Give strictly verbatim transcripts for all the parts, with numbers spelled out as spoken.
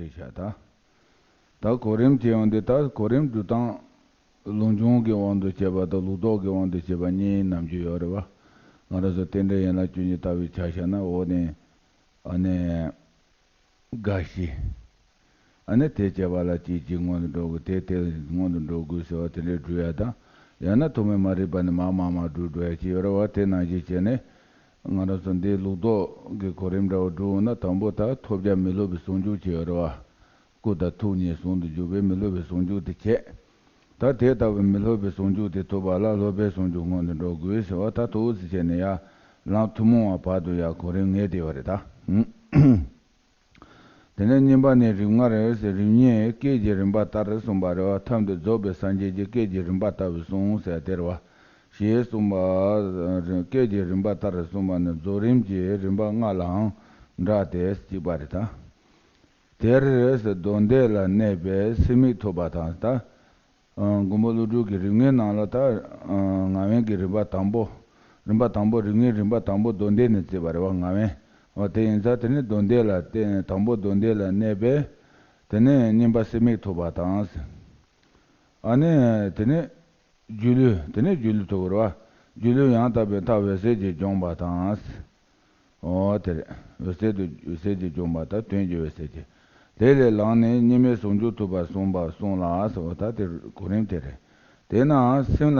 ཤ་ད། ད་གོ་རིམ་བྱས་ཡོང་དུས་ད་གོ་རིམ་སྒྲུབ་སྟངས། ལུགས་འབྱུང་གི་དབང་དུ་བྱས་པ་དང་ལུགས་ལྡོག་གི་དབང་དུ་བྱས་པ་གཉིས་ནམ་རྒྱུན་ཡོད་རེད་བ། ང་རང་ཚོ་རྟེན་འབྲེལ་ཡན་ལག་བཅུ་གཉིས་ལྟ་བུའི་ཆ་བཞག་ན་འོག་ནས། ཨ་ནི། དགག་གཞི། ཨ་ནི་དེ་བྱས་པ་ལ་གཅིག་གཅིག་སྔོན་དུ་འགྲོ་དགོས་དེ་དེ་སྔོན་དུ་འགྲོ་དགོས་ཟེར་བ་དེ་འདྲའི་སྒྲུབ་ཡ་དང་། ཡང་ན་ཐོག་མའི་མ་རིག་པ་ནས་མར་མར་མར་སྒྲུབ་འགྲོ་ཡ་ཅིག་ཡོད་རེད་བ། དེ་ནང་བཞིན་བྱས་ནས། ང་རང་ཚོ་འདིའི་ལུགས་ལྡོག་གི་གོ་རིམ་འདྲ་བོ་སྒྲུབ་ན་དང་པོ་ད་ཐོབ་བྱ་མི་སློབ་པའི་ཟུང་འཇུག་ཅིག་ཡོད་རེད་བ། སྐུ་དང་ཐུགས་གཉིས་ཟུང་དུ་འཇུག་པའི་མི་སློབ་པའི་ཟུང་འཇུག་དེ་བྱས། ད་དེ་ལྟ་བུའི་མི་སློབ་པའི་ཟུང་འཇུག་དེ་ཐོབ་པ་ལ་སློབ་པའི་ཟུང་འཇུག་སྔོན་དུ་འགྲོ་དགོས་ཟེར་བ། ད་ཐུགས་སུ་བྱས་ནས་ཡར་ལམ་ཐུན་མོང་བ་བར་དུ་ཡང་གོ་རིམ་ངེས་བསྡད་ཡོད་རེད་ད། དེ་ནས་གཉིས་པ་ནི་རིམ་ལྔ་རེད་ཟེར། རིམ་གཉིས་སྐད་ཀྱི་རིམ་པ་ལྟར་གསུངས་པ་རེད་བ། ཐབས་འདི་རྫོགས་པའི་སངས་རྒྱས་ཀྱི་སྐད་ཀྱི་རིམ་པ་ལྟ་བུ་གསུངས་ཟེར་དེ་རེད་བ། ཞེས་གསུངས་པ། སྐད་ཀྱི་རིམ་པ་ལྟར་གསུངས་པ་ནི་རྫོགས་རིམ་གྱི་རིམ་པ་ལྔ་ལའང་འདྲ་སྟེ་གཅིག་པ་རེད་ད། དེར་མདོ་སྡེ་ལ་གནས་པའི་སེམས་མིག་ཐོབ་པ་དང་ད། མགོན་པོ་ཀླུ་སྒྲུབ་ཀྱི་རིམ་ལྔའི་ནང་ལ་ད། ངག་དབང་གི་རིམ་པ་དང་པོ། རིམ་པ་དང་པོ་རིམ་ལྔའི་རིམ་པ་དང་པོ་མདོ་སྡེ་ནས་བརྩིས་པ་རེད་བ། ངག་དབང་། འོ་དེ་ཡིན་ཙང་དེ་ནི་མདོ་སྡེ་ལ་བརྟེན་དང་པོ་མདོ་སྡེ་ལ་གནས་པའི། དེ་ནས་གཉིས་པ་སེམས་མིག་ཐོབ་པ་དང་། ཨ་ནི་དེ་ནི། སྒྱུ་ལུས་དེ་ནི་སྒྱུ་ལུས་ཐོབ་པ་རེད་བ། སྒྱུ་ལུས་ཡང་དག་པའི་མཐའ་འོད་གསལ་གྱིས་འབྱོངས་པ་དང་། འོ་དེ་རེད། འོད་གསལ་དུ་འོད་གསལ་གྱིས་འབྱོངས་པ་དང་དོན་གྱི་འོད་གསལ་གྱིས། དེ་ལས་ལངས་ནས་གཉིས་མེད་ཟུང་འཇུག་ཐོབ་པར་གསུངས་པ་གསུངས་ལ་ཟེར་བ་ད་དེ་གོ་རིམ་དེ་རེད། དེས་ན་སེམས་ལ་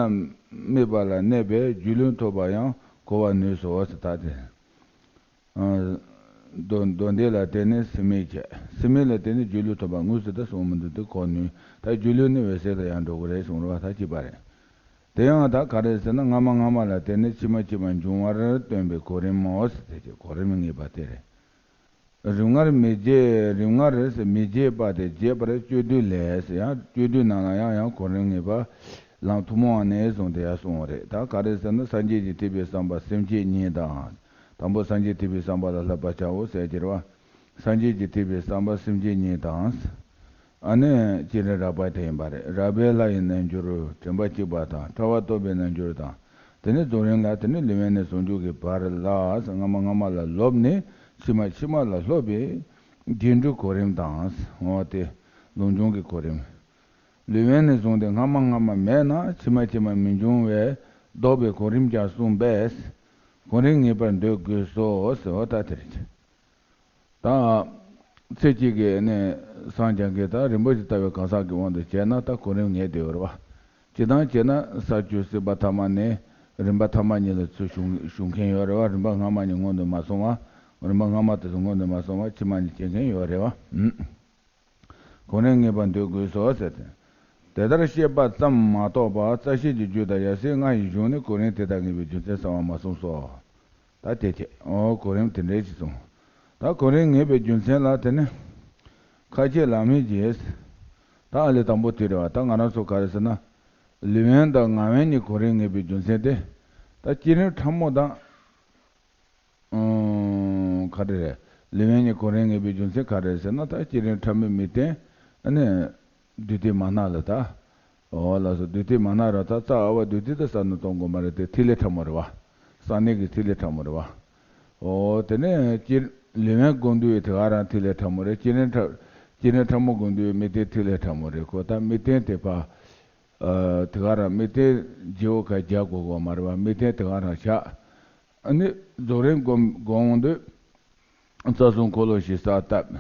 དམིགས་པ་ལ་གནས་པས་སྒྱུ་ལུས་ཐོབ་པ་ཡང་གོ་བར་ནུས་སོ་ཟེར་ད་དེ། མདོ་མདོ་སྡེ་ལ་བརྟེན་ནས་སེམས་མེད་བྱས། སེམས་མེད་ལ་བརྟེན་ནས་སྒྱུ་ལུས་ཐོབ་པ་དངོས་སུ་ད་གསུངས་མི་འདུག་སྟེ་གོ་ནུས། ད་སྒྱུ་ལུས་ནི་འོད་གསལ་ལ་ཡང་འགྲོ་གི་རེད་གསུངས་རེད་བ། ད་གཅིག་པ་རེད། དེ་ཡང་ད་ག་རེ་ཟེར་ན་སྔ་མ་སྔ་མ་ལ་བརྟེན་ནས་ཕྱི་མ་ཕྱི་མ་འབྱུང་བར་སྟོན་པའི་གོ་རིམ་མོ་ཟེར་དེ་གོ་རིམ་ངེས་པ་དེ་རེད། རིམ་ལྔར་མི་འབྱེད། རིམ་ལྔ་རེད་ཟེར་མི་འབྱེད་པ་དེ་འབྱེད་པར་སྤྱོད་བསྡུས་ལས་ཟེར་ཡང་སྤྱོད་བསྡུས་ནང་ལ་ཡང་ཡང་གོ་རིམ་ངེས་པ། ལམ་ཐུན་མོང་བ་ནས་བཟུང་སྟེ་ཡར་གསུངས་པ་རེད། ད་ག་རེ་ཟེར་ན་སངས་རྒྱས་ཀྱི་ཐེག་པའི་བསམ་པ་སེམས་བསྐྱེད་གཉིས་དང་། དང་པོ་སངས་རྒྱས་ཐེག་པའི་བསམ་པ་ལ་བསླབ་པར་བྱའོ་ཟེར་གྱི་རེད་བ། སངས་རྒྱས་ཀྱི་ཐེག་པའི་བསམ་པ་སེམས་བསྐྱེད་གཉིས་དང་། ཨ་ནི་བསྐྱེད་རིམ་རགས་པ་དེ་ཡིན་པ་རེད། རགས་པའི་ལྷ་ཡི་རྣལ་འབྱོར་དྲན་པ་གཅིག་པ་དང་ཕྲ་བ་རྟོགས་པའི་རྣལ་འབྱོར་དང་། དེ་ནས་རྫོགས་རིམ་ལ་དེ་ནས་ལུས་དབེན་ནས་ཟུང་འཇུག་གི་བར་ལ་སྔ་མ་སྔ་མ་ལ་སློབ་ནས་ཕྱི་མ་ཕྱི་མ་ལ་སློབ་པའི་རྗེས་འགྲོའི་གོ་རིམ་དང་། འོ་དེ་ལུགས་འབྱུང་གི་གོ་རིམ། ལུས་དབེན་ནས་བཟུང་སྟེ་སྔ་མ་སྔ་མ་མེད་ན་ཕྱི་མ་ཕྱི་མ་མི་འབྱུང་བས་ལྡོག་པའི་གོ་རིམ་ཀྱང་གསུངས་པས། གོ་རིམ་ངེས་པར་འདོད་དགོས་སོ་ཟེར་བ་ད་དེ་རེད། ད། ཚེ་གཅིག་གི་ནས་སངས་རྒྱས་ཀྱི་ད་རིན་པོ་ཆེ་ལྟ་བའི་གང་ཟག་གི་དབང་དུ་བྱས་ན་ད་གོ་རིམ་ངེས་བསྡད་ཡོད་རེད་བ། སྤྱིར་བཏང་བྱས་ན་ས་བཅུ་སྲིད་པ་ཐ་མ་ནས་རིམ་པ་ཐ་མ་གཉིས་ལ་ཚུར་ཞུགས་ཞུགས་མཁན་ཡོད་རེད་བ། རིམ་པ་སྔ་མ་གཉིས་སྔོན་དུ་མ་སོང་བ། རིམ་པ་སྔ་མ་དེ་ཚོ་སྔོན་དུ་མ་སོང་བ་ཕྱི་མ་གཉིས་སྐྱེ་མཁན་ཡོད་རེད་བ། གོ་རིམ་ངེས་པར་འདོད་དགོས་སོ་ཟེར་ཏེ། དེ་ལྟར་བཤད་པ་ཙམ་མ་གཏོགས་པ་རྩ་ཤེས་ཀྱི་རྒྱུད་དང་ཡབ་སྲས་ལྔ་ཡི་གཞུང་ནས་གོ་རིམ་དེ་དག་ངེས་པའི་རྒྱུ་མཚན་གསལ་བར་མ་གསུངས་སོ། ད་དེ་བྱས་ཨོ་གོ་རིམ་དེ་འདྲའི་ཅིག་གསུངས། ད་གོ་རིམ་ངེས་པའི་རྒྱུ་མཚན་ལ་དེ་ནི། ཁ་ཆེ་ལམ་ཡིན་གྱིས། ད་ཨ་ལས་དང་པོ་དེ་རེད་བ། ད་ང་རང་ཚོ་ག་རེ་ཟེར་ན། ལུས་དབེན་དང་ངག་དབེན་གཉིས་གོ་རིམ་ངེས་པའི་རྒྱུ་མཚན་དེ། ད་བསྐྱེད་རིམ་ཕྲ་མོ་དང་། ཨང་། ག་རེ་རེད། ལུས་དབེན་གཉིས་གོ་རིམ་ངེས་པའི་རྒྱུ་མཚན་ག་རེ་རེད་ཟེར་ན་ད་བསྐྱེད་རིམ་ཕྲ་མོའི་མི་བརྟེན། ཨ་ནི། བདུད་སྡེ་མ་ནག་ལ་ད། འོ་ལགས་སོ། བདུད་སྡེ་མ་ནག་ར་ད་རྩ་བ་བདུད་སྡེ་ད་བསམ་བློ་གཏོང་དགོས་མ་རེད་དེ་ཐིག་ལེ་ཕྲ་མོ་རེད་བ། གསང་གནས་ཀྱི་ཐིག་ལེ་ཕྲ་མོ་རེད་བ། འོ་དེ་ནས་སྤྱིར་ལུས་དབེན་སྒོམ་དུས་དེ་ག་རང་ཐིག་ལེ་ཕྲ་མོ་རེད། བསྐྱེད་རིམ་ཕྲ། བསྐྱེད་རིམ་ཕྲ་མོ་སྒོམ་དུས་དམིགས་རྟེན་ཐིག་ལེ་ཕྲ་མོ་རེད་ཁོ། ད་དམིགས་རྟེན་དེ་ཕ། ཨ། དེ་ག་རང་དམིགས་རྟེན་བརྗེ་བོ་ཁ་རྒྱག་དགོས་དགོས་མ་རེད་བ། དམིགས་རྟེན་དེ་ག་རང་བཞག་ཨ་ནི་རྫོགས་རིམ་སྒོམ་སྒོམ་འོང་དུས། རྩ་གསུམ་འཁོར་ལོ་བཞི་གསལ་བཏབ།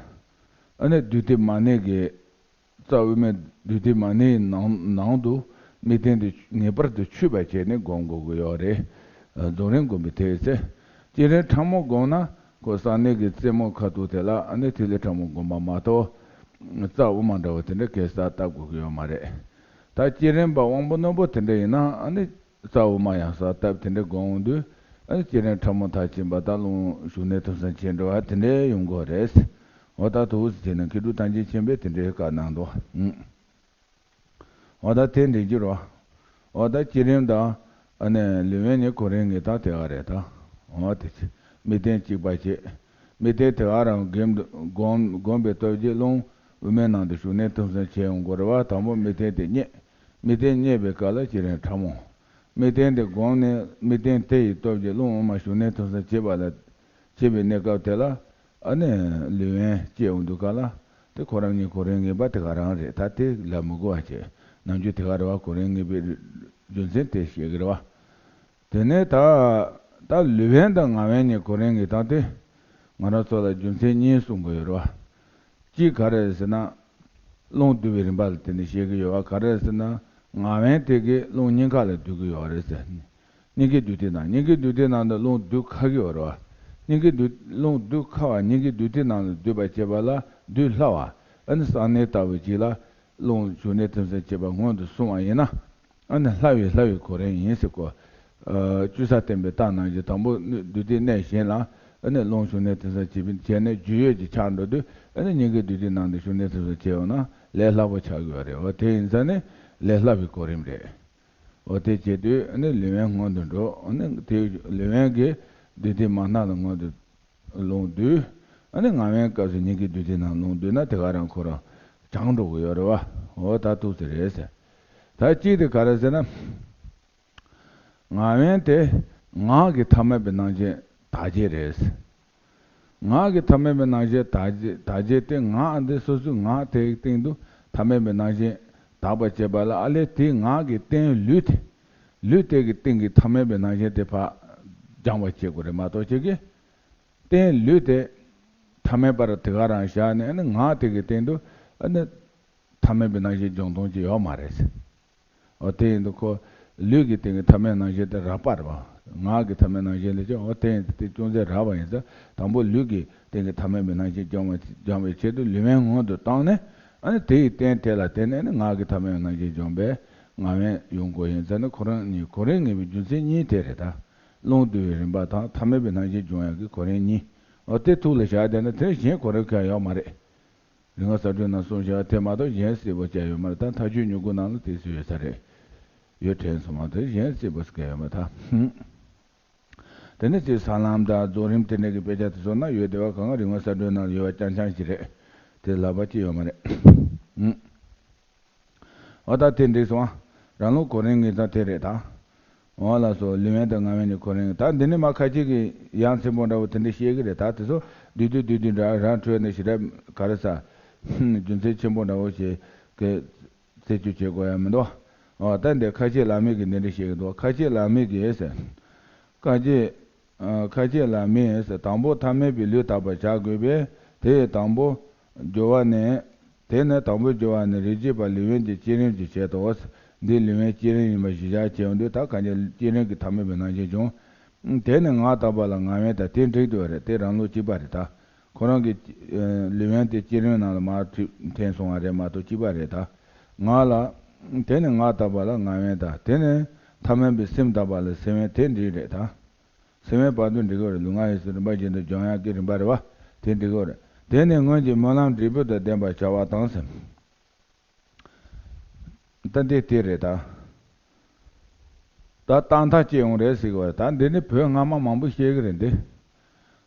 ཨ་ནི་བདུད་སྡེ་མ་ནག་གི། རྩ་དབུ་མའི་བདུད་སྡེ་མ་ནག་གི་ནང་ནང་དུ་དམིགས་རྟེན་དེ་ངེས་པར་དུ་ཆུད་པ་བྱས་ནས་སྒོམ་དགོས་ཀྱི་ཡོད་རེད། རྫོགས་རིམ་སྒོམ་པའི་ཐད་ཚེ། བསྐྱེད་རིམ་ཕྲ་མོ་སྒོམ་ན་ཁོ་གསང་གནས་ཀྱི་རྩེ་མོ་ཁ་ཐུག་དེ་ལ་ཨ་ནི་ཐིག་ལེ་ཕྲ་མོ་སྒོམ་པ་མ་གཏོགས། རྩ་དབུ་མ་འདྲ་བ་དེ་འདྲ་གས་གསལ་བཏབ་དགོས་ཀྱི་ཡོད་མ་རེད། ད་བསྐྱེད་རིམ་པ་དབང་པོ་རྣོན་པོ་དེ་འདྲ་ཡིན་ན་ཨ་ནི། རྩ་དབུ་མ་ཡང་གསལ་བཏབ་དེ་འདྲའི་སྒོམ་འོང་དུས། ཨ་ནི་བསྐྱེད་རིམ་ཕྲ་མོ་མཐར་ཕྱིན་པ་དང་ལུང་ཞུགས་གནས་ཐུན་གསུམ་བྱས་འགྲོ་བ་དེ་འདྲའི་ཡོང་གི་རེད། འོ་ད་དུ་ཟེར་ནས་མཁས་གྲུབ་ཐམས་ཅད་མཁྱེན་པས་དེ་འདྲའི་བཀའ་གནང་འདུག་འོ་ད་དེ་འདྲའི་འགྱུར་བ། འོ་ད་བསྐྱེད་རིམ་དང་། ཨ་ནི་ལུས་དབེན་གཉིས་གོ་རིམ་ངེས་སྟངས་དེ་ག་རེད་ད། འོ་དེ་ཚེ་དམིགས་རྟེན་གཅིག་པ་བྱེད། དམིགས་རྟེན་དེ་ག་རང་སྒོམ་སྒོམ་སྒོམ་པའི་སྟོབས་ཀྱིས་ལུང་དབུ་མའི་ནང་དུ་ཞུགས་གནས་ཐུན་གསུམ་བྱས་ཡོང་དགོས་རེད་བ། དང་པོ་དམིགས་རྟེན་དེ་རྙེད། དམིགས་རྟེན་རྙེད་པའི་སྐབས་ལ་བསྐྱེད་རིམ་ཕྲ་མོ། དམིགས་རྟེན་དེ་བསྒོམས་ནས་དམིགས་རྟེན་དེ་ཡི་སྟོབས་ཀྱིས་ལུང་དབུ་མ་ཞུགས་གནས་ཐུན་གསུམ་བྱེད་པ་ལ། བྱེད་པའི་གནས་སྐབས་དེ་ལ། ཨ་ནི་ལུས་དབེན་སྐྱེ་འོང་དུས་སྐབས་ལ། དེ་ཁོ་རང་གཉིས་གོ་རིམ་ངེས་པ་དེ་ག་རང་རེད། ད་དེ་ལབ་མི་དགོས་པ་བྱས། ནམ་རྒྱུན་དེ་ག་རེད་བ། གོ་རིམ་ངེས་པའི་རྒྱུ་མཚན་དེ་བཤད་གི་རེད་བ། དེ་ནས་ད་ད་ལུས་དབེན་དང་ངག་དབེན་གཉིས་གོ་རིམ་ངེས་སྟངས་དེ་ང་རང་ཚོ་ལ་རྒྱུ་མཚན་གཉིས་གསུང་གི་ཡོད་རེད་བ། གཅིག་ག་རེ་རེད་ཟེར་ན། རླུང་བསྡུ་བའི་རིམ་པ་ལ་དེ་ནས་བཤད་ཀྱི་ཡོད་པ། ག་རེ་རེད་ཟེར་ན། ངག་དབེན་དེ་གིས་རླུང་སྙིང་ག་ལ་བསྡུ་གི་ཡོད་རེད་ཟེར། སྙིང་གའི་རྡུལ་སྟེང་ནང་། སྙིང་གའི་རྡུལ་སྟེང་ནང་དུ་རླུང་བསྡུ་ཁ་གི་ཡོད་རེད་བ། སྙིང་གའི་རྡུལ་རླུང་བསྡུ་ཁ་བ། སྙིང་གའི་རྡུལ་སྟེང་ནང་ལ་བསྡུ་བར་བྱེད་པ་ལ་བསྡུ་སླ་བ། ཨ་ནི་གསང་གནས་ལྟ་བུ་ཅིག་ལ་རླུང་བྱུང་གནས་ཐིམ་གསུམ་བྱེད་པ་སྔོན་དུ་སོང་བ་ཡིན་ན། ཨ་ནི་སླ་བའི་སླ་བའི་གོ་རིམ་ཡིན་ཟེར་གོ། ཨ། བཅུ་ས་བསྟན་པའི་རྟགས་ནང་བཞིན་དང་པོ་རྡུལ་སྟེང་གནས་གཞན་ལ་ཨ་ནི་རླུང་བྱུང་གནས་ཐིམ་གསུམ་བྱེད་པའི་བྱས་ནས་རྒྱུས་ཡོད་ཀྱི་ཆགས་འགྲོ་དུས། ཨ་ནི་སྙིང་གའི་རྡུལ་སྟེང་ནང་དུ་བྱུང་གནས་ཐིམ་གསུམ་བྱས་ཡོང་ན་ལས་སླ་པོ་ཆགས་ཀྱི་ཡོད་རེད། འོ་དེ་ཡིན་ཙང་ནི་ལས་སླ་བའི་གོ་རིམ་རེད། འོ་དེ་བྱེད་དུས་ཨ་ནི་ལུས་དབེན་སྔོན་དུ་འགྲོ། ཨ་ནི་དེ་ལུས་དབེན་གྱི་རྡུལ་སྟེང་མ་སྣ་ལ་སྔོན་དུ་རླུང་བསྡུ། ཨ་ནི་ངག་དབེན་སྐབས་སུ་སྙིང་གའི་རྡུལ་སྟེང་ནང་རླུང་བསྡུ་ན་དེ་ག་རང་ཁོ་རང་བྱང་འགྲོ་གི་ཡོད་རེད་བ། འོ་ད་ཐུགས་སུ་རེད་ཟེར། ད་གཅིག་དེ་ག་རེ་ཟེར་ན། ངག་དབེན་དེ་ངག་གི་ཐ་མལ་པའི་སྣང་ཞེན་དག་བྱེད་རེད། ངག་གི་ཐ་མལ་པའི་སྣང་ཞེན་དག་བྱེད་དག་བྱེད་དེ། ངག་འདི་སོ་སོའི་ངག་དེའི་སྟེང་དུ་ཐ་མལ་པའི་སྣང་ཞེན་དག་པར་བྱེད་པ་ལ། ཨ་ལས་དེའི་ངག་གི་རྟེན་ལུས་དེ། ལུས་དེ་གི་སྟེང་གི་ཐ་མལ་པའི་སྣང་ཞེན་དེ་ཕར་སྦྱང་བར་བྱེད་དགོས་རེད་མ་གཏོགས། ཁྱེད་ཀྱིས་རྟེན་ལུས་དེ་ཐ་མལ་པར་དེ་ག་རང་བཞག་ནས། ཨ་ནི་ངག་དེ་གི་སྟེང་དུ་ཨ་ནི་ཐ་མལ་པའི་སྣང་ཞེན་སྦྱོང་སྟངས་ཅིག་ཡོད་མ་རེད། འོ་དེ་ཡིན་དུས་ཁོ་ལུས་ཀྱི་སྟེང་གི་ཐ་མལ་སྣང་ཞེན་དེ་རགས་པ་རེད་བ། ངག་གི་ཐ་མལ་སྣང་ཞེན་ལས་ཀྱང་། འོ་དེ་ཡིན་དུས་དེ་ཅུང་ཟད་རགས་པ་ཡིན་ཙང་། དང་པོ་ལུས་ཀྱི་སྟེང་གི་ཐ་མལ་པའི་སྣང་ཞེན་སྦྱང་བ་སྦྱང་བའི་ཆེད་དུ་ལུས་དབེན་སྔོན་དུ་བཏང་ནས། ཨ་ནི་དེ་ཡི་རྟེན་དེ་ལ་བརྟེན་ནས་ནི་ངག་གི་ཐ་མལ་སྣང་ཞེན་སྦྱོང་བའི་ངག་དབེན་ཡོང་དགོས་ཡིན་ཙང་ནི། ཁོ་རང་གཉིས་གོ་རིམ་ངེས་པའི་རྒྱུ་མཚན་གཉིས་དེ་རེད་ད། རླུང་བསྡུ་བའི་རིམ་པ་དང་ཐ་མལ་པའི་སྣང་ཞེན་སྦྱོང་ཡག་གི་གོ་རིམ་གཉིས། འོ་དེ་ཐུགས་ལ་བཞག་བསྡད་ན་དེ་གཞན་གོ་རིམ་གང་ཡོད་མ་རེད། རིག་སྔགས་གསལ་སྒྲོན་ནང་གསུངས་བཞག་དེ་མ་གཏོགས་གཞན་གསལ་པོ་ཅིག་ཡོད་མ་རེད། ད་མཐའ་དཔྱོད་མྱུ་གུ་ནང་ལ་དེ་ཚོ་ཡོད་ས་རེད། ཡོད་དྲན་སོང་བ། དེ་གཞན་གསལ་པོ་ཟེར་མཁན་ཡོད་མ་རེད་ད། དེ་ནས་ཅིག་ས་ལམ་དང་རྫོགས་རིམ་དེ་འདྲ་གི་དཔེ་ཆ་དེ་ཚོ་ན་ཡོད་བསྡད་པ་གང་ག་རིག་སྔགས་གསལ་སྒྲོན་ནང་ཡོད་པ་རྐྱང་རྐྱང་ཞིག་རེད། དེ་ལབ་པ་ཅི་ཡོད་མ་རེད། འོ་ད་དེ་འགྲིག་སོང་ཨ། རང་ལུགས་གོ་རིམ་ངེས་སྟངས་དེ་རེད་ད། འོ་ལགས་སོ། ལུས་དབེན་དང་ངག་དབེན་གཉིས་གོ་རིམ། ད་འདི་ནི་མ་ཁ་ཅིག་གིས་ཡ་མཚན་པོ་འདྲ་བོ་དེ་འདྲ་བཤད་གི་རེད་ད། དེ་ཚོ་བསྡུས་བསྡུས་བསྡུས་བསྡུས་འདྲ་རང་འཕྲོས་ནས་ཞེ་དྲག་ག་རེ་ཟ། རྒྱུ་མཚན་ཆེན་པོ་འདྲ་བོ་ཞིག་གི་རྩད་གཅོད་བྱེད་དགོས་ཡ་མི་འདུག། འོ་ད་འདི་ཁ་ཆེ་བླ་མེད་ཀྱིས་འདི་འདྲ་བཤད་གི་འདུག། ཁ་ཆེ་བླ་མེད་ཀྱིས་ཟེར། ཁ་ཆེ། ཨ། ཁ་ཆེ་བླ་མེད་ཟེར། དང་པོ་ཐ་མལ་པའི་ལུས་དག་པར་བྱ་དགོས་པས། དེ་ཡི་དང་པོ་སྦྱོར་བ་ནི། དེ་ནི་དང་པོ་སྦྱོར་བ་ནི་རིགས་གཅིག་པ་ལུས་དབེན་གྱི་བསྐྱེད་རིམ་གྱི་ཆེད་དོ། འདི་ལུས་དབེན་བསྐྱེད་རིམ་ཡིན་པ་གཞི་བཞག་བྱས་ཡོང་དུས། ད་གང་ཅི་བསྐྱེད་རིམ་གྱི་ཐ་མལ་པའི་སྣང་ཞེན་བྱུང་། དེ་ནི་ངག་དག་པ་ལ་ངག་དབེན་དང་དེ་འགྲིག་འདུག་རེད། དེ་རང་ལུགས་གཅིག་པ་རེད་ད། ཁོ་རང་གི་ལུས་དབེན་དེ་བསྐྱེད་རིམ་ནང་ལ་མར་འཐེན་སོང་བ་རེད་མ་གཏོགས་གཅིག་པ་རེད་ད། ངག་ལ། དེ་ནི་ངག་དག་པ་ལ་ངག་དབེན་དང་། དེ་ནི་ཐ་མལ་པའི་སེམས་དག་པ་ལ་སེམས་དབེན་དེ་འགྲིག་རེད་ད། སེམས་དབེན་བར་དུ་འགྲིག་གི་རེད། ལུས་ངག་ཡིད་གསུམ་རིམ་པ་བཞིན་དུ་སྦྱོང་ཡག་གི་རིམ་པ་རེད་བ། དེ་འགྲིག་གི་རེད། དེ་ནི་སྔོན་གྱི་སྨོན་ལམ་འབྲས་བུ་དང་ལྡན་པར་བྱ་བ་དང་ཟེར། ད་འདི་དེ་རེད་ད། ད་རྟག་མཐའ་སྐྱེ་ཡོང་རེད་ཟེར་གི་རེད། ད་འདི་ནི་བོད་སྔ་མ་མང་པོ་བཤད་གི་རེད་འདི།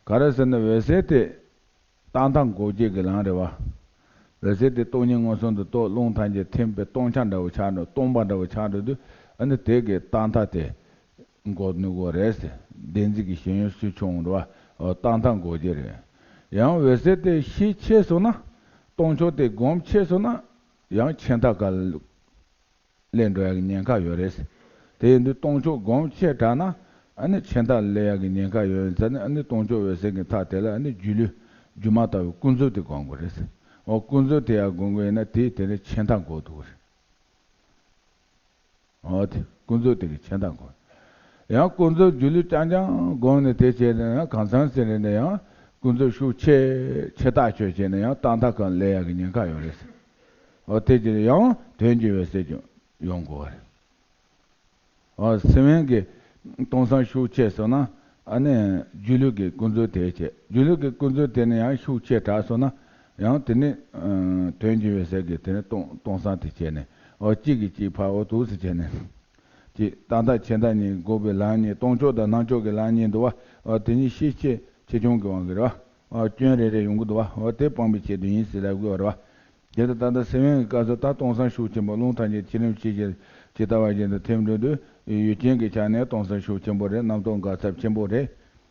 ག་རེ་ཟེར་ན་འོད་གསལ་དེ་རྟག་མཐའ་འགོག་བྱེད་ཀྱི་ལམ་རེད་བ། འོད་གསལ་དེ་སྟོང་ཉིད་མངོན་སུམ་དུ་རྟོགས། རླུང་ཐམས་ཅད་ཐིམ་པའི་སྟོང་ཆ་འདྲ་བོ་ཆགས་འགྲོ། སྟོང་པ་འདྲ་བོ་ཆགས་འགྲོ་དུས། ཨ་ནི་དེ་གི་རྟག་མཐའ་དེ་འགོག་ནུས་པ་རེད་ཟེར། བདེན་འཛིན་གྱི་ཞེན་ཡུལ་སུ་ཆུང་འགྲོ་བ། རྟག་མཐའ་འགོག་བྱེད་རེད། ཡང་འོད་གསལ་དེ་ཤས་ཆེ་སོང་ན། སྟོང་ཕྱོགས་དེ་སྒོམ་ཆེ་སོང་ན། ཡང་ཆད་མཐའ་ག་ལ་སླེབས་འགྲོ་ཡག་གི་ཉེན་ཁ་ཡོད་རེད། དེ་ཡིན་དུས་སྟོང་ཕྱོགས་སྒོམ་ཆེ་དྲགས་ན། ཨ་ནི་ཆད་མཐའ་སླེབས་ཡག་གི་ཉེན་ཁ་ཡོད་ཙང་ནི། ཨ་ནི་སྟོང་ཕྱོགས་འོད་གསལ་གྱི་མཐའ་དེ་ལ་ཨ་ནི་སྒྱུ་ལུས་སྒྱུ་མ་ལྟ་བུའི་ཀུན་རྫོབ་དེ་སྒོམ་དགོས་རེད། འོ་ཀུན་རྫོབ་དེ་ཡང་སྒོམ་དགོས་ཡིན་ན། དེ་དེ་ནི་ཆད་མཐའ་འགོག་ཐུབ་ཀྱི་རེད། འོ་དེ་ཀུན་རྫོབ་དེ་གི་ཆད་མཐའ་འགོག། ཡང་ཀུན་རྫོབ་སྒྱུ་ལུས་རྐྱང་རྐྱང་སྒོམ་ནས་དེ་བྱས་ན་ཡང་། གང་ཟག་ཟེར་ནས་ཡང་ཀུན་རྫོབ་ཤུགས་ཆེ་ཆེ་ཐག་ཆོད་བྱས་ན་ཡང་རྟག་མཐའ་གང་སླེབས་ཡག་གི་ཉེན་ཁ་ཡོད་རེད། འོ་དེ་བྱས་ན་ཡང་དོན་གྱི་འོད་གསལ་ཀྱང་ཡོང་དགོས་པ་རེད། འོ་སེམས་དབེན་གྱི་སྟོང་སང་ཤུགས་ཆེ་སོང་ན། ཨ་ནི་སྒྱུ་ལུས་ཀྱི་ཀུན་རྫོབ་དེ་བྱས། སྒྱུ་ལུས་ཀྱི་ཀུན་རྫོབ་དེ་ནི་ཡང་ཤུགས་ཆེ་དྲགས་སོང་ན། ཡང་དེ་ནི་ཨ་དོན་གྱི་འོད་གསལ་གྱི་དེ་ནི་སྟོང་སྟོང་སང་དེ་བྱས་ནས། འོ་གཅིག་གིས་གཅིག་ཕར་འོ་འདུག་སེ་བྱས་ནས། ཅེས་རྟག་མཐའ་ཆད་མཐའ་གཉིས་འགོག་པའི་ལམ་གཉིས། སྟོང་ཕྱོགས་དང་སྣང་ཕྱོགས་ཀྱི་ལམ་གཉིས་འདུག་བ། འོ་དེ་གཉིས་ཤས་ཆེ་ཆེ་ཆུང་གི་དབང་གིས་རེད་བ། འོ་སྐྱོན་རེ་རེ་ཡོང་གི་འདུག་བ། འོ་དེ་སྤང་བའི་ཆེད་དུ་ཡིན་ཟེར་ལབ་དགོས་པ་རེད་བ། དེ་ལྟར་ད་ལྟ་སེམས་དབེན་གྱི་སྐབས་སུ་ད་སྟོང་སང་ཤུགས་ཆེན་པོ། རླུང་ཐམས་ཅད་ཕྱི་རིམ་ཕྱི་བཞིན་ཇི་ལྟ་བ་བཞིན་དུ་ཐིམ་འགྲོ་དུས། ཡུལ་ཅན་གྱི་ཆ་ནས་སྟོང་སང་ཤུགས་ཆེན་པོ་རེད། རྣམ་རྟོག་འགག་ཚབས་ཆེན་པོ་རེད།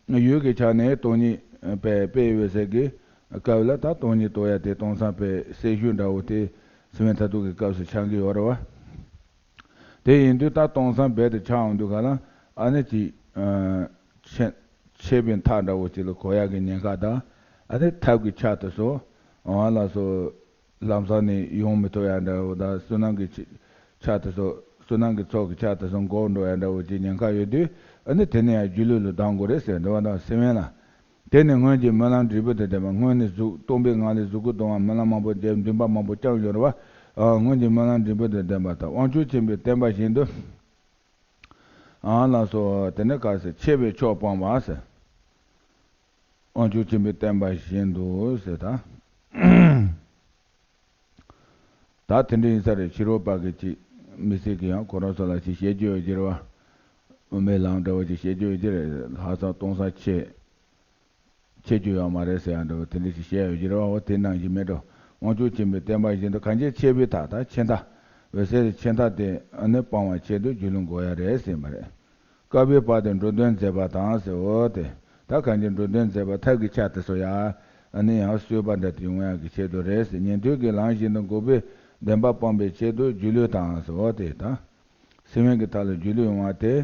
ཡུལ་གྱི་ཆ་ནས་སྟོང་ཉིད་དཔེ་དཔེ་འོད་གསལ་གྱི་ སྐབས་ལ་ད་སྟོང་ཉིད་རྟོགས་ཡ་དེ་སྟོང་སང་དཔེ་གསལ་ཤོས་འདྲ་བོ་དེ་སེམས་མཐའ་ཐུག་གི་སྐབས་སུ་ཆགས་ཀྱི་ཡོད་རེད་བ། དེ་ཡིན་དུས་ད་སྟོང་སང་རྦད་དེ་ཆགས་འོང་དུས་ག་ལ་ཨ་ནི་ཅིག་ཆད་ཆད་པའི་མཐའ་འདྲ་བོ་ཅིག་ལ་གོ་ཡ་གི་ཉེན་ཁ་དང་ཨ་ནི་ཐབས་ཀྱི་ཆ་དེ་ཚོ་ཨ་ལ་སོ། ལམ་སང་ནས་ཡོང་མི་ཐུབ་ཡ་འདྲ་བོ་དང་བསོད་ནམས་ཀྱི་ཆ་ཆ་དེ་ཚོ་བསོད་ནམས་ཀྱི་ཚོགས་ཀྱི་ཆ་དེ་ཚོ་འགོར་འགྲོ་ཡ་འདྲ་བོ་ཅིག་ཉེན་ཁ་ཡོད་དུས་ཨ་ནི་དེ་ནས་ཡང་སྒྱུ་ལུས་ལ་ལྡང་དགོས་རེད་ཟེར་འདུག་བ་དང་སེམས་དབེན་ལ། དེ་ནི་སྔོན་གྱི་སྨོན་ལམ་འབྲས་བུ་དང་ལྡན་པ་སྔོན་ནས་གཟུགས་སྟོང་པའི་ངང་ལས་གཟུགས་སྐུ་སྟོང་བ་སྨོན་ལམ་མང་པོ་བརྒྱབ་འདུན་པ་མང་པོ་བསྐྱངས་ཡོད་རེད་བ། ཨ་སྔོན་གྱི་སྨོན་ལམ་འབྲས་བུ་དང་ལྡན་པ་དང་དབང་ཕྱུག་ཆེན་པོའི་བསྟན་པ་བཞིན་དུ། ཨ་ལགས་སོ་དེ་ནི་ག་ཟེར་ཆད་པའི་ཕྱོགས་སྤོང་བ་ཟེར། དབང་ཕྱུག་ཆེན་པོའི་བསྟན་པ་བཞིན་དུ་ཟེར་ད། ད་དེ་འདྲ་ཡིན་ས་རེད། ཕྱི་རོལ་པ་གི་ཅིག་མི་ཚེ་གི་ཡང་ཁོ་རང་ཚོ་ལ་ཅིག་བཤད་རྒྱུ་ཡོད་ཀྱི་རེད་བ། དབུ་མའི་ལམ་འདྲ་བོ་ཅིག་བཤད་རྒྱུ་ཡོད་ཀྱི་རེད། ལྷག་བསམ་གཏོང་ས་ཆེ་ཆེ་རྒྱུ་ཡོད་མ་རེད་ཟེར་ཡང་འདྲ་བོ་དེ་འདྲ་ཞིག་བཤད་ཡོད་ཀྱི་རེད་བ། འོ་དེ་ནང་བཞིན་མེད་འགྲོ། དབང་ཕྱུག་ཆེན་པོའི་བསྟན་པ་བཞིན་དུ་གང་ཕྱིར་ཆད་པའི་མཐའ་ད་ཆད་མཐའ། འོད་གསལ་གྱི་ཆད་མཐའ་དེ་ཨ་ནི་སྤང་བའི་ཆེད་དུ་སྒྱུ་ལུས་དགོས་ཡ་རེད་ཟེར་བ་རེད། བསྐལ་པའི་བར་དུ་འགྲོ་དོན་མཛད་པ་དང་ཟེར་འོ་དེ། ད་གང་ཅི་འགྲོ་དོན་མཛད་པ་ཐབས་ཀྱི་ཆ་དེ་ཚོ་ཡང་ཨ་ནི་ཡང་གསོད་པ་འདྲ་དེ་ཡོང་ཡག་གི་ཆེད་དུ་རེད་ཟེར། ཉན་ཐོས་ཀྱི་ལམ་བཞིན་དུ་འགོག་པའི་བདེན་པ་སྤང་བའི་ཆེད་དུ་སྒྱུ་ལུས་དང་ཟེར་འོ་དེ་དང་། སེམས་དབེན་གྱི་མཐའ་ལ་སྒྱུ་ལུས་ཡོང་བ་དེ་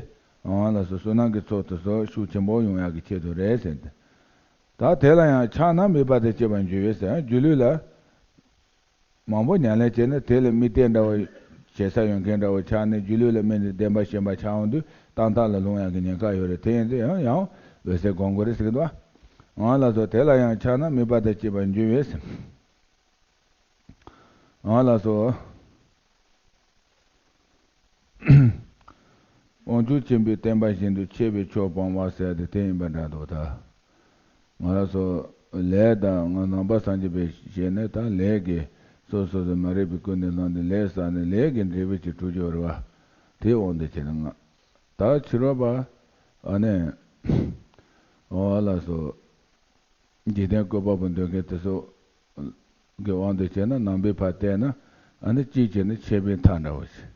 འོང་བ་ལ་སོགས་བསོད་ནམས་ཀྱི་ཚོགས་དེ་ཚོ་ཤུགས་ཆེན་པོ་ཡོང་ཡག་གི་ཆེད་དུ་རེད་ཟེར་ཏེ། ད་དེ་ལ་ཡང་ཕྱག་ན་དམིགས་པ་དང་བཅས་པ་འགྱུར་བས་ཟེར་སྒྱུ་ལུས་ལ། མང་པོ་ཉམས་ལེན་བྱས་ན་དེ་ལ་དམིགས་གཏད་འདྲ་བོ་བྱེད་ས་ཡོད་མཁན་འདྲ་བོ་ཆགས་ནས་སྒྱུ་ལུས་ལ་དམིགས་ནས་བདེན་པ་ཞེན་པ་ཆགས་འོང་དུས་རྟག་མཐའ་ལ་ལྷུང་ཡག་གི་ཉེན་ཁ་ཡོད་རེད། དེ་ཡིན་དུས་ཡང་ཡང་འོད་གསལ་སྒོམ་དགོས་རེད་ཟེར་གི་འདུག་བ། འོང་བ་ལ་སོགས་དེ་ལ་ཡང་ཕྱག་ན་དམིགས་པ་དང་བཅས་པ་འགྱུར་བས། འོང་བ་ལ་སོགས། དབང་ཕྱུག་ཆེན་པོའི་བསྟན་པ་བཞིན་དུ་ཆད་པའི་ཕྱོགས་སྤོང་བ་ཟེར་ཏེ་དེ་ཡིན་པ་འདྲ་འདུག་ད། ང་རང་ཚོ་ལས་དང་ང་ནང་པ་སངས་རྒྱས་པའི་ཞལ་ནས་ད་ལས་ཀྱི་སོ་སོ་སོ་མ་རིག་པའི་ཀུན་ནས་བསླངས་ཏེ་ལས་བསགས་ནས་ལས་ཀྱི་འབྲས་བུ་ཅིག་གྲུབ་ཀྱི་ཡོད་རེད་བ། དེ་དབང་དུ་བྱས་ནས་ང་ད་ཕྱི་རོལ་པ་ཨ་ནི་འོ་ལ་སོ། འཇིག་རྟེན་བཀོད་པ་པོ་འདོད་མཁན་དེ་ཚོ་གི་དབང་དུ་བྱས་ན་ནང་པའི་ཕར་བལྟས་ན་ཨ་ནི་གཅིག་བྱས་ན་ཆད་པའི་མཐའ་འདྲ་བོ་ཞིག་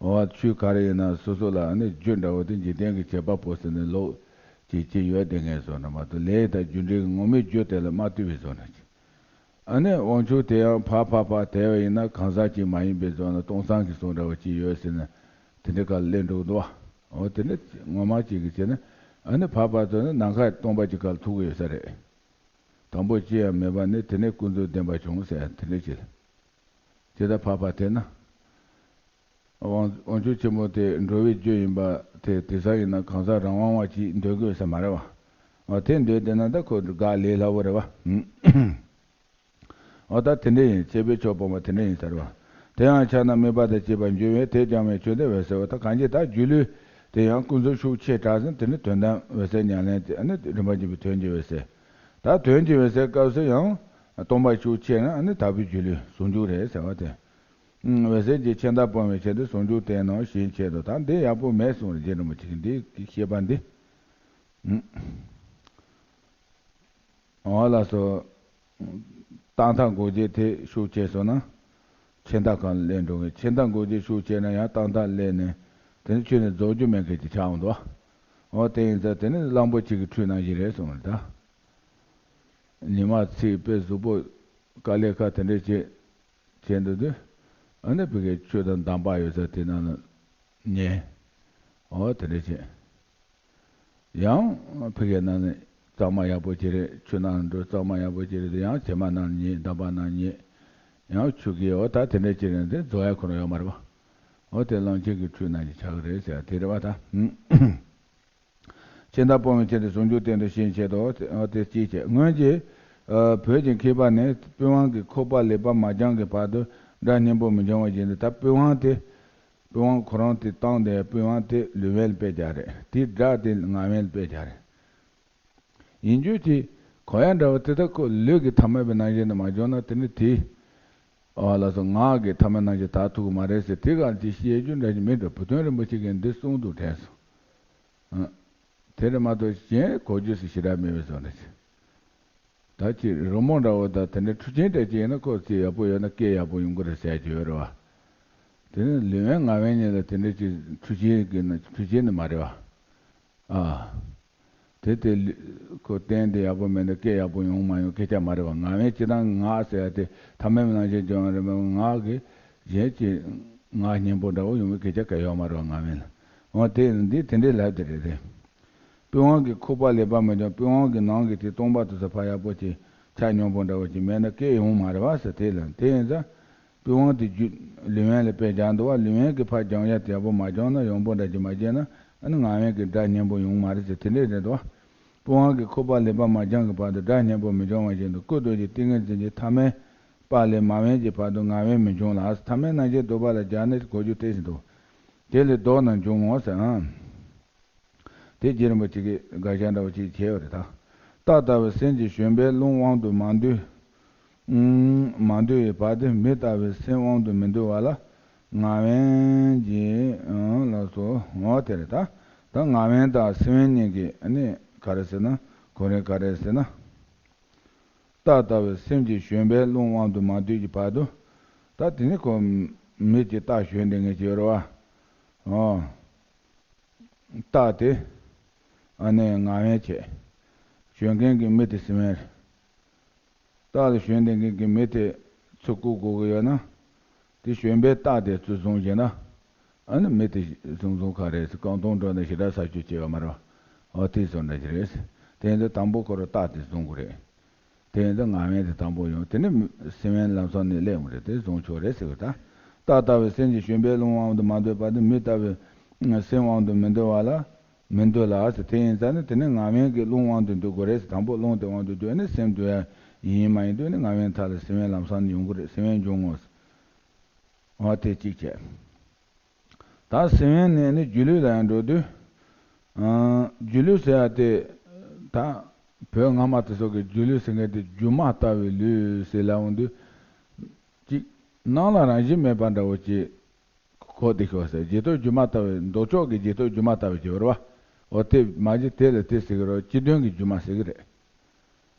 འོ་ཆོས་ག་རེ་ཡིན་ན་སོ་སོ་ལ་ཨ་ནི་རྒྱུ་འདྲ་བོ་དེ་འཇིག་རྟེན་གྱི་བྱེད་པ་པོ་ཟེར་ནས་ལོག་ཅིག་ཅིག་ཡོད་བསྡད་མཁན་བཟོ་འདྲ་མ་གཏོགས་ལས་དང་རྒྱུ་འབྲས་ཀྱི་ངོ་མའི་རྒྱུ་དེ་ལ་མ་ལྟོས་པའི་བཟོ་འདྲ་ཅིག་ཨ་ནི་དབང་ཕྱུག་དེ་ཡང་ཕར་ཕར་ཕར་དལ་བ་ཡིན་ན་གང་ཟག་ཅིག་མ་ཡིན་པའི་བཟོ་འདྲ་སྟོང་སང་གི་བཟོ་འདྲ་བོ་ཅིག་ཡོད་ཟེར་ན་དེ་འདྲའི་ག་ལ་སླེབས་འགྲོ་གི་འདུག་བ། འོ་དེ་ནི་ངོ་མ་ཅིག་གི་བྱས་ན་ཨ་ནི་ཕར་ཕར་ཚུར་ནི་ནམ་མཁའ་སྟོང་པ་ཅིག་ག་ལ་ཐུག་གི་ཡོད་ས་རེད། དང་པོ་ཅི་ཡང་མེད་པ་ནི་དེ་ནས་ཀུན་རྫོབ་བདེན་པ་བྱུང་ཟེར་དེ་འདྲ་ཅིག་ལ། ཇི་ལྟར་འཕགས་པ་དེ་ན། དབང་དབང་ཕྱུག་ཆེན་པོ་དེ་འགྲོ་བའི་རྒྱུ་ཡིན་པ་དེ་དེང་སང་ཡིན་ན་གང་ཟག་རང་དབང་བ་ཅིག་འདོད་དགོས་ས་མ་རེད་བ། འོ་དེ་འདོད་བསྡད་ན་ད་ཁོ་དགག་ལས་སླ་བོ་རེད་བ། འོ་ད་དེ་འདྲ་ཡིན་ཆད་པའི་ཕྱོགས་སྤོང་བ་དེ་འདྲ་ཡིན་ཟེར་བ། དེ་ཡང་ཕྱག་ན་དམིགས་པ་དང་བཅས་པ་འགྱུར་བས་དེ་སྦྱང་བའི་ཆོས་དེ་འོད་གསལ་བ་ད་གང་ཅི་ད་སྒྱུ་ལུས་དེ་ཡང་ཀུན་རྫོབ་ཤུགས་ཆེ་དྲགས་ཟིན་དེ་ནི་དོན་དམ་འོད་གསལ་ཉམས་ལེན་དེ་ནི་རིམ་པ་བཞིན་པའི་དོན་གྱི་འོད་གསལ། ད་དོན་གྱི་འོད་གསལ་སྐབས་སུ་ཡང་སྟོང་པ་ཤུགས་ཆེ་ན་ནི་དག་པའི་སྒྱུ་ལུས་ཟུང་འཇུག་རེད་ཟེར་བ་དེ། འོད་གསལ་གྱི་ཆད་མཐའ་སྤོང་བའི་ཆེད་དུ་ཟུང་འཇུག་བསྟན་ནོ་ཞེས་འཆད་དོ། ད་འདི་ཡག་པོ་མེད་གསུངས་རེད་རྗེ་རིན་པོ་ཆེ་གིས་འདི་གི་བཤད་པ་འདི། འོ་ལགས་སོ། རྟག་མཐའ་འགོག་བྱེད་དེ་ཤུགས་ཆེ་སོང་ན། ཆད་མཐའ་གང་ལ་སླེབས་འགྲོ་གི་ཆད་མཐའ་འགོག་བྱེད་ཤུགས་ཆེ་ན་ཡང་རྟག་མཐའ་སླེབས་ནས་དེ་ནི་ཆོས་ནི་རྫོགས་རྒྱུ་མེད་མཁན་གྱི་ཆགས་འོང་དོ། འོ་དེ་ཡིན་ཙང་དེ་ནི་གླང་པོ་ཆེ་གི་ཁྲུས་ནང་བཞིན་རེད་གསུངས་རེད་ད། ཉི་མ་ཚིག་དཔེ་གཟུགས་པོ་དཀའ་ལས་ཁག་དེ་འདྲས་བྱེད་བྱེད་འདུག་དུས་ཨ་ནི་ཕ་གིའི་ཆུ་དང་འདམ་བག་ཡོད་ས་དེ་ནང་ལ་ཉལ། འོ་དེ་འདྲས་བྱེད། ཡང་ཕ་གིའི་ནང་ནས་གཙང་མ་ཡག་པོ་ཅིག་རེད། ཆུ་ནང་འགྲོ་གཙང་མ་ཡག་པོ་ཅིག་རེད། ཡང་བྱེ་མ་ནང་ཉལ། འདམ་བག་ནང་ཉལ། ཡང་ཆུ་གི་འོ་ད་དེ་འདྲས་ཅིག་རེད་དེ་རྫོགས་ཡ་ཁོ་རང་ཡོད་མ་རེད་པ། འོ་དེ་གླང་ཆེན་གྱི་ཁྲུས་ནང་བཞིན་ཆགས་ཀྱི་རེད་ཟེར་དེ་རེད་པ་ད། ཆད་མཐའ་སྤོང་བའི་ཆེད་དུ་ཟུང་འཇུག་བསྟན་ཏོ་ཞེས་བཤད་དོ། དེ་ཅིའི་ཕྱིར། སྔོན་གྱི་བོད་ཀྱི་མཁས་པ་ནི་པི་ཝང་གི་ཁོག་པ་ལས་པ་མ་བྱང་གི་བར་དུ་སྒྲ་སྙན་པོ་མི་འབྱུང་བ་བཞིན་དུ་ད་པི་ཝང་དེ། པི་ཝང་ཁོ་རང་དེ་བཏང་སྟེ་པི་ཝང་དེ་ལུས་དབེན་ལ་ཕེབས་རྒྱུ་རེད། དེའི་སྒྲ་དེ་ངག་དབེན་ལ་ཕེབས་རྒྱུ་རེད། ཡིན་རྒྱུ་དེ་གོ་ཡ་འདྲ་བོ་དེ་ད་ཁོ་ལུས་ཀྱི་ཐ་མལ་པའི་རྣམ་ཤེས་ནི་མ་བྱུང་ན་དེ་ནི་དེ། ཨ་ལགས་སོ། ངག་གི་ཐ་མལ་རྣམ་ཤེས་དག་ཐུབ་ཀྱི་མ་རེད་ཟེར་དེ་ག་དེ་བཤད་རྒྱུ་འདྲ་ཞིག་མིན་འགྲོ། བུ་སྟོན་རིན་པོ་ཆེ་གིས་འདི་གསུངས་འདུག་དྲན་སོང་། ཨ། དེ་རེད་མ་གཏོགས་གཞན་གོ་རྒྱུ་ཟེར་ཞེ་དྲག་མེད་པའི་བཟོ་འདྲ་ཞིག་ད་ཅིག་རི་མོ་འདྲ་བོ་དང་དེ་འདྲའི་འཕྲུལ་ཆས་འདྲ་ཅིག་ཡིན་ན་ཁོ་ཚོས་ཡག་པོ་ཡོད་ན་སྐད་ཡག་པོ་ཡོང་གི་རེད་ཟེར་གྱི་ཡོད་རེད་བ། དེ་ནི་ལུས་དབེན་ངག་དབེན་གཉིས་ལ་དེ་འདྲའི་ཅིག་འཕྲུལ་ཆས་ཀྱི་ནི་འཕྲུལ་ཆས་ནི་མ་རེད་བ། ཨ། དེ་དེ་ལུས་ཁོ་རྟེན་དེ་ཡག་པོ་མེད་ན་སྐད་ཡག་པོ་ཡོང་མ་ཡོང་སྐད་ཆ་མ་རེད་བ། ངག་དབེན་སྤྱིར་བཏང་ངག་ཟེར་ཡ་དེ་ཐ་མལ་པའི་རྣམ་ཤེས་སྦྱོང་བ་རེད་མ་གཏོགས་ངག་གི་གཞན་གྱི་ངག་སྙན་པོ་འདྲ་བོ་ཡོང་བའི་སྐད་ཆ་ག་ཡོད་མ་རེད་བ། ངག་དབེན་ལ་འོ་དེ་འདི་དེ་འདྲའི་ལབ་དེ་རེད་དེ། པི་ཝང་གི་ཁུག་པ་ལེགས་པ་མི་འབྱུང་། པི་ཝང་གི་ནང་གི་དེ་སྟོང་པ་དེ་ཚོ་ཕར་ཡག་པོ་ཅིག་ཆ་སྙོམས་པོ་འདྲ་བོ་ཅིག་མེད་ན་སྐད་ཡོང་མ་རེད་བ་ཟེར། དེ་ལ་དེ་ཡིན་ཙང་པི་ཝང་དེ་རྒྱུ་ལུས་དབེན་ལ་དཔེ་སྦྱར་འདུག་བ། ལུས་དབེན་གྱི་ཕར་སྦྱང་ཡ་དེ་ཡག་པོ་མ་སྦྱངས་ན་ཡོང་པོ་འདྲ་ཅིག་མ་སྐྱེས་ན་ཨ་ནི་ངག་དབེན་གྱི་སྒྲ་སྙན་པོ་ཡོང་མ་རེད་ཟེར། དེ་འདྲས་རེད་འདུག་བ། པི་ཝང་གི་ཁུག་པ་ལེགས་པ་མ་སྦྱངས་ཀྱི་བར་དུ་སྒྲ་སྙན་པོ་མི་འབྱུང་བ་བཞིན་དུ་སྐུ་རྡོ་རྗེ་ཏིང་ངེ་འཛིན་གྱི་ཐ་མལ་པ་ལས་མ་དབེན་གྱི་བར་དུ་ངག་དབེན་མི་འབྱུང་ལ། ཐ་མལ་རྣམ་བཞི་འདོད་པ་ལ་སྦྱར་ནས་གོ་རྒྱུ་དེ་བཞིན་དུ། དེ་ལས་ལྡོག་ན་འབྱུང་ངོ་ཟེར། ཨང་། དེ་རྗེ་རིན་པོ་ཆེ་གིས་དགག་བྱ་འདྲ་བོ་ཅིག་བྱས་པ་རེད་ད། རྟགས་ལྟ་བུའི་སེམས་ཀྱི་ཞོན་པའི་རླུང་དབང་དུ་མ་འདུས། ཨུམ། མ་འདུས་པའི་བར་དུ་མི་ལྟ་བུའི་སེམས་དབང་དུ་མི་འདུ་བ་ལ་ངག་དབེན་གྱི་ཨང་ལ་སོགས། འོ་དེ་རེད་ད། ད་ངག་དབེན་དང་སེམས་དབེན་གཉིས་ཀྱི་ཨ་ནི་ག་རེ་ཟེར་ན་གོ་རིམ་ག་རེ་ཟེར་ན། རྟགས་ལྟ་བུའི་སེམས་ཀྱི་ཞོན་པའི་རླུང་དབང་དུ་མ་འདུས་ཀྱི་བར་དུ། ད་དེ་ནི་ཁོ་མི་གྱི་རྟགས་ཞོན་དེ་ངེས་ཀྱི་ཡོད་རེད་བ། ཨོ། རྟགས་དེ་ཨ་ནི་ངག་དབེན་བྱས། ཞོན་མཁན་གྱི་མི་དེ་སེམས་དབེན་རེད། རྟགས་ལ་ཞོན་དེ་མཁན་གྱི་མི་དེ་ཚུར་བཀུག་དགོས་ཀྱི་ཡོད་ན། དེ་ཞོན་པའི་རྟགས་དེ་ཚུར་བཟུང་བྱས་ན། ཨ་ནི་མི་དེ་བཟུང་བཟུང་ག་རེད་ཟེར། རྐང་སྟོང་འགྲོ་ནས་ཞེ་དྲག་ས་ཆུ་སྐྱེ་བ་མ་རེད་བ། འོ་དེ་བཟོ་འདྲ་ཞིག་རེད། དེ་ཡིན་དུས་དང་པོ་ཁོ་རང་རྟགས་དེ་བཟུང་དགོས་རེད། དེ་ཡིན་དུས་ངག་དབེན་དེ་དང་པོ་ཡོང་། དེ་ནི་སེམས་དབེན་ལམ་སང་ནས་སླེབས་འོང་རེད། དེ་བཟུང་ཆོག་རེད་ཟེར་གི་ད། རྟགས་ལྟ་བུའི་སེམས་ཀྱི་ཞོན་པའི་རླུང་དབང་དུ་མ་འདུས་པ་དེ་མི་ལྟ་བུའི་སེམས་དབང་དུ་མི་འདུ་བ་ལ། མི་འདུ་ལ་ཟེར། དེ་ཡིན་ཙང་ནི་དེ་ནི་ངག་དབེན་གྱི་རླུང་དབང་དུ་འདུ་དགོས་རེད་ཟེར། དང་པོ་རླུང་དེ་དབང་དུ་འདུས་ནས་སེམས་འདུ་ཡ་ཡིན་མ་ཡིན་དུས་ནི་ངག་དབེན་མཐའ་ལ་སེམས་དབེན་ལམ་སང་ནས་ཡོང་གི་རེད། སེམས་དབེན་འབྱུང་ངོ་ཟེར། འོ་དེ་གཅིག་བྱས། ད་སེམས་དབེན་ནས་ནི་སྒྱུ་ལུས་ལ་ཡང་འགྲོ་དུས། ཨ། སྒྱུ་ལུས་ཟེར་ཡ་དེ། ད་བོད་སྔ་མ་དེ་ཚོ་གི་སྒྱུ་ལུས་ཟེར་མཁན་དེ་སྒྱུ་མ་ལྟ་བུའི་ལུས་ཟེར་ལབ་འོང་དུས། གཅིག་སྣང་ལ་རང་བཞིན་མེད་པ་འདྲ་བོ་ཅིག་གོ་བདེ་ཤོག་ཟེར། རྗེས་ཐོབ་སྒྱུ་མ་ལྟ་བུའི་མདོ་ཕྱོགས་ཀྱི་རྗེས་ཐོབ་སྒྱུ་མ་ལྟ་བུ་ཅིག་ཡོད་རེད་བ། འོ་དེ་མ་གཞི་དེ་ལ་དེ་ཟེར་གི་རེད། སྤྱི་དོན་གྱི་སྒྱུ་མ་ཟེར་གི་རེད།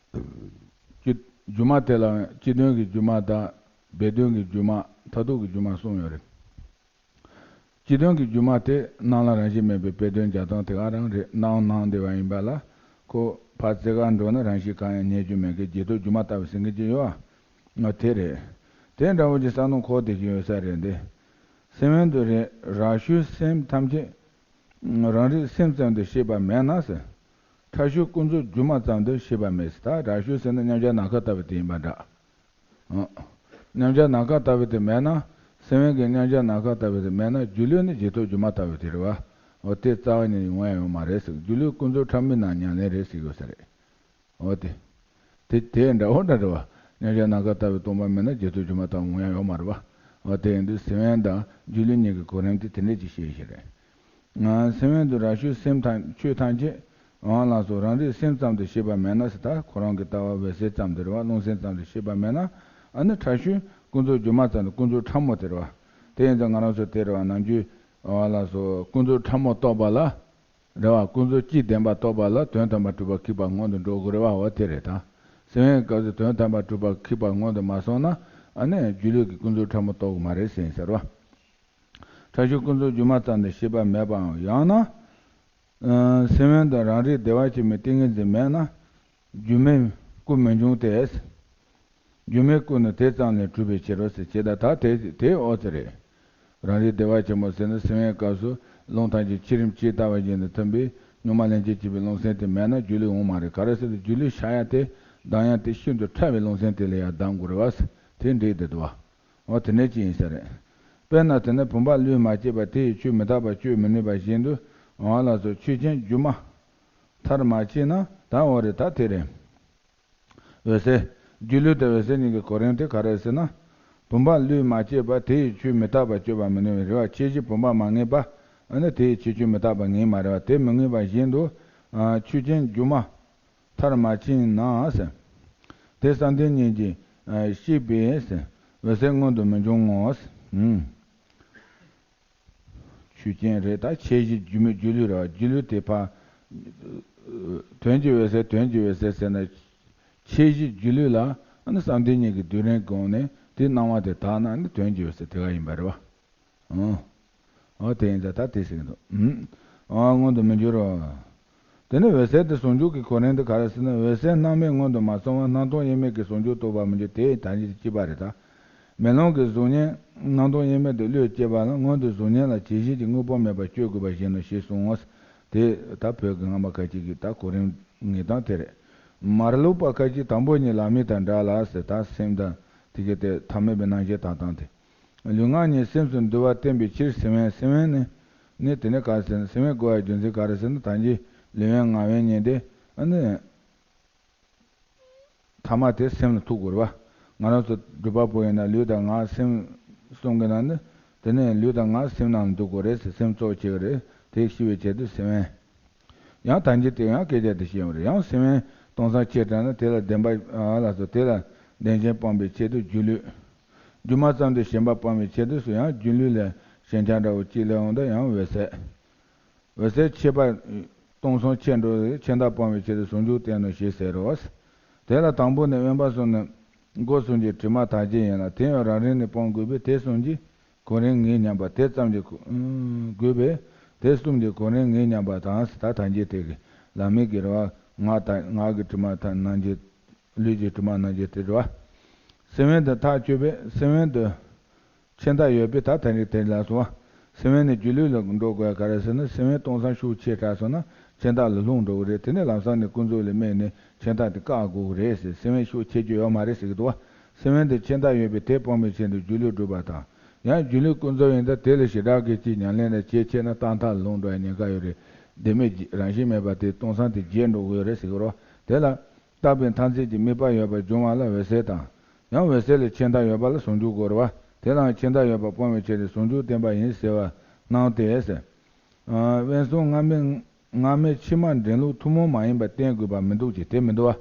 སྤྱི། སྒྱུ་མ་དེ་ལའང་སྤྱི་དོན་གྱི་སྒྱུ་མ་དང་སྦས་དོན་གྱི་སྒྱུ་མ། མཐར་ཐུག་གི་སྒྱུ་མ་གསུམ་ཡོད་རེད། སྤྱི་དོན་གྱི་སྒྱུ་མ་དེ་སྣང་ལ་རང་བཞིན་མེད་པའི་དཔེ་དོན་བྱ་སྟངས་དེ་ག་རང་རེད། སྣང་སྣང་བདེ་བ་ཡིན་པ་ལ། ཁོ་ཕར་རྩེ་གར་འགྲོ་ན་རང་བཞིན་གང་ཡང་རྙེད་རྒྱུ་མེད་མཁན་རྗེས་ཐོབ་སྒྱུ་མ་ལྟ་བུ་ཟེར་མཁན་ཅིག་ཡོད་ཨ། ང་དེ་རེད། དེ་འདྲ་བོ་ཅིག་བསམ་བློ་འཁོར་བསྡད་ཀྱི་ཡོད་ས་རེད་འདི། སེམས་དབེན་དུ་རེད། རགས་ཤུལ་སེམས་ཐམས་ཅད་རང་རིག་སེམས་ཙམ་དུ་ཤེས་པ་མེད་ན་ཟེར། ཕྲ་ཤུལ་ཀུན་རྫོབ་སྒྱུ་མ་ཙམ་དུ་ཤེས་པ་མེད་ཟེར། ད་རགས་ཤུལ་ཟེར་ན་མཉམ་གཞག་ནམ་མཁའ་ལྟ་བུ་དེ་ཡིན་པ་འདྲ། ཨང་། མཉམ་གཞག་ནམ་མཁའ་ལྟ་བུ་དེ་མེད་ན། སེམས་དབེན་གྱི་མཉམ་གཞག་ནམ་མཁའ་ལྟ་བུ་དེ་མེད་ན་སྒྱུ་ལུས་ནི་རྗེས་ཐོབ་སྒྱུ་མ་ལྟ་བུ་དེ་རེད་བ། འོ་དེ་རྩ་བ་ཉིད་ནས་ཡོང་ཡ་ཡོད་མ་རེད་ཟེར། སྒྱུ་ལུས་ཀུན་རྫོབ་ཕྲ་མོའི་ནང་ཉམས་ལེན་རེད་ཟེར་དགོས་ས་རེད། འོ་དེ། དེ་དེ་འདྲ་བོ་འདྲ་རེད་བ། མཉམ་གཞག་ནམ་མཁའ་ལྟ་བུའི་སྟོང་པ་མེད་ན་རྗེས་ཐོབ་སྒྱུ་མ་ལྟ་བུ་ཡོང་ཡ་ཡོད་མ་རེད་བ། འོ་དེ་ཡིན་དུས་སེམས་དབེན་དང་སྒྱུ་ལུས་གཉིས་ཀྱི་གོ་རིམ་དེ་དེ་འདྲས་ཅིག་ཤེས་ཤེས་རེད། ང་སེམས་དབེན་དུ་རགས་ཤུལ་སེམས་ཐམས་ཆོས་ཐམས་ཅད་འོང་ལ་སོགས་རང་རིག་སེམས་ཙམ་དུ་ཤེས་པ་མེད་ན་ཟེར། ད་ཁོ་རང་གི་ལྟ་བ་འོད་གསལ་ཙམ་དུ་རེད་བ། རླུང་སེམས་ཙམ་དུ་ཤེས་པ་མེད་ན། ཨ་ནི་ཕྲ་ཤུལ་ཀུན་རྫོབ་སྒྱུ་མ་ཙམ་དུ་ཀུན་རྫོབ་ཕྲ་མོ་དེ་རེད་བ། དེ་ཡིན་ཙང་ང་རང་ཚོ་དེ་རེད་བ། ནམ་རྒྱུན་འོང་ལ་སོགས་ཀུན་རྫོབ་ཕྲ་མོ་རྟོགས་པ་ལ། རེད་བ། ཀུན་རྫོབ་སྤྱིའི་བདེན་པ་རྟོགས་པ་ལ་དོན་དམ་པར་གྲུབ་པ་ཁེགས་པ་སྔོན་དུ་འགྲོ་དགོས་རེད་བ། འོ་དེ་རེད་ད། སེམས་དབེན་སྐབས་སུ་དོན་དམ་པར་གྲུབ་པ་ཁེགས་པ་སྔོན་དུ་མ་སོང་ན། ཨ་ནི་སྒྱུ་ལུས་ཀྱི་ཀུན་རྫོབ་ཕྲ་མོ་རྟོགས་ཀྱི་མ་རེད་ཟེར་ཡིན་ཟེར་བ། ཕྲ་ཤུལ་ཀུན་རྫོབ་སྒྱུ་མ་ཙམ་དུ་ཤེས་པ་མེད་པའམ། ཡང་ན། ཨ། སེམས་དབེན་དང་རང་རིག་བདེ་བར་གཤེགས་པའི་ཏིང་ངེ་འཛིན་མེད་ན། སྒྱུ་མའི་སྐུ་མི་འབྱུང་སྟེ། སྒྱུ་མའི་སྐུ་ནི་དེ་ཙམ་ལས་གྲུབ་པའི་ཕྱིར་རོ་ཟེར། ཇི་ལྟར་ད་དེ་དེ་འོ་ཙི་རེད། རང་རིག་བདེ་བར་གཤེགས་པ་ཟེར་ན་སེམས་དབེན་སྐབས་སུ་རླུང་ཐམས་ཅད་ཕྱི་རིམ་གཅིག་ལྟ་བུ་བཞིན་དུ་མཐུན་པའི་གཉུག་མ་ལྷན་ཅིག་སྐྱེས་པའི་རླུང་སེམས་དེ་མེད་ན་སྒྱུ་ལུས་འོང་མ་རེད། ག་རེ་ཟེར་ན་སྒྱུ་ལུས་ཤར་ཡ་དེ་ལྡང་ཡ་དེ་ཤིན་ཏུ་ཕྲ་བའི་རླུང་སེམས་དེ་ལ་ཡང་ལྡང་དགོས་རེད་བ་ཟེར། དེ་འགྲིག་བསྡད་འདུག་བ། འོ་དེ་ནས་ཅི་ཡིན་ས་རེད། དཔེར་ན་དེ་ནི་བུམ་པ་ལུས་མ་སྐྱེས་པ་དེ་ཡི་ཆོས་མི་རྟག་པ་གཅོད་མི་ནུས་པ་བཞིན་དུ། འོ་ལགས་སོ། ཆོས་ཅན་སྒྱུ་མ་མཐར་མ་ཕྱིན་ན། ད་འོ་རེད། ད་དེ་རེད། འོད་གསལ། སྒྱུ་ལུས་དང་འོད་གསལ་གཉིས་ཀྱི་གོ་རིམ་དེ་ག་རེ་རེད་ཟེར་ན། བུམ་པ་ལུས་མ་སྐྱེས་པ་དེ་ཡི་ཆོས་མི་རྟག་པ་གཅོད་པར་མི་ནུས་པའི་རེད་བ། ཁྱད་གཞི་བུམ་པ་མ་ངེས་པ། ཨ་ནི་དེ་ཡི་ཁྱད་ཆོས་མི་རྟག་པ་ངེས་མ་རེད་བ། དེ་མི་ངེས་པ་བཞིན་དུ། ཨ། ཆོས་ཅན་སྒྱུ་མ་མཐར་མ་ཕྱིན་ན་ཟེར། དེ་བསམ་གཏན་གཉིས་ཀྱིས་གཤེགས་པའི་ཟེར། འོད་གསལ་མངོན་དུ་མི་འབྱུང་ངོ་ཟེར། ཨུམ། ཆོས་ཅན་རེད། ད་ཁྱད་གཞི་སྒྱུ་མའི་སྒྱུ་ལུས་རེད་བ། སྒྱུ་ལུས་དེ་ཕར། དོན་གྱི་འོད་གསལ། དོན་གྱི་འོད་གསལ་ཟེར་ན། ཁྱད་གཞི་སྒྱུ་ལུས་ལ་ཨ་ནི་བསམ་གཏན་གཉིས་ཀྱི་སྡུད་རིམ་གྱི་སྒོ་ནས་དེའི་སྣང་བ་དེ་དག་ན་ཨ་ནི་དོན་གྱི་འོད་གསལ་དེ་ག་ཡིན་པ་རེད་བ། ཨང་། ཨོ་དེ་ཡིན་ཙང་ད་དེ་ཟེར་གྱི་འདུག་ཨང་། མངོན་དུ་མི་འགྱུར་རོ། དེ་ནས་འོད་གསལ་དེ་ཟུང་འཇུག་གི་གོ་རིམ་དེ་ག་རེ་ཟེར་ན། འོད་གསལ་སྣང་མེད་སྔོན་དུ་མ་སོང་བར་སྣང་སྟོང་དབྱེར་མེད་ཀྱི་ཟུང་འཇུག་རྟོགས་པར་མི་འགྱུར། དེ་ད་ནི་གཅིག་པ་རེད་ད། མེ་ལོང་གི་གཟུགས་བརྙན་སྣང་སྟོང་དབྱེར་མེད་དུ་བློས་བསྐྱེད་པ་ལ་སྔོན་དུ་གཟུགས་བརྙན་ལ་ཇི་བཞིན་གྱི་དངོས་པོ་མེད་པར་སྤྱོད་དགོས་པ་བཞིན་ནོ་ཞེས་གསུངས་ངོ་། དེ་ད་བོད་ཀྱི་སྔ་མ་ཁ་ཅིག་གི་ད་གོ་རིམ་ངེས་སྟངས་དེ་རེད། མར་ལུགས་པ་ཁ་ཅིག་དང་པོ་ཉིད་ལམ་རིམ་དང་འདྲ་ལ་ཟེར། ད་སེམས་དང་དེ་ག་དེ་ཐ་མལ་པའི་སྣང་ཤས་དག་སྟངས་དེ། ལུས་ངག་གཉིས་སེམས་སུ་འདུ་བ་བསྟན་པའི་ཕྱིར་སེམས་དབེན། སེམས་དབེན་ནི་ནི་དེ་ནི་ག་ཟེར་ན། སེམས་དབེན་དགོས་པའི་རྒྱུ་མཚན་ག་རེ་ཟེར་ན། ད་གིན་ལུས་དབེན་ངག་དབེན་གཉིས་ཏེ། ཨ་ནི་ཐ་མ་དེ་སེམས་ལ་ཐུག་དགོས་རེད་བ། ང་རང་ཚོ་སྒྲུབ་པ་པོ་ཡིན་ན་ལུས་དང་ངག་སེམས་གསུམ་གྱི་ནང་ནས་དེ་ནས་ལུས་དང་ངག་སེམས་ནང་འདུ་དགོས་རེད་ཟེར། སེམས་གཙོ་བྱེད་ཀྱི་རེད། དེ་ཤེས་པའི་ཆེད་དུ་སེམས་དབེན། ཡང་ད་གིན་དེ་ཡང་སྐད་ཆ་དེ་བཤད་ཡོང་རེད། ཡང་སེམས་དབེན་སྟོང་སང་ཆེ་དྲགས་ན་དེ་ལ་བདེན་པ་ཨ་ལ་སོགས་དེ་ལ་བདེན་ཞེན་སྤོང་བའི་ཆེད་དུ་སྒྱུ་ལུས། སྒྱུ་མ་ཙམ་དུ་ཞེན་པ་སྤོང་བའི་ཆེད་དུ་སུ་ཡང་སྒྱུ་ལུས་ལ་ཞེན་ཆགས་འདྲ་བོ་གཅིག་སླེབས་འོང་དུས་ཡང་འོད་གསལ། འོད་གསལ་ཁྱད་པར་སྟོང་སང་ཆེ་འགྲོ་བའི་ཕྱིར་ཕྱིར་ལྡོག་སྤོང་བའི་ཆེད་དུ་ཟུང་འཇུག་བསྟན་ནོ་ཞེས་ཟེར་རོ། དེ་ལ་དང་པོ་ནི་དབེན་པ་གསུམ་ནི་སྒོ་གསུམ་གྱི་དྲི་མ་དག་བྱེད་ཡིན་ལ། དེ་ཡང་རང་རིམ་ནས་སྤོང་དགོས་པས། དེ་གསུམ་གྱི་གོ་རིམ་ངེས་སྙམ་པ་དེ་ཙམ་གྱིས་གོ་དགོས་པས། དེ་གསུམ་གྱི་གོ་རིམ་ངེས་སྙམ་པ་དང་། ད་ད་གིན་དེ་གི་ལམ་རིམ་གྱི་རེད་བ། ངག་དང་ངག་གི་དྲི་མ་དང་སྣང་བྱེད། ལུས་ཀྱི་དྲི་མ་སྣང་བྱེད་དེ་རེད་བ། སེམས་དབེན་དུ་ཐག་ཆོད་པས། སེམས་དབེན་དུ་ཕྱིར་ལྡོག་ཡོད་པས། ད་དེ་རིང་དེ་ལ་སོང་བ། སེམས་དབེན་ནས་སྒྱུ་ལུས་ལ་འགྲོ་དགོས་ག་རེ་ཟེར་ན། སེམས་དབེན་སྟོང་སང་ཤུགས་ཆེ་དྲགས་སོང་ན་ཕྱིར་ལྡོག་ལ་ལྷུང་འགྲོ་གི་རེད། དེ་ནས་ལམ་སང་ནས་ཀུན་རྫོབ་ལ་དམིགས་ནས་ཕྱིར་ལྡོག་དེ་བཀག་དགོས་ཀྱི་རེད་ཟེར། སེམས་དབེན་ཤུགས་ཆེ་རྒྱུ་ཡོད་མ་རེད་ཟེར་གྱི་འདུག་བ། སེམས་དབེན་དུ་ཕྱིར་ལྡོག་ཡོད་པས། དེ་སྤོང་བའི་ཆེད་དུ་སྒྱུ་ལུས་སྒྲུབ་པ་དང་། ཡང་སྒྱུ་ལུས་ཀུན་རྫོབ་ཡིན་ད། དེ་ལ་ཞེ་དྲག་གི་ཅིག་ཉམས་ལེན་ལ་བྱེད་ཆེ་ན་རྟག་མཐའ་ལ་ལྷུང་འགྲོ་ཡ་ཉེན་ཁ་ཡོད་རེད། བདེན་མེད་རང་བཞིན་མེད་པ་དེ་སྟོང་སང་དེ་བརྗེད་འགྲོ་གི་ཡོད་རེད་ཟེར་གྱི་རེད་བ། དེ་ལ་རྟག་པའི་མཐར་འཛིན་གྱི་དམིགས་པ་ཡོད་པར་འབྱུང་བ་ལ་འོད་གསལ་དང་། ཡང་འོད་གསལ་ལ་ཕྱིར་ལྡོག་ཡོད་པ་ལ་ཟུང་འཇུག་དགོས་རེད་བ། དེ་ལའང་ཕྱིར་ལྡོག་ཡོད་པ་སྤོང་བའི་ཕྱིར་ཏེ་ཟུང་འཇུག་བསྟན་པ་ཡིན་ཟེར་བ་སྣང་སྟེ་ཟེར། ཨ། དབེན་གསུམ་སྔ་མའི་སྔ་མའི་ཕྱི་མ་འདྲེན་ལུགས་ཐུན་མོང་མ་ཡིན་པ་བསྟན་དགོས་པ་མི་འདུག་ཅེས་དེ་མི་འདུག་བ།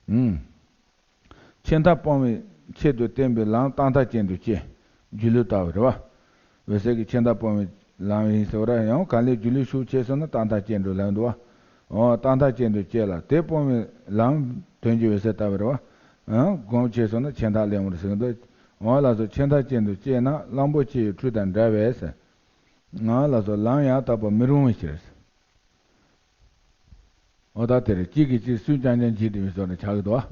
ཨུམ། ཕྱིར་ལྡོག་སྤོང་བའི་ཆེད་དུ་བསྟན་པའི་ལམ་རྟག་མཐའ་ཅན་དུ་སྐྱེ། སྒྱུ་ལུས་ལྟ་བུ་རེད་བ། འོད་གསལ་གྱི་ཕྱིར་ལྡོག་སྤོང་བའི་ལམ་ཡིན་ཟེར་བ་ར། ཡང་གང་ལས་སྒྱུ་ལུས་ཤུགས་ཆེ་སོང་ན་རྟག་མཐའ་ཅན་དུ་ལབ་འདུག་བ། འོ། རྟག་མཐའ་ཅན་དུ་སྐྱེ་ལ། དེ་སྤོང་བའི་ལམ་དོན་གྱི་འོད་གསལ་ལྟ་བུ་རེད་བ། ཨང་། གོམས་ཆེ་སོང་ན་ཕྱིར་ལྡོག་སླེབས་འོང་ཟེར་གྱི་འདུག་འོ་ལགས་སོ། ཕྱིར་ལྡོག་ཅན་དུ་སྐྱེས་ན་གླང་པོ་ཆེ་ཡི་ཁྲུས་དང་འདྲ་བས་ཟེར། ང་ལགས་སོ། ལམ་ཡང་དག་པར་མི་རུང་བའི་ཕྱིར། འོ་ད་དེར་གཅིག་གིས་གཅིག་སུན་ཀྱང་ཀྱང་བྱེད་བསྡད་པའི་བཟོ་འདྲ་ཆགས་ཀྱི་འདུག་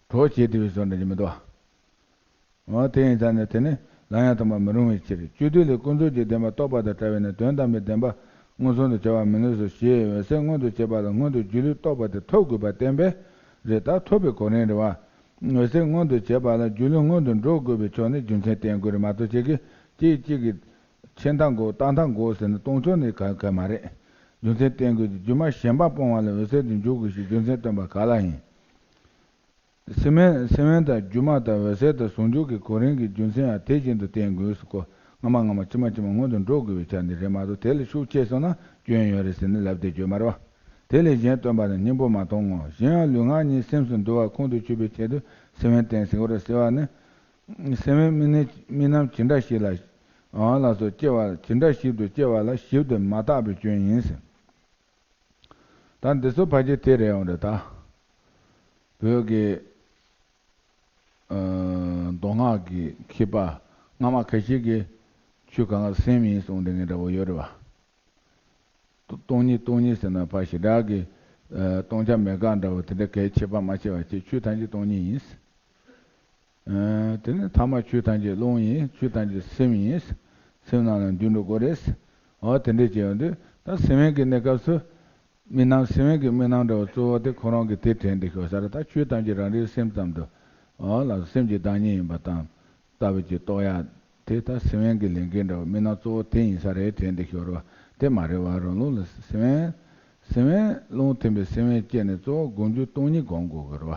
གྲོགས་བྱེད་བསྡད་པའི་བཟོ་འདྲ་ཅིག་མི་འདུག་འོ་དེ་ཡིན་ཙང་ནས་དེ་ནི་ལམ་ཡང་དག་པར་མི་རུང་བའི་ཕྱིར། སྤྱོད་བསྡུས་ལས་ཀུན་རྫོབ་ཀྱི་བདེན་པ་རྟོགས་པ་དང་བྲལ་བས་ན་དོན་དམ་པའི་བདེན་པ་མངོན་སུམ་དུ་བྱ་བར་མི་ནུས་སོ་ཞེས་འོད་གསལ་མངོན་དུ་བྱེད་པ་ལ་སྔོན་དུ་སྒྱུ་ལུས་རྟོགས་པ་དེ་ཐོབ་དགོས་པར་བསྟན་པས་རེད། ད་ཐོབ་པའི་གོ་རིམ་རེད་བ། འོད་གསལ་མངོན་དུ་བྱེད་པ་ལ་སྒྱུ་ལུས་སྔོན་དུ་འགྲོ་དགོས་པའི་ཕྱོགས་ནས་རྒྱུ་མཚན་བསྟན་དགོས་རེད་མ་གཏོགས། ཁྱེད་ཀྱིས་གཅིག་གཅིག་གིས་ཕྱིར་ལྡོག་དགོས་རྟག་མཐའ་དགོས་ཟེར་ནས་གཏོང་ཕྱོགས་ནས་ག་ག་མ་རེད། རྒྱུ་མཚན་བསྟན་དགོས་ཀྱི། སྒྱུ་མ་ཞེན་པ་སྤོང་བ་ལ་འོད་གསལ་དུ་འཇུག་དགོས་ཞེས་རྒྱུ་མཚན་སྟོན་པ་ག་ལ་ཡིན། སེམས་དབེན་སེམས་དབེན་དང་སྒྱུ་མ་དང་འོད་གསལ་དང་ཟུང་འཇུག་གི་གོ་རིམ་གྱི་རྒྱུ་མཚན་ཡང་དེ་བཞིན་དུ་བསྟན་དགོས་སོ། སྔ་མ་སྔ་མ་ཕྱི་མ་ཕྱི་མ་སྔོན་དུ་འགྲོ་དགོས་པའི་ཆ་ནས་རེད་མ་གཏོགས། དེ་ལས་ཤུགས་ཆེ་སོང་ན་སྐྱོན་ཡོད་རེད་ཟེར་ནས་ལབ་བསྡད་རྒྱུ་མ་རེད་བ། དེ་ལས་གཞན་སྟོན་པ་ནི་སྙིང་པོ་མ་མཐོང་ངོ་། གཞན་ཡང་ལུས་ངག་གཉིས་སེམས་སུ་འདུ་བ་ཁོང་དུ་ཆུད་པའི་ཆེད་དུ་སེམས་དབེན་བསྟན་ཟེར་བ་རེད། ཟེར་བ་ནི། སེམས་དབེན་དམིགས་རྣམ་དམིགས་རྣམ་ཇི་འདྲ་ཞིག་ལ། ཨང་ལགས་སོ། སྐྱེ་བ་ཇི་འདྲ་ཞིག་ཏུ་སྐྱེ་བ་ལ་ཞིབ་ཏུ་མ་བརྟགས་པའི་སྐྱོན་ཡིན་ཟེར། ད་འདི་ཚོ་ཕལ་ཆེར་དེ་རེད་འོང་རེད་ད། བོད་ཀྱི་ཨ་མདོ་སྔགས་ཀྱི་མཁས་པ་སྔ་མ་ཁ་ཤས་ཀྱིས་ཆོས་གང་ག་སེམས་ཡིན་གསུངས་དེ་འདྲ་བོ་ཡོད་རེད་བ། སྟོང་ཉིད་སྟོང་ཉིད་ཟེར་ན་ཕར་ཞེ་དྲག་གི་ཨ་སྟོང་ཆ་མེད་དགག་འདྲ་བོ་དེ་འདྲ་གལ་ཆེ་བ་མ་ཆེ་བ་བྱས། ཆོས་ཐམས་ཅད་སྟོང་ཉིད་ཡིན། ཨ་དེ་ནས་ཐ་མ་ཆོས་ཐམས་ཅད་རླུང་ཡིན། ཆོས་ཐམས་ཅད་སེམས་ཡིན། སེམས་རྣམས་ལ་འདུས་འགྲོ་དགོས་རེད། འོ་དེ་འདྲས་བྱས་ཡོང་དུས་ད་སེམས་དབེན་གྱི་གནས་སྐབས་སུ། དམིགས་རྣམ་སེམས་དབེན་གྱི་དམིགས་རྣམ་འདྲ་བོ་གཙོ་བོ་དེ་ཁོ་རང་གིས་དེ་དྲན་བསྡད་ཤོག་ཟེར། ད་ཆོས་ཐམས་ཅད་རང་རིག་སེམས་ཙམ་དུ། འོ་ལགས་སོ། སེམས་ཀྱི་བདག་ཉིད་ཡིན་པ་དང་ལྟ་བུ་ཅིག་རྟོགས་ཡ། དེ་ལྟར་སེམས་དབེན་གྱི་ལས་འགན་འདྲ་བོ་དམིགས་རྣམ་གཙོ་བོ་དེ་ཡིན་ས་རེད་དྲན་བསྡད་ཤོག་རེད་བ། དེ་མ་རེད་བ། རང་ལུགས་ལ་སེམས་དབེན། སེམས་དབེན་རླུང་ཐིམ་པའི་སེམས་དབེན་སྐྱེས་ནས་གཙོ་བོ་སྒོམ་རྒྱུ་སྟོང་ཉིད་སྒོམ་དགོས་ཀྱི་རེད་བ།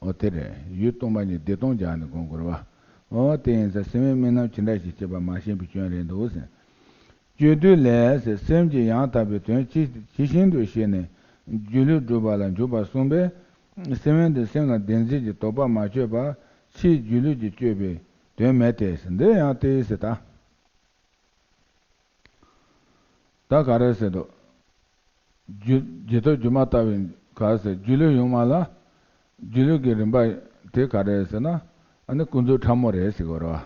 འོ་དེ་རེད། ཡུལ་སྟོང་པ་ཉིད་བདེ་སྟོང་སྦྱར་ནས་སྒོམ་དགོས་རེད་བ། འོ་དེ་ཡིན་ཙང་སེམས་དབེན་དམིགས་རྣམ་ཇི་འདྲ་ཞིག་སྐྱེས་པ་མ་ཤེས་པའི་སྐྱོན་རེད་འདུག་ཟེར། སྤྱོད་བསྡུས་ལས་ཟེར། སེམས་ཀྱི་ཡང་དག་པའི་དོན་ཇི་ཇི་བཞིན་དུ་ཤེས་ནས་སྒྱུ་ལུས་སྒྲུབ་པ་ལ་འཇུག་པར་གསུངས་པས། སེམས་དབེན་དུ་སེམས་ལ་བདེན་འཛིན་གྱི་དོགས་པ་མ་གཅོད་པར་ཕྱིའི་སྒྱུ་ལུས་ཀྱིས་གཅོད་པའི་དོན་མེད་དེ་ཟེར། འདི་ཡང་དེའི་ཟེར་ད། ད་ག་རེ་ཟེར་འདུག་རྒྱུ་རྒྱུ་སྟོབས་སྒྱུ་མ་ལྟ་བུའི་ག་རེ་ཟེར། སྒྱུ་ལུས་ཡོངས་མ་ལ། སྒྱུ་ལུས་ཀྱི་རིམ་པ་དེ་ག་རེ་ཟེར་ན། ཨ་ནི་ཀུན་རྫོབ་ཕྲ་མོ་རེད་ཟེར་དགོས་རེད་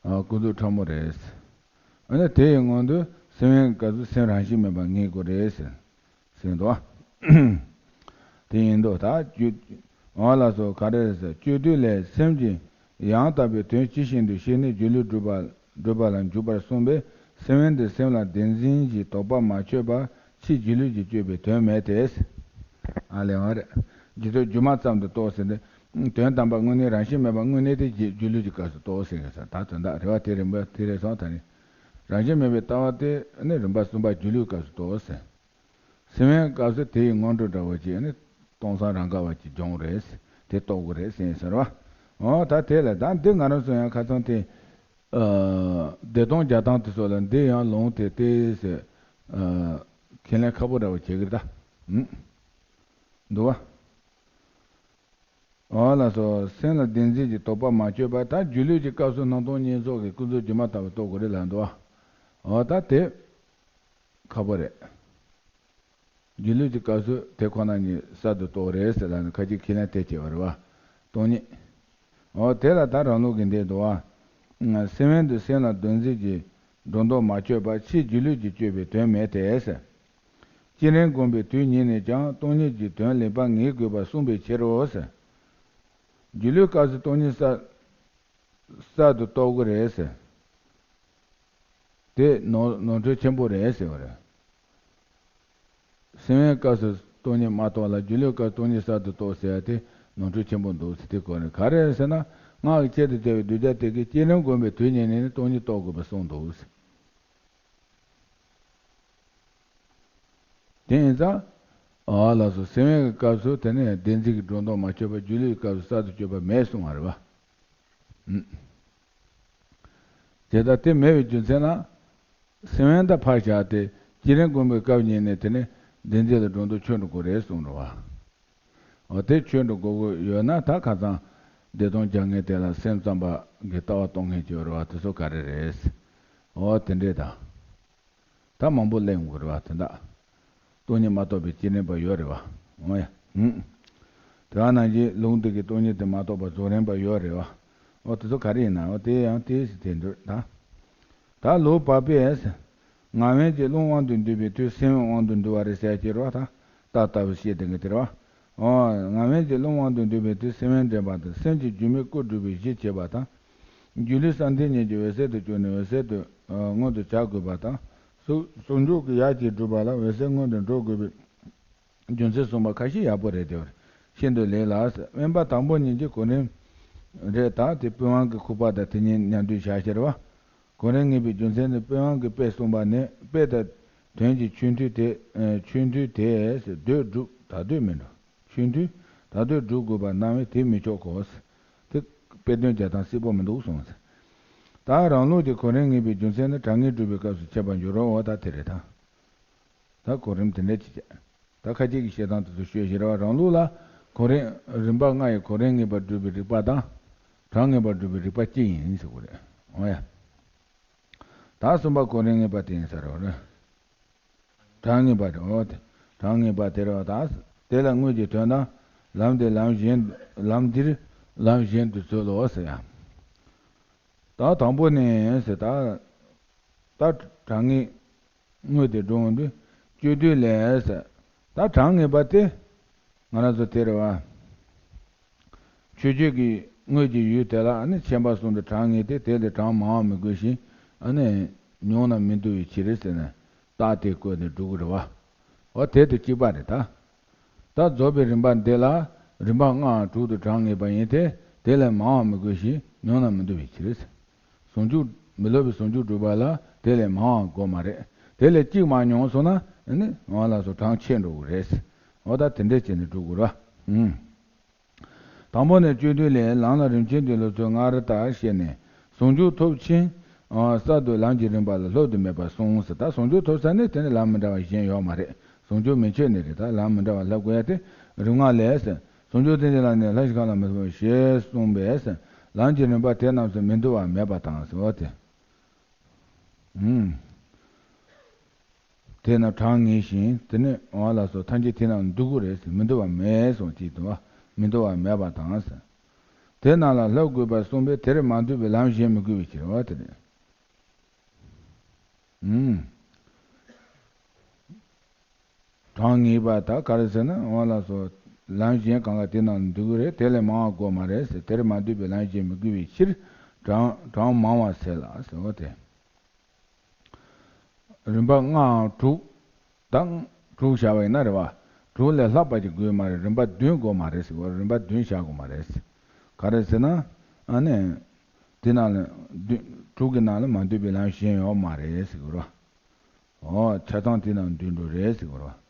བ། ཨ་ཀུན་རྫོབ་ཕྲ་མོ་རེད། ཨ་ནི་དེ་ཡི་སྔོན་དུ་སེམས་དབེན་སྐབས་སུ་སེམས་རང་བཞིན་མེད་པ་ངེས་དགོས་རེད་ཟེར། ཟེར་འདུག་དེ་ཡིན་དུས་ད་རྒྱུ། འོ་ལགས་སོ། ག་རེ་ཟེར། སྤྱོད་བསྡུས་ལས་སེམས་ཀྱི་ཡང་དག་པའི་དོན་ཇི་བཞིན་དུ་ཤེས་ནས་སྒྱུ་ལུས་སྒྲུབ་པ་སྒྲུབ་པ་ལ་འཇུག་པར་གསུངས་པས། སེམས་དབེན་དུ་སེམས་ལ་བདེན་འཛིན་གྱི་དོགས་པ་མ་ཆོད་པར་ཕྱིས་སྒྱུ་ལུས་ཀྱི་སྤྱོད་པའི་དོན་མེད་དེ། ཨ་ལས་འོ་རེད། རྒྱུ་དོན་སྒྱུ་མ་ཙམ་དུ་རྟོགས་ཟེར་ཏེ། དོན་དམ་པ་དངོས་གནས་རང་བཞིན་མེད་པ་དངོས་གནས་དེ་སྒྱུ་ལུས་ཀྱི་སྐབས་སུ་རྟོགས་ཟེར་གི་ས་ད་དོན་དག་རེད་བ། དེ་རིམ་པ་དེ་རེད་སོང་ད་ནི། རང་བཞིན་མེད་པའི་ལྟ་བ་དེ་ནི་རིམ་པ་གསུམ་པ་སྒྱུ་ལུས་སྐབས་སུ་རྟོགས་ཟེར། སེམས་དབེན་སྐབས་སུ་དེ་ཡི་སྔོན་འགྲོ་འདྲ་བོ་ཅིག་ནི་སྟོང་སང་རང་དགའ་བ་ཅིག་སྦྱོང་རེད། དེ་རྟོགས་དགོས་རེད་ཟེར་ཟེར་བ། འོ་ད་དེ་ལ་ད་འདི་ང་རང་ཚོ་ཡང་ཁ་སང་དེ། བདེ་སྟོང་རྒྱག་སྟངས་དེ་ཚོ་ལ་འདི་ཡང་ལུང་དེ་ཏོག་ཙམ་ཁས་ལེན་ཁག་པོ་འདྲ་བོ་བྱེད་ཀྱི་རེད་ད། འདུག་བ། འོ་ལགས་སོ། སེམས་ལ་བདེན་འཛིན་གྱི་དོགས་པ་མ་ཆོད་པར་ད་སྒྱུ་ལུས་ཀྱི་སྐབས་སུ་སྣང་སྟོང་བསྙེན་རྫོགས་ཀྱི་ཀུན་རྫོབ་སྒྱུ་མ་ལྟ་བུ་རྟོགས་དགོས་རེད་ལབ་འདུག་བ། འོ་ད་དེ་ཁག་པོ་རེད། སྒྱུ་ལུས་ཀྱི་སྐབས་སུ་དེ་ཁོ་ན་ཉིད་གསར་དུ་རྟོགས་རེད་ཟེར་ལབ་ནས་ཁ་ཅིག་ཁས་ལེན་དེ་བྱས་པ་རེད་བ། སྟོང་ཉིད། འོ་དེ་ལ་ད་རང་ལུགས་ཀྱི་འདི་འདུག་བ། སེམས་དབེན་དུ་སེམས་ལ་བདེན་འཛིན་གྱི་སྒྲོ་འདོགས་མ་ཆོད་པར་ཕྱིས་སྒྱུ་ལུས་ཀྱི་སྤྱོད་པའི་དོན་མེད་དེ། སྤྱན་རས་བསྒོམས་པའི་དུས་ཉིད་ནས་ཀྱང་སྟོང་ཉིད་ཀྱི་དོན་ལེགས་པར་ངེས་དགོས་པར་གསུངས་པའི་ཕྱིར་རོ། སྒྱུ་ལུས་སྐབས་སུ་སྟོང་ཉིད་གསར་གསར་དུ་རྟོགས་ཀྱི་རེད་ཟེར། དེ་ནོར་ནོར་འཁྲུལ་ཆེན་པོ་རེད་ཟེར་བ་རེད། སེམས་དབེན་སྐབས་སུ་སྟོང་ཉིད་མ་རྟོགས་ལ་སྒྱུ་ལུས་སྐབས་སྟོང་ཉིད་གསར་དུ་རྟོགས་ཟེར་ཡ་དེ་ནོར་འཁྲུལ་ཆེན་པོ་འདུག་ཟེར། དེ་གོ་ནས་ག་རེ་རེད་ཟེར་ན། སྔགས་ཀྱི་ཆེད་དུ་བྱ་བའི་གདུལ་བྱ་དེ་གིས་སྤྱན་རས་བསྒོམས་པའི་དུས་ཉིད་ནས་ནི་སྟོང་ཉིད་རྟོགས་དགོས་པར་གསུངས་འདུག་ཟེར། དེ་ཡིན་ཙང་། ཨ་ལགས་སོ། སེམས་དབེན་གྱི་སྐབས་སུ་དེ་ནས་བདེན་འཛིན་གྱི་སྒྲོ་འདོགས་མ་ཆོད་པར་སྒྱུ་ལུས་ཀྱི་སྐབས་སུ་གསར་དུ་སྤྱོད་པ་མེད་གསུང་བ་རེད་བ། ཨུམ། དེ་ལྟར་དེ་མེད་པའི་རྒྱུ་མཚན་ལ། སེམས་དབེན་དང་ཕར་བཞག་སྟེ་སྤྱན་རས་བསྒོམས་པའི་སྐབས་ཉིད་ནས་དེ་ནི་བདེན་འཛིན་ལ་སྒྲོ་འདོགས་ཆོད་འགྲོ་དགོས་རེད་གསུངས་རེད་བ། འོ་དེ་ཆོད་འགྲོ་དགོས་ཀྱི་ཡོད་ན་ད་ཁ་སང་བདེ་སྟོང་རྒྱག་མཁན་དེ་ལ་སེམས་ཙམ་པ་གི་ལྟ་བ་གཏོང་མཁན་ཅིག་ཡོད་རེད་བ། དེ་ཚོ་ག་རེ་རེད། འོ་དེ་འདྲས་ད། ད་མང་པོ་གླེང་དགོས་རེད་བ་དེ་འདྲ། སྟོང་ཉིད་མ་རྟོགས་པའི་སྤྱན་རས་པ་ཡོད་རེད་བ། འོ་ཡ། ཧུམ། དེ་ག་ནང་བཞིན་ལུང་འདི་གི་སྟོང་ཉིད་དེ་མ་རྟོགས་པ་རྫོགས་རིམ་པ་ཡོད་རེད་བ། འོ་དེ་ཚོ་ག་རེ་ཡིན་ན་འོ་དེ་ཡང་དེ་ཞིག་དེ་འདྲ་ད། ད་ལུགས་བབ་པས། ངག་དབེན་གྱི་རླུང་དབང་དུ་འདུས་པའི་དུས་སེམས་དབེན་དབང་དུ་འདུ་བ་རེད་ཟེར་གྱི་རེད་བ་ད། རྟགས་ལྟ་བུ་བཤད་དེ་གི་དེ་རེད་བ། འོ། ངག་དབེན་གྱི་རླུང་དབང་དུ་འདུས་པའི་དུས་སེམས་དབེན་འདྲེན་པ་དང་སེམས་ཀྱི་སྒྱུ་མའི་སྐུ་སྒྲུབ་པའི་གཞི་བྱེད་པ་དང་། སྒྱུ་ལུས་བསམ་གཏན་གཉིས་ཀྱི་འོད་གསལ་དུ་གྱུར་ནས་འོད་གསལ་དུ་མངོན་དུ་བྱ་དགོས་པ་དང་། ཟུང་ཟུང་འཇུག་གི་ཡར་གྱི་སྒྲུབ་པ་ལ་འོད་གསལ་མངོན་དུ་འགྲོ་དགོས་པའི་རྒྱུ་མཚན་གསུངས་པ་ཁ་ཤས་ཡག་པོ་རེད་དེ། ཤིན་ཏུ་ལེགས་ལ། དབེན་པ་དང་པོ་ཉིད་ཀྱི་གོ་རིམ་རེད་ད། དེ་པི་ཝང་གི་ཁུག་པ་དང་དེ་གཉིས་མཉམ་འདུས་བྱ་ཕྱིར་བ། གོ་རིམ་ངེས་པའི་རྒྱུ་མཚན་ནི་པི་ཝང་གི་དཔེ་གསུངས་པ་ནི་དཔེ་དང་དོན་གྱི་ཆོས་མཐུན་དེ། ཆོས་མཐུན་དེས་སྡོད་སྒྲུབ་ད་སྡོད་མི་འགྲོ། ཆོས་མཐུན་ད་སྡོད་སྒྲུབ་དགོས་པར་སྣང་བས་དེ་མི་ཆོག་གོ། དེ་དཔེ་དོན་བྱ་སྟངས་གསལ་པོ་མི་འདུག་གསུངས། ད་རང་ལུགས་ཀྱི་གོ་རིམ་ངེས་པའི་རྒྱུ་མཚན་ནི་གྲངས་ངེས་སྒྲུབ་པའི་སྐབས་སུ་འཆད་པར་འགྱུར་རོ། འོ་ད་དེ་རེད་ད། ད་གོ་རིམ་དེ་འདྲ་ཅིག་བྱས། ད་ཁ་ཅིག་གིས་བཤད་སྟངས་དེ་ཚོ་ཤོད་བཞིན་རེད་བ། རང་ལུགས་ལ་གོ་རིམ་རིམ་པ་ལྔ་ཡི་གོ་རིམ་ངེས་པར་སྒྲུབ་པའི་རིགས་པ་དང་། གྲངས་ངེས་པར་སྒྲུབ་པའི་རིགས་པ་གཅིག་ཡིན་ཟེར་དགོས་རེད། འོ་ཡ། ད་གསུམ་པ་གོ་རིམ་ངེས་པ་དེ་ཡིན་ས་རེད་བ། གྲངས་ངེས་པ་རེད། འོ་དེ་གྲངས་ངེས་པ་དེ་རེད་བ། ད་དེ་ལ་དངོས་ཀྱི་དོན་དང་། ལམ་དེ་ལམ་གཞན། ལམ་འདིར་ལམ་གཞན་དུ་འཚོལ་ལོ་ཟེར་ཡ། ད་དང་པོ་ནས་ཟེར་ད། ད་གྲངས་ངེས་དངོས་དེ་འགྲོ་འོང་དུས་སྤྱོད་བསྡུས་ལས་ཟེར། ད་གྲངས་ངེས་པ་དེ་ང་རང་ཚོ་དེ་རེད་བ། ཆོས་སྤྱོད་ཀྱི་དངོས་ཀྱི་ཡུལ་དེ་ལ་ཨ་ནི་ཁྱད་པར་གསུམ་དུ་གྲངས་ངེས་ཏེ། དེ་ལས་གྲངས་མང་བ་མི་དགོས་ཤིང་། ཨ་ནི་ཉུང་ན་མི་འདུ་བའི་ཕྱིར་ཟེར་ནས་རྟགས་དེ་བཀོད་ནས་སྒྲུབ་ཀྱི་རེད་བ། འོ་དེ་དུ་གཅིག་པ་རེད་ད། ད་རྫོགས་པའི་རིམ་པ་འདི་ལ་རིམ་པ་ལྔའམ་དྲུག་ཏུ་གྲངས་ངེས་པ་ཡིན་ཏེ། དེ་ལས་མང་བ་མི་དགོས་ཤིང་ཉུང་ན་མི་འདུ་བའི་ཕྱིར། ཟུང་འཇུག་མི་སློབ་པའི་ཟུང་འཇུག་སྒྲུབ་པ་ལ་དེ་ལས་མང་བ་དགོས་མ་རེད། དེ་ལས་གཅིག་མ་མྱོང་སོང་ན་ནི་འོ་ལགས་སོ། གྲངས་ཆད་འགྲོ་གི་རེད། འོ་ད་དེ་འདྲས་བྱས་ནས་སྒྲུབ་དགོས་ར། ཨུམ། དང་པོ་ནས་སྤྱོད་བསྡུས་ལས་ལམ་ལ་རིམ་ཆེན་གྱི་སློབ་ཚུལ་སྔར་ལྟར་བཤད་ནས། ཟུང་འཇུག་ཐོབ་ཕྱིན་གསར་དུ་ལམ་གྱི་རིམ་པ་ལ་སློབ་ཏུ་མེད་པར་གསུངས་ཟེར། ད་ཟུང་འཇུག་ཐོབ་ཚར་ནས་དེ་ནི་ལམ་མི་འདྲ་བ་གཞན་ཡོད་མ་རེད། ཟུང་འཇུག་མི་ཆོད་ནི་རེད། ད་ལམ་མི་འདྲ་བ་སློབ་དགོས་ཡ་དེ་རིམ་ལྔ་ལས་ཟེར། ཟུང་འཇུག་ཐེག་ཆེན་ལ་ནི་ལྷ་ཞིང་ཁམས་ལ་མི་ཐོབ་ཞེས་གསུངས་པས་ཟེར། ལམ་གྱི་རིམ་པ་དེ་རྣམས་སུ་མི་འདུ་བ་མེད་པ་དང་ཟེར་བ་དེ། ཨུམ། དེ་རྣམས་གྲངས་ངེས་ཤིང་། དེ་ནི་འོ་ལགས་སོ། ཐམས་ཅད་དེ་རྣམས་འདུ་དགོས་རེད་ཟེར། མི་འདུ་བ་མེད་གསུངས་ཅིག་འདུག་བ། མི་འདུ་བ་མེད་པ་དང་ཟེར། དེ་རྣམས་ལ་སློབ་དགོས་པར་གསུངས་པས་དེར་མ་འདུས་པའི་ལམ་གཞན་མི་དགོས་པའི་ཕྱིར་བ་དེ་རེད། ཨུམ། གྲངས་ངེས་པ་དག་ག་རེ་ཟེར་ན། འོ་ལགས་སོ། ལམ་གཞན་གང་ག་དེ་ནང་འདུས་ཀྱི་རེད། དེ་ལས་མང་བ་དགོས་མ་རེད་ཟེར། དེར་མ་འདུས་པའི་ལམ་གཞན་མི་དགོས་པའི་ཕྱིར་གྲངས་གྲངས་མང་བ་ཟེར་ལ་ཟེར་བ་དེ། རིམ་པ་ལྔའམ་དྲུག་དང་། དྲུག་བཞག་པ་ཡིན་ན་རེད་བ། དྲུག་ལས་ལྷག་པ་ཅིག་དགོས་མ་རེད། རིམ་པ་བདུན་དགོས་མ་རེད་ཟེར་བ། རིམ་པ་བདུན་བཞག་དགོས་མ་རེད་ཟེར། ག་རེ་ཟེར་ན། ཨ་ནི། དེ་ནང་ལ་བདུན། དྲུག་གི་ནང་ལ་མ་འདུས་པའི་ལམ་གཞན་ཡོད་མ་རེད་ཟེར་གི་རེད་བ། འོ། ཆ་ཚང་དེ་ནང་འདུས་འགྲོ་རེད་ཟེར་གི་རེད་བ།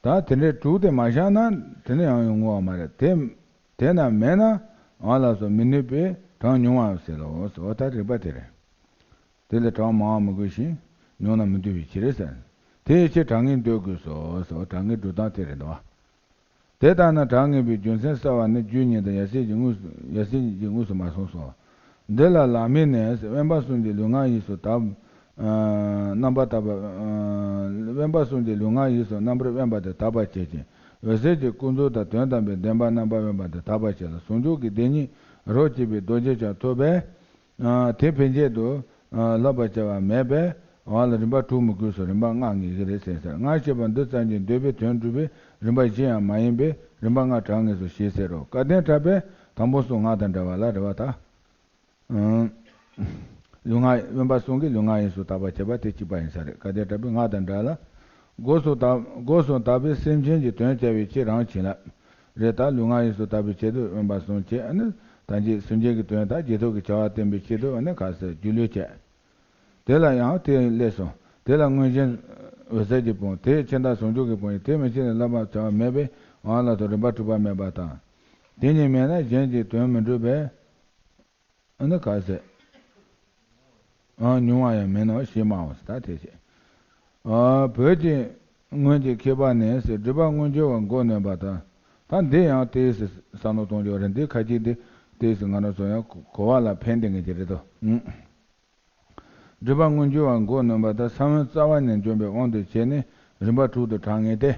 ད་དེ་འདྲའི་དྲུག་དེ་མ་བཞག་ན་དེ་ནས་ཡང་ཡོང་གི་ཡོད་མ་རེད། དེ་དེ་ན་མེད་ན། འོ་ལགས་སོ། མི་ནུས་པའི་གྲངས་ཉུང་བ་ཟེར་ལོ་ཟེར་བ། ད་རིགས་པ་དེ་རེད། དེ་ལས་གྲངས་མང་བ་མི་དགོས་ཤིང་། ཉུང་ན་མི་འདུས་པའི་ཕྱིར་ཟེར། དེའི་ཕྱིར་གྲངས་ངེས་འདོད་དགོས་སོ་ཟེར་བ། གྲངས་ངེས་སྒྲུབ་སྟངས་དེ་རེད་འདུག་བ། དེ་ལྟར་ན་གྲངས་ངེས་པའི་རྒྱུ་མཚན་གསལ་བ་ནི། རྒྱུ་གཉིས་དང་ཡ་གསལ་གྱི་དངོས་སུ། ཡ་གསལ་གྱི་དངོས་སུ་མ་གསུངས་སོ། འདི་ལ་ལམ་མིན་ནས། དབེན་པ་གསུམ་གྱི་ལུས་ངག་ཡིད་གསུམ་དག་ཨ། རྣམ་པར་དག་པ། ཨ། དབེན་པ་གསུམ་གྱི་ལུས་ངག་ཡིད་གསུམ་རྣམ་པར་དབེན་པ་དེ་དག་པར་བྱེད་ཅིང་། འོད་གསལ་གྱི་ཀུན་རྫོབ་དང་དོན་དམ་པའི་བདེན་པ་རྣམ་པར་དབེན་པ་དེ་དག་པར་བྱེད་ལ། ཟུང་འཇུག་གི་བདེན་གཉིས་རོ་གཅིག་པའི་རྡོ་རྗེ་ཀྱང་ཐོབ་པས། ཨ། དེ་ཕན་ཆད་དུ། ཨ། ལྷག་པར་བྱ་བ་མེད་པས། འོ་ལ་རིམ་པ་དྲུག་མི་དགོས་སོ། རིམ་པ་ལྔ་ངེས་ཀྱི་རེད་ཟེར་ཟེར། སྔར་བཤད་པ་འདི་ཙམ་གྱིས་འདོད་པའི་དོན་འགྲུབ་པའི་རིམ་པ་བཞི་ཡང་མ་ཡིན་པས། རིམ་པ་ལྔ་གྲངས་ངེས་སོ་ཞེས་ཟེར་རོ། སྐལ་ལྡན་གྲགས་པས་དང་པོ་གསུམ་སྔགས་དང་འདྲ་བ་ལ་རེད་བ་ད། ཨང་། ལུས་ངག། དབེན་པ་གསུམ་གྱི་ལུས་ངག་ཡིད་གསུམ་དག་པར་བྱེད་པ་དེ་གཅིག་པ་ཡིན་ས་རེད། སྐལ་ལྡན་གྲགས་པས་སྔགས་དང་འདྲ་ལ། སྒོ་གསུམ་དག་སྒོ་གསུམ་དག་པས་སེམས་ཅན་གྱི་དོན་བྱ་བའི་ཕྱིར་རང་བྱིན་རླབས་རེད། ད་ལུས་ངག་ཡིད་གསུམ་དག་པའི་ཆེད་དུ་དབེན་པ་གསུམ་བྱས། ཨ་ནི་ད་ཅི་སེམས་ཅན་གྱི་དོན་དང་རྗེས་ཐོབ་ཀྱི་བྱ་བ་བསྟན་པའི་ཆེད་དུ། ཨ་ནི་ག་ཟེར། སྒྱུ་ལུས་བྱས། དེ་ལ་ཡང་དེ་སླེབས་སོ། དེ་ལ་མངོན་ཞེན་འོད་གསལ་གྱི་དཔུང་། དེ་ཕྱིར་ད་ཟུང་འཇུག་གི་དཔུང་ཡིན། དེ་མི་ཕྱིར་ལ་ལྷག་པར་བྱ་བ་མེད་པས། འོ་ལགས་སོ། རིམ་པ་དྲུག་པ་མེད་པ་དང་། དེ་གཉིས་མེད་ན་གཞན་གྱི་དོན་མི་འགྲུབ་པས། ཨ་ནི་ག་ཟེར། ཨ། ཉུང་བ་ཡང་མིན་ནོ་ཞེས་སྨྲའོ། ད་དེ་བྱས། ཨ། བོད་ཀྱི་སྔོན་གྱི་མཁས་པ་ནི་ཟེར། སྒྲིབ་པ་མངོན་གྱུར་བ་མགོ་ནོན་པ་དང་། ད་འདི་ཡང་ཏོག་ཙམ་བསམ་བློ་གཏོང་རྒྱུ་རེད། འདི་ཁ་ཅིག་འདི་ཏོག་ཙམ་ང་རང་ཚོ་ཡང་གོ་བ་ལ་ཕན་བདེ་ངེས་ཀྱི་རེད་དོ། ཨུ། སྒྲིབ་པ་མངོན་གྱུར་བ་མགོ་ནོན་པ་དང་། ས་བོན་རྩ་བ་ནས་འཇོམས་པའི་དབང་དུ་བྱས་ནས་རིམ་པ་དྲུག་ཏུ་གྲངས་ངེས་ཏེ།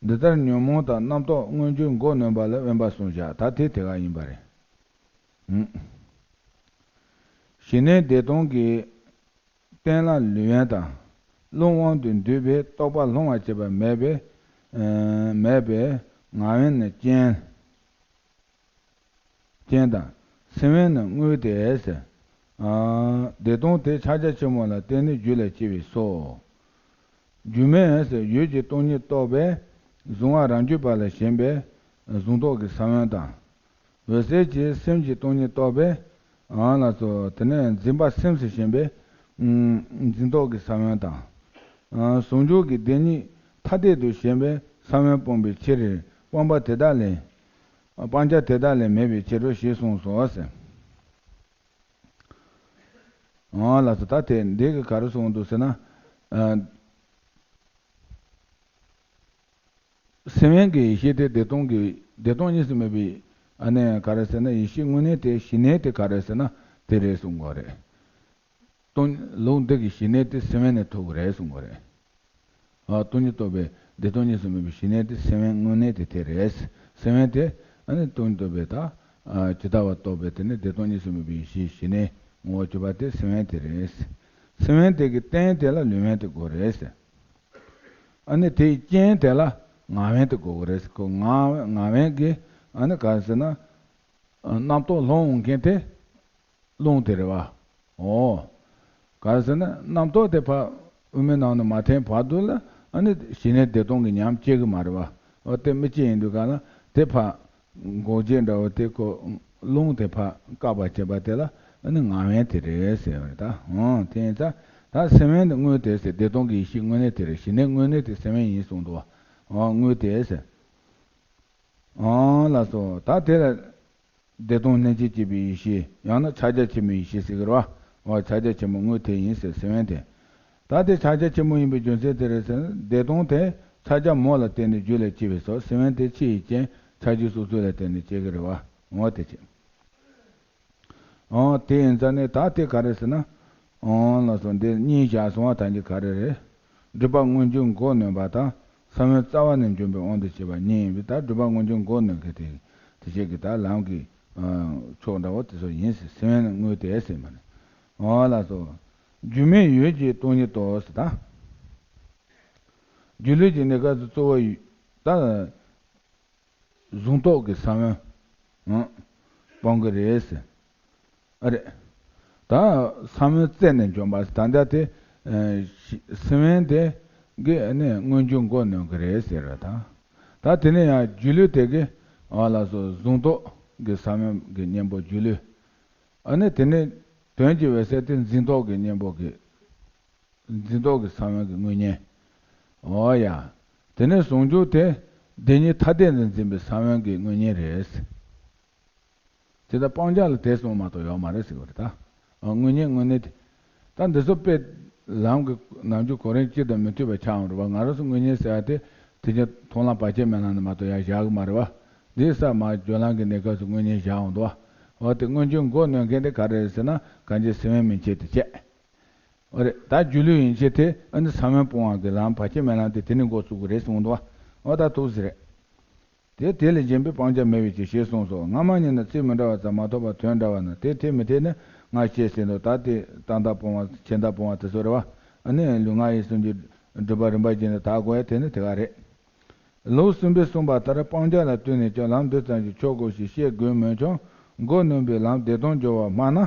འདི་ལྟར་ཉོན་མོངས་དང་རྣམ་རྟོག་མངོན་གྱུར་མགོ་ནོན་པ་ལ་དབེན་པ་གསུམ་བཞག། ད་དེ་དེ་ག་ཡིན་པ་རེད། ཨུ། ཞི་གནས་བདེ་སྟོང་གི་རྟེན་ལ་ལུས་དབེན་དང་། རླུང་དབང་དུ་འདུས་པས་རྟོག་པ་སློང་བར་བྱེད་པ་མེད་པས། ཨ། མེད་པས་ངག་དབེན་ནི་རྐྱེན། རྐྱེན་དང་། སེམས་དབེན་ནི་དངོས་ཏེ་ཟེར། ཨ། བདེ་སྟོང་དེ་ཕྱག་རྒྱ་ཆེན་མོ་ལ་བརྟེན་ནས་རྒྱུད་ལ་སྐྱེ་བས་སོ། སྒྱུ་མའི་ཟེར། ཡུལ་གྱི་སྟོང་ཉིད་རྟོགས་པས་གཟུང་བ་རང་རྒྱུད་པ་ལ་ཞེན་པའི་གཟུང་རྟོག་གི་ས་བོན་དང་། འོད་གསལ་གྱི་སེམས་ཀྱི་སྟོང་ཉིད་རྟོགས་པས། ཨ་ལགས་སོ། དེ་ནས་འཛིན་པ་སེམས་སུ་ཞེན་པའི་འཛིན་རྟོག་གི་ས་བོན་དང་། ཨ། ཟུང་འཇུག་གི་བདེན་གཉིས་ཐ་དད་དུ་ཞེན་པའི་ས་བོན་སྤངས་པའི་ཕྱིར། སྤངས་པ་དེ་དག་ལས། སྤང་བྱ་དེ་དག་ལས་མེད་པའི་ཕྱིར་རོ་ཞེས་གསུངས་སོ་ཟེར། ཨ་ལགས་སོ། ད་དེ་འདི་གི་ག་རེ་གསུངས་འདུག་ཟེར་ན། ཨ། སེམས་དབེན་གྱི་ཡེ་ཤེས་དེ་བདེ་སྟོང་གི། བདེ་སྟོང་གཉིས་སུ་མེད་པའི། ཨ་ནི་ག་རེ་ཟེར་ན། ཡེ་ཤེས་དངོས་གནས་དེ། ཞི་གནས་དེ་ག་རེ་ཟེར་ན་དེ་རེད་གསུང་གི་རེད། སྟོང་། ལུགས་འདི་གི་ཞི་གནས་དེ་སེམས་དབེན་ནས་ཐོབ་ཀྱི་རེད་གསུང་གི་རེད། ཨ། སྟོང་ཉིད་རྟོགས་པའི། བདེ་སྟོང་གཉིས་སུ་མེད་པའི་ཞི་གནས་དེ་སེམས་དབེན་དངོས་གནས་དེ་དེ་རེད། སེམས་དབེན་དེ། ཨ་ནི་སྟོང་ཉིད་རྟོགས་པའི་ད། ཨ། ཇི་ལྟ་བ་རྟོགས་པའི་དེ་ནི་བདེ་སྟོང་གཉིས་སུ་མེད་པའི་ཡེ་ཤེས་ཞི་གནས་ངོ་བོ་གྱུར་པ་དེ་སེམས་དབེན་དེ་རེད། སེམས་དབེན་དེ་གི་རྟེན་དེ་ལ་ལུས་དབེན་དེ་དགོས་རེད། ཨ་ནི་དེའི་རྐྱེན་དེ་ལ་ངག་དབེན་དེ་དགོས་ཀྱི་རེད། ཁོ་ངག་ངག་དབེན་གྱི། ཨ་ནི་ག་རེ་ཟེར་ན། རྣམ་རྟོག་སློང་འོང་མཁན་དེ་རླུང་དེ་རེད་བ། འོ། ག་རེ་ཟེར་ན། རྣམ་རྟོག་དེ་ཕར་དབུ་མའི་ནང་དུ་མ་ཐོན་བར་དུ་ལ། ཨ་ནི་ཞི་གནས་བདེ་སྟོང་གི་ཉམས་སྐྱེ་གི་མ་རེད་བ། འོ། དེ་མི་སྐྱེ་ཡིན་དུས་ག་ལ་དེ་ཕར། འགོག་བྱེད་འདྲ་བོ་དེ་ཁོ། རླུང་དེ་ཕར་བཀག་པ་བྱེད་པ་དེ་ལ། ཨ་ནི་ངག་དབེན་དེ་རེད་ཟེར་བ་རེད་ད། འོ། དེ་ཡིན་ཙང་ད་སེམས་དབེན་དེ་དངོས་དེ་ཟེར། བདེ་སྟོང་གི་ཡེ་ཤེས་དངོས་གནས་དེ་རེད། ཞི་གནས་དངོས་གནས་དེ་སེམས་དབེན་ཡིན་གསུངས་འདུག་བ། འོ། དངོས་དེ་ཟེར། འོ་ལགས་སོ། ད་དེ་ལ་བདེ་སྟོང་ལྷན་ཅིག་སྐྱེས་པའི་ཡེ་ཤེས། ཡང་ན་ཕྱག་རྒྱ་ཆེན་པོའི་ཡེ་ཤེས་ཟེར་གི་རེད་བ། འོ། ཕྱག་རྒྱ་ཆེན་པོ་དངོས་དེ་ཡིན་ཟེར། སེམས་དབེན་དེ། ད་དེ་ཕྱག་རྒྱ་ཆེན་པོ་ཡིན་པའི་རྒྱུ་མཚན་དེ་རེད་ཟེར་ན། བདེ་སྟོང་དེ་ཕྱག་རྒྱ་མོ་ལ་བརྟེན་ནས་རྒྱུད་ལ་སྐྱེ་བས་སོ། སེམས་དབེན་དེ་ཕྱི་ཡི་རྐྱེན་ཕྱག་རྒྱུ་སོ་སོ་ལ་བརྟེན་ནས་སྐྱེ་གི་རེད་བ། འོ་དེ་བྱས། འོ། དེ་ཡིན་ཙང་ནི་ད་དེ་ག་རེ་ཟེར་ན། འོ་ལགས་སོ། འདི་གཉིས་བཞག་སོང་བ་ད་འདི་ག་རེ་རེད། སྒྲིབ་པ་མངོན་གྱུར་མགོ་ནོན་པ་དང་། ས་བོན་རྩ་བ་ནས་འཇོམས་པའི་དབང་དུ་བྱས་པ་གཉིས་ཡིན་པས། ད་སྒྲིབ་པ་མངོན་གྱུར་མགོ་ནོན་མཁན་དེ། དེ་བྱེད་ཀྱི་ད་ལམ་གྱི། ཨ། ཕྱོགས་འདྲ་བོ་དེ་ཚོ་ཡིན་ཟེར། སེམས་དབེན་དངོས་དེ་ཟེར་མ་ནི། འོ་ལགས་སོ། སྒྱུ་མའི་ཡུལ་གྱི་སྟོང་ཉིད་རྟོགས་ཟེར་ད། སྒྱུ་ལུས་ཀྱི་གནས་སྐབས་སུ་གཙོ་བོ་ཡོད་ད། གཟུང་རྟོག་གི་ས་བོན། ཨང་། སྤང་གི་རེད་ཟེར། ཨ་རེད། ད་ས་བོན་རྩད་ནས་འཇོམས་པ་ད་ལྟ་དེ། ཨ། སེམས་དབེན་དེ་གི་ནི་མངོན་གྱུར་མགོ་གནོན་གི་རེད་ཟེར་བ་དང་། ད་དེ་ནས་ཡང་སྒྱུ་ལུས་དེ་གི་ཨ་ལ་སོགས་གཟུང་རྟོག་གི་ས་བོན་གི་གཉེན་པོ་སྒྱུ་ལུས། ཨ་ནི་དེ་ནས་དོན་གྱི་འོད་གསལ་དེ་འཛིན་རྟོག་གི་གཉེན་པོ་གི། འཛིན་རྟོག་གི་ས་བོན་གྱི་དངོས་གཉེན། འོ་ཡ། དེ་ནས་ཟུང་འཇུག་དེ་བདེན་གཉིས་ཐ་དད་དུ་འཛིན་པའི་ས་བོན་གྱི་དངོས་གཉེན་རེད། དེ་ལྟར་སྤང་བྱ་ལ་དེ་གསུམ་མ་གཏོགས་ཡོད་མ་རེད་ཟེར་བ་རེད་ད། ཨ། དངོས་གཉེན་དངོས་གནས་དེ། ད་འདི་ཚོ་དཔེ་ལམ་གྱི་ནམ་རྒྱུན་གོ་རིམ་གཅིག་དང་མི་མཐུན་པ་ཆགས་འོང་རེད་བ། ང་རང་ཚོ་དངོས་གཉེན་ཟེར་ཡ་དེ་དེ་ཀྱང་མཐོང་ལམ་བར་ཆད་མེད་ལམ་ནས་མ་གཏོགས་ཡར་བཞག་གི་མ་རེད་བ། འདི་ས་མར་སྦྱོར་ལམ་གྱི་གནས་སྐབས་སུ་དངོས་གཉེན་བཞག་འོང་འདུག་བ། འོ་དེ་མངོན་གྱུར་མགོ་གནོན་མཁན་དེ་ག་རེ་རེད་ཟེར་ན། གང་ཅི་སེམས་དབེན་མན་ཆད་དེ་བྱས། འོ་རེད། ད་སྒྱུ་ལུས་ཡན་ཆད་དེ་ཨ་ནི་ས་བོན་སྤོང་བ་གི་ལམ་བར་ཆད་མེད་ལམ་དེ་དེ་ནི་འགོ་བཙུགས་ཀྱི་རེད་གསུངས་འདུག་བ། འོ་ད་ཐུགས་ཟེར་རེད། དེ་དེ་ལས་གཞན་པའི་སྤང་བྱ་མེད་པའི་ཕྱིར་ཞེས་གསུངས་སོ། སྔ་མ་གཉིས་ནི་ཚིག་མི་འདྲ་བ་ཙམ་མ་ཐོབ་པར་དོན་འདྲ་བ་ན་དེ་འཐད་མི་འཐད་ནི་ང་ཞེས་ཟེར་འདུག་ད་དེ་རྟག་མཐའ་སྤོང་བ་ཆད་མཐའ་སྤོང་བ་དེ་ཚོ་རེད་བ། ཨ་ནི་ལུས་ངག་ཡིད་གསུམ་གྱི་སྒྲིབ་པ་རིམ་པ་བཞིན་དུ་དག་དགོས་ཡ་དེ་ནི་དེ་ག་རེད། ལུགས་གསུམ་པས་གསུངས་པ་ལྟར་སྤང་བྱ་ལ་ལྟོས་ནས་ཀྱང་ལམ་འདི་ཙམ་ཞིག་ཆོག་གོ་ཞེས་བཤད་དགོས་མོད་ཀྱང་མགོ་གནོན་པའི་ལམ་བདེ་སྟོང་སྦྱོར་བ་སྨྲ་ན།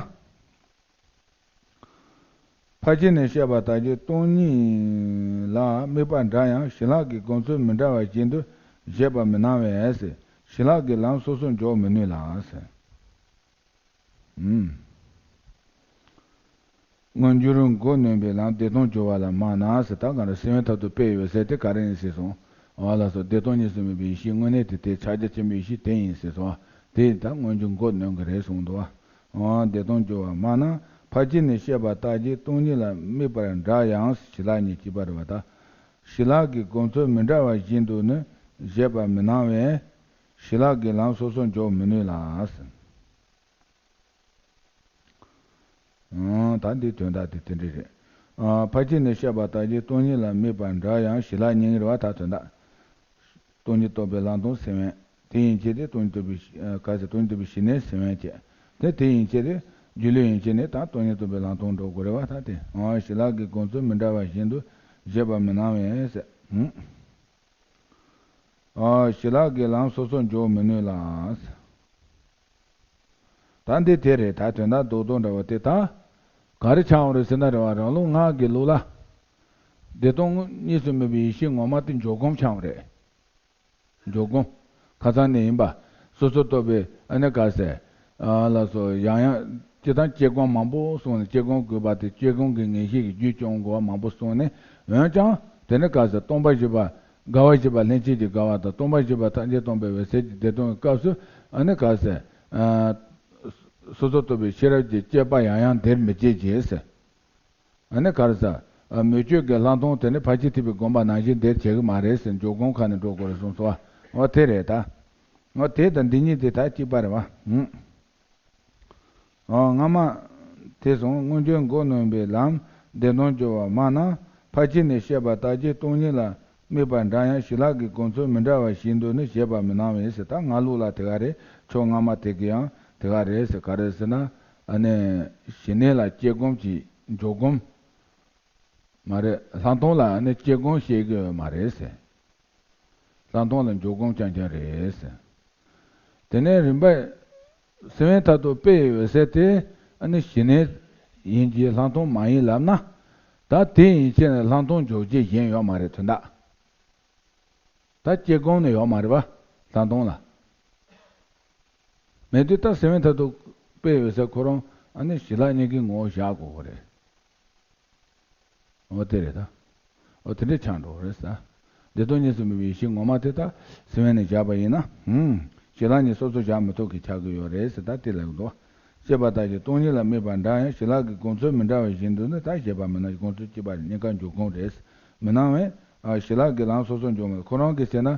ཕར་ཕྱིན་ནས་བཤད་པ་ལྟར་གྱི་སྟོང་ཉིད་ལ་དམིགས་པ་འདྲ་ཡང་ཞི་ལྷག་གི་དགོངས་ཚུལ་མི་འདྲ་བ་བཞིན་དུ་བཞེད་པ་མི་སྣང་བས་ཟེར། ཞི་ལྷག་གི་ལམ་སོ་སོར་འཇོག་མི་ནུས་ལ་ཟེར། ཨུམ། མངོན་གྱུར་མགོ་གནོན་པའི་ལམ་བདེ་སྟོང་སྦྱོར་བ་ལ་སྨྲ་ན་ཟེར། ད་ག་རེ་སེམས་དབེན་མཐར་ཐུག་དཔེ་ཡོད་ཟེར་དེ་ག་རེ་ཡིན་ཟེར་སོང་། འོ་ལགས་སོ། བདེ་སྟོང་གཉིས་སུ་མེད་པའི་ཡེ་ཤེས་དངོས་གནས་དེ་དེ་ཕྱག་རྒྱ་ཆེན་པོའི་ཡེ་ཤེས་དེ་ཡིན་ཟེར་སོང་བ། དེ་ཡིན་ད་མངོན་གྱུར་མགོ་གནོན་གྱི་རེད་གསུངས་འདུག་བ། འོ་བདེ་སྟོང་སྦྱོར་བ་སྨྲ་ན་ཕར་ཕྱིན་ནས་བཤད་པ་ལྟར་གྱི་སྟོང་ཉིད་ལ་དམིགས་པ་འདྲ་ཡང་ཞི་ལྷག་གཉིས་གཅིག་པ་རེད་བ་ད། ཞི་ལྷག་གི་དགོངས་ཚུལ་མི་འདྲ་བ་བཞིན་དུ་ནི་བཞེད་པ་མི་སྣང་བས། ཞི་ལྷག་གི་ལམ་སོ་སོར་འཇོག་མི་ནུས་ལ། ཨང་། ད་འདིའི་དོན་དག་དེ་དེ་འདྲ་རེད། ཨ། ཕར་ཕྱིན་ནས་བཤད་པ་ལྟར་གྱི་སྟོང་ཉིད་ལ་དམིགས་པ་འདྲ་ཡང་ཞི་ལྷག་གཉིས་རེད་བ་ད་དོན་དག་སྟོང་ཉིད་རྟོགས་པའི་ལམ་སྟོང་སེམས་དབེན། དེ་ཡན་ཆད་དེ་སྟོང་ཉིད་རྟོགས་པའི་ཞི། ཨ། ག་ཟེར། སྟོང་ཉིད་རྟོགས་པའི་ཞི་གནས་སེམས་དབེན་བཅས། དེ་དེ་ཡན་ཆད་དེ་སྒྱུ་ལུས་ཡན་ཆད་ནི་ད་སྟོང་ཉིད་རྟོགས་པའི་ལམ་སྟོང་འགྲོ་དགོས་རེད་བ་ད་དེ། ཨང་། ཞི་ལྷག་གི་དགོངས་ཚུལ་མི་འདྲ་བ་བཞིན་དུ་བཞེད་པ་མི་སྣང་བས་ཟེར། ཨང་། ཨ། ཞི་ལྷག་གི་ལམ་སོ་སོར་འཇོག་མི་ནུས་ལ། ད་འདི་དེ་རེད་ད་དོན་དག་རྡོག་རྡོག་འདྲ་བ་དེ་ད། ག་རེ་ཆགས་འོང་རེད་ཟེར་ན་རེད་བ། རང་ལུགས་སྔགས་ཀྱི་ལུགས་ལ། བདེ་སྟོང་གཉིས་སུ་མེད་པའི་ཡེ་ཤེས་ངོ་མ་དེ་འཇོག་སྒོམ་ཆགས་འོང་རེད། འཇོག་སྒོམ། ཁ་སང་ནས་ཡིན་པ། སོ་སོར་རྟོག་པའི་ཨ་ནི་ག་ཟེར། ཨ་ལགས་སོ། ཡང་ཡང་སྤྱིར་བཏང་དཔྱད་སྒོམ་མང་པོ་གསུངས་ནས་དཔྱད་སྒོམ་དགོས་པ་དེ་དཔྱད་སྒོམ་གྱི་ངེས་ཤེས་ཀྱི་རྒྱུད་སྐྱོང་དགོས་པ་མང་པོ་གསུངས་ནས། འོན་ཀྱང་དེ་ནི་ག་ཟེར། སྟོང་པ་བཞི་པ། དགའ་བ་བཞི་པ་ལྷན་སྐྱེས་ཀྱི་དགའ་བ་དང་སྟོང་པ་བཞི་པ་ཐམས་ཅད་སྟོང་པའི་འོད་གསལ་གྱི་བདེ་སྟོང་གི་སྐབས་སུ་ཨ་ནི་ག་ཟེར། ཨ། སོ་སོར་རྟོག་པའི་ཤེས་རབ་ཀྱི་དཔྱད་པ་ཡང་ཡང་དེར་མི་བྱེད་ཅེས་ཟེར། ཨ་ནི་ག་རེ་ཟེར། ཨ། མོས་སྤྱོད་ཀྱི་ལྷག་མཐོང་དེ་ནི་ཕར་ཕྱིན་ཐེག་པའི་དགོངས་པ་ནང་བཞིན་དེར་བྱེད་ཀྱི་མ་རེད་ཟེར། འཇོག་སྒོམ་ཁ་ནས་འགྲོ་དགོས་རེད་གསུངས་སོ། འོ་དེ་རེད་ད། འོ་དེ་དང་འདི་གཉིས་དེ་ད་གཅིག་པ་རེད་བ། ཨང་། ཨ། སྔ་མ་དེ་གསུངས། མངོན་གྱུར་མགོ་གནོན་པའི་ལམ་བདེ་སྟོང་སྦྱོར་བ་སྨྲ་ན་ཕར་ཕྱིན་ནས་བཤད་པ་ལྟར་གྱི་སྟོང་ཉིད་ལ་དམིགས་པ་འདྲ་ཡང་ཞི་ལྷག་གི་དགོངས་ཚུལ་མི་འདྲ་བ་བཞིན་དུ་ནི་བཞེད་པ་མི་སྣང་བས་ཟེར། ད་སྔ་ལུགས་ལ་དེ་ག་རེད། ཕྱོགས་སྔ་མ་དེ་གི་ཡང་དེ་ག་རེད་ཟེར། ག་རེ་ཟེར་ན། ཨ་ནི་ཞི་གནས་ལ་དཔྱད་སྒོམ་གྱི་འཇོག་སྒོམ་མ་རེད། ལྷག་མཐོང་ལ་ཨ་ནི་དཔྱད་སྒོམ་བཤད་ཀྱི་ཡོད་མ་རེད་ཟེར། ལྷག་མཐོང་ལ་འཇོག་སྒོམ་རྐྱང་རྐྱང་རེད་ཟེར། དེ་ནས་རིམ་པ། སེམས་དབེན་མཐར་ཐུག་དཔེ་ཡི་འོད་གསལ་དེ་ཨ་ནི་ཞི་གནས་ཡིན་གྱི་ལྷག་མཐོང་མ་ཡིན་ལབ་ན། ད་དེ་ཡན་ཆད་ནས་ལྷག་མཐོང་འཇོག་བྱེད་གཞན་ཡོད་མ་རེད་དོན་དག་ད་དཔྱད་སྒོམ་ནི་ཡོད་མ་རེད་པ། ལྷག་མཐོང་ལ། མེད་དུས་ད་སེམས་དབེན་མཐར་ཐུག་དཔེ་ཡི་འོད་གསལ་ཁོ་རང་ཨ་ནི་ཞི་ལྷག་གཉིས་ཀྱི་ངོ་བོ་བཞག་དགོས་ཀྱི་རེད། འོ་དེ་རེད་ད། འོ་དེ་འདྲས་ཆགས་འགྲོ་གི་རེད་ཟེར། བདེ་སྟོང་གཉིས་སུ་མེད་པའི་ཡེ་ཤེས་ངོ་མ་དེ་ད་སེམས་དབེན་ནས་བཞག་པ་ཡིན་ན། ཧུམ། ཞི་ལྷག་གཉིས་སོ་སོར་བཞག་མི་ཐུབ་ཀྱི་ཆགས་ཀྱི་ཡོད་རེད་ཟེར། ད་དེ་ལབ་འདུག་བཤད་པ་ལྟར་གྱི་སྟོང་ཉིད་ལ་དམིགས་པ་འདྲ་ཡང་ཞི་ལྷག་གི་དགོངས་ཚུལ་མི་འདྲ་བ་བཞིན་དུ་ནི་ད་བཞེད་པ་མི་སྣང་། དགོངས་ཚུལ་གཅིག་པ་རེད། གཉིས་ཀ་འཇོག་སྒོམ་རེད། མི་སྣང་བས། ཨ། ཞི་ལྷག་གི་ལམ་སོ་སོར་འཇོག་མི། ཁོ་རང་གིས་བྱས་ན།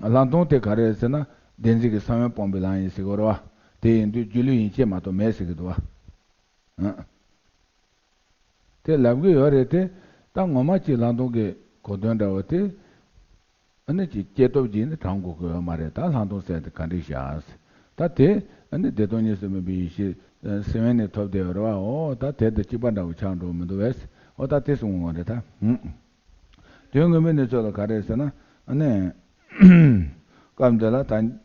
ལྷག་མཐོང་དེ་ག་རེ་རེད་ཟེར་ན། བདེན་འཛིན་གྱི་ས་བོན་སྤོང་བའི་ལམ་ཡིན་ཟེར་གྱི་ཡོད་རེད་བ། དེ་ཡིན་དུས་སྒྱུ་ལུས་ཡན་ཆད་མ་གཏོགས་མེད་ཟེར་གྱི་འདུག་བ། ཨ། དེ་ལབ་ཀྱི་ཡོད་རེད་དེ། ད་ངོ་མ་གཅིག་ལྷག་མཐོང་གི་གོ་དོན་འདྲ་བོ་དེ། ཨ་ནི་ཅིག་སྐྱེས་སྟོབས་ཀྱིས་ནི་དྲང་དགོས་ཀྱི་ཡོད་མ་རེད། ད་ལྷག་མཐོང་ཟེར་དེ་ག་འདྲས་བཞག་ཟེར། ད་དེ་ཨ་ནི་བདེ་སྟོང་གཉིས་སུ་མེད་པའི་ཡེ་ཤེས་སེམས་དབེན་ནས་ཐོབ་བསྡད་ཡོད་རེད་བ། འོ་ད་དེ་དང་གཅིག་པ་འདྲ་བོ་ཆགས་འགྲོ་མི་འདུག་བས། འོ་ད་དེ་གསུང་དགོས་རེད་ད། ཧུམ། དོན་ངོ་མའི་གནས་ཚུལ་ལ་ག་རེ་ཟེར་ན། ཨ་ནི། སྐབས་འདི་ལ་ད།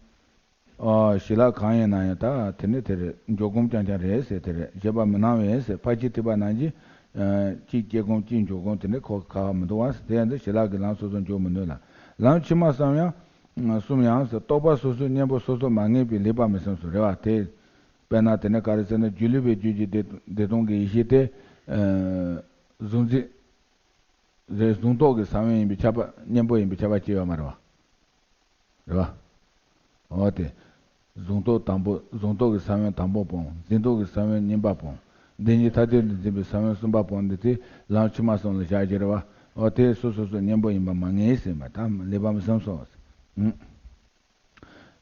ཨ། ཞི་ལ་གང་ཡིན་ན་ཡང་ད་དེ་ནི་དེ་རེད། འཇོག་སྒོམ་རྐྱང་རྐྱང་རེད་ཟེར། དེ་རེད། བཞེད་པ་མི་སྣང་བས་ཟེར། ཕར་ཕྱིན་ཐེག་པ་ནང་བཞིན། ཨ། གཅིག་སྐྱེ་སྒོམ་གཅིག་འཇོག་སྒོམ་དེ་འདྲ་ཁོ་ག་བ་མི་འདུག་བ་ཟེར། དེ་ཡང་འདི་ཞི་ལ་གི་ལམ་སོ་སོར་འཇོག་མི་ནུས་ལ། ལམ་ཕྱི་མ་གསུམ་ཡང་། གསུམ་ཡང་ཟེར། རྟོག་པ་སོ་སོའི་གཉེན་པོ་སོ་སོར་མ་ངེས་པའི་ལེགས་པར་མི་སེམས་སོ་རེད་བ། དེ། དཔེར་ན་དེ་ནི་ག་རེ་ཟེར་ན། སྒྱུ་ལུས་པའི་རྒྱུད་ཀྱི་བདེ་བདེ་སྟོང་གི་ཡེ་ཤེས་དེ། ཨ། གཟུང་འཛིན། རེད། གཟུང་རྟོག་གི་ས་བོན་ཡིན་པའི་ཁྱབ་པ། གཉེན་པོ་ཡིན་པའི་ཁྱབ་པ་སྐྱེ་ཡོད་མ་རེད་བ། རེད་བ། འོ་དེ། གཟུང་རྟོག་དང་པོ། གཟུང་རྟོག་གི་ས་བོན་དང་པོ་སྤོང་། འཛིན་རྟོག་གི་ས་བོན་གཉིས་པ་སྤོང་། འདི་གཉིས་ཐ་དད་དུ་འཛིན་པའི་ས་བོན་གསུམ་པ་སྤོང་། འདི་དེ་ལམ་ཕྱི་མ་གསུམ་ལ་བཞག་གི་རེད་བ། འོ་དེ་སོ་སོ་སོ་གཉེན་པོ་ཡིན་པ་མ་ངེས་ཟེར་མ། ད་ལེགས་པར་མི་སེམས་སོ། ཨུ།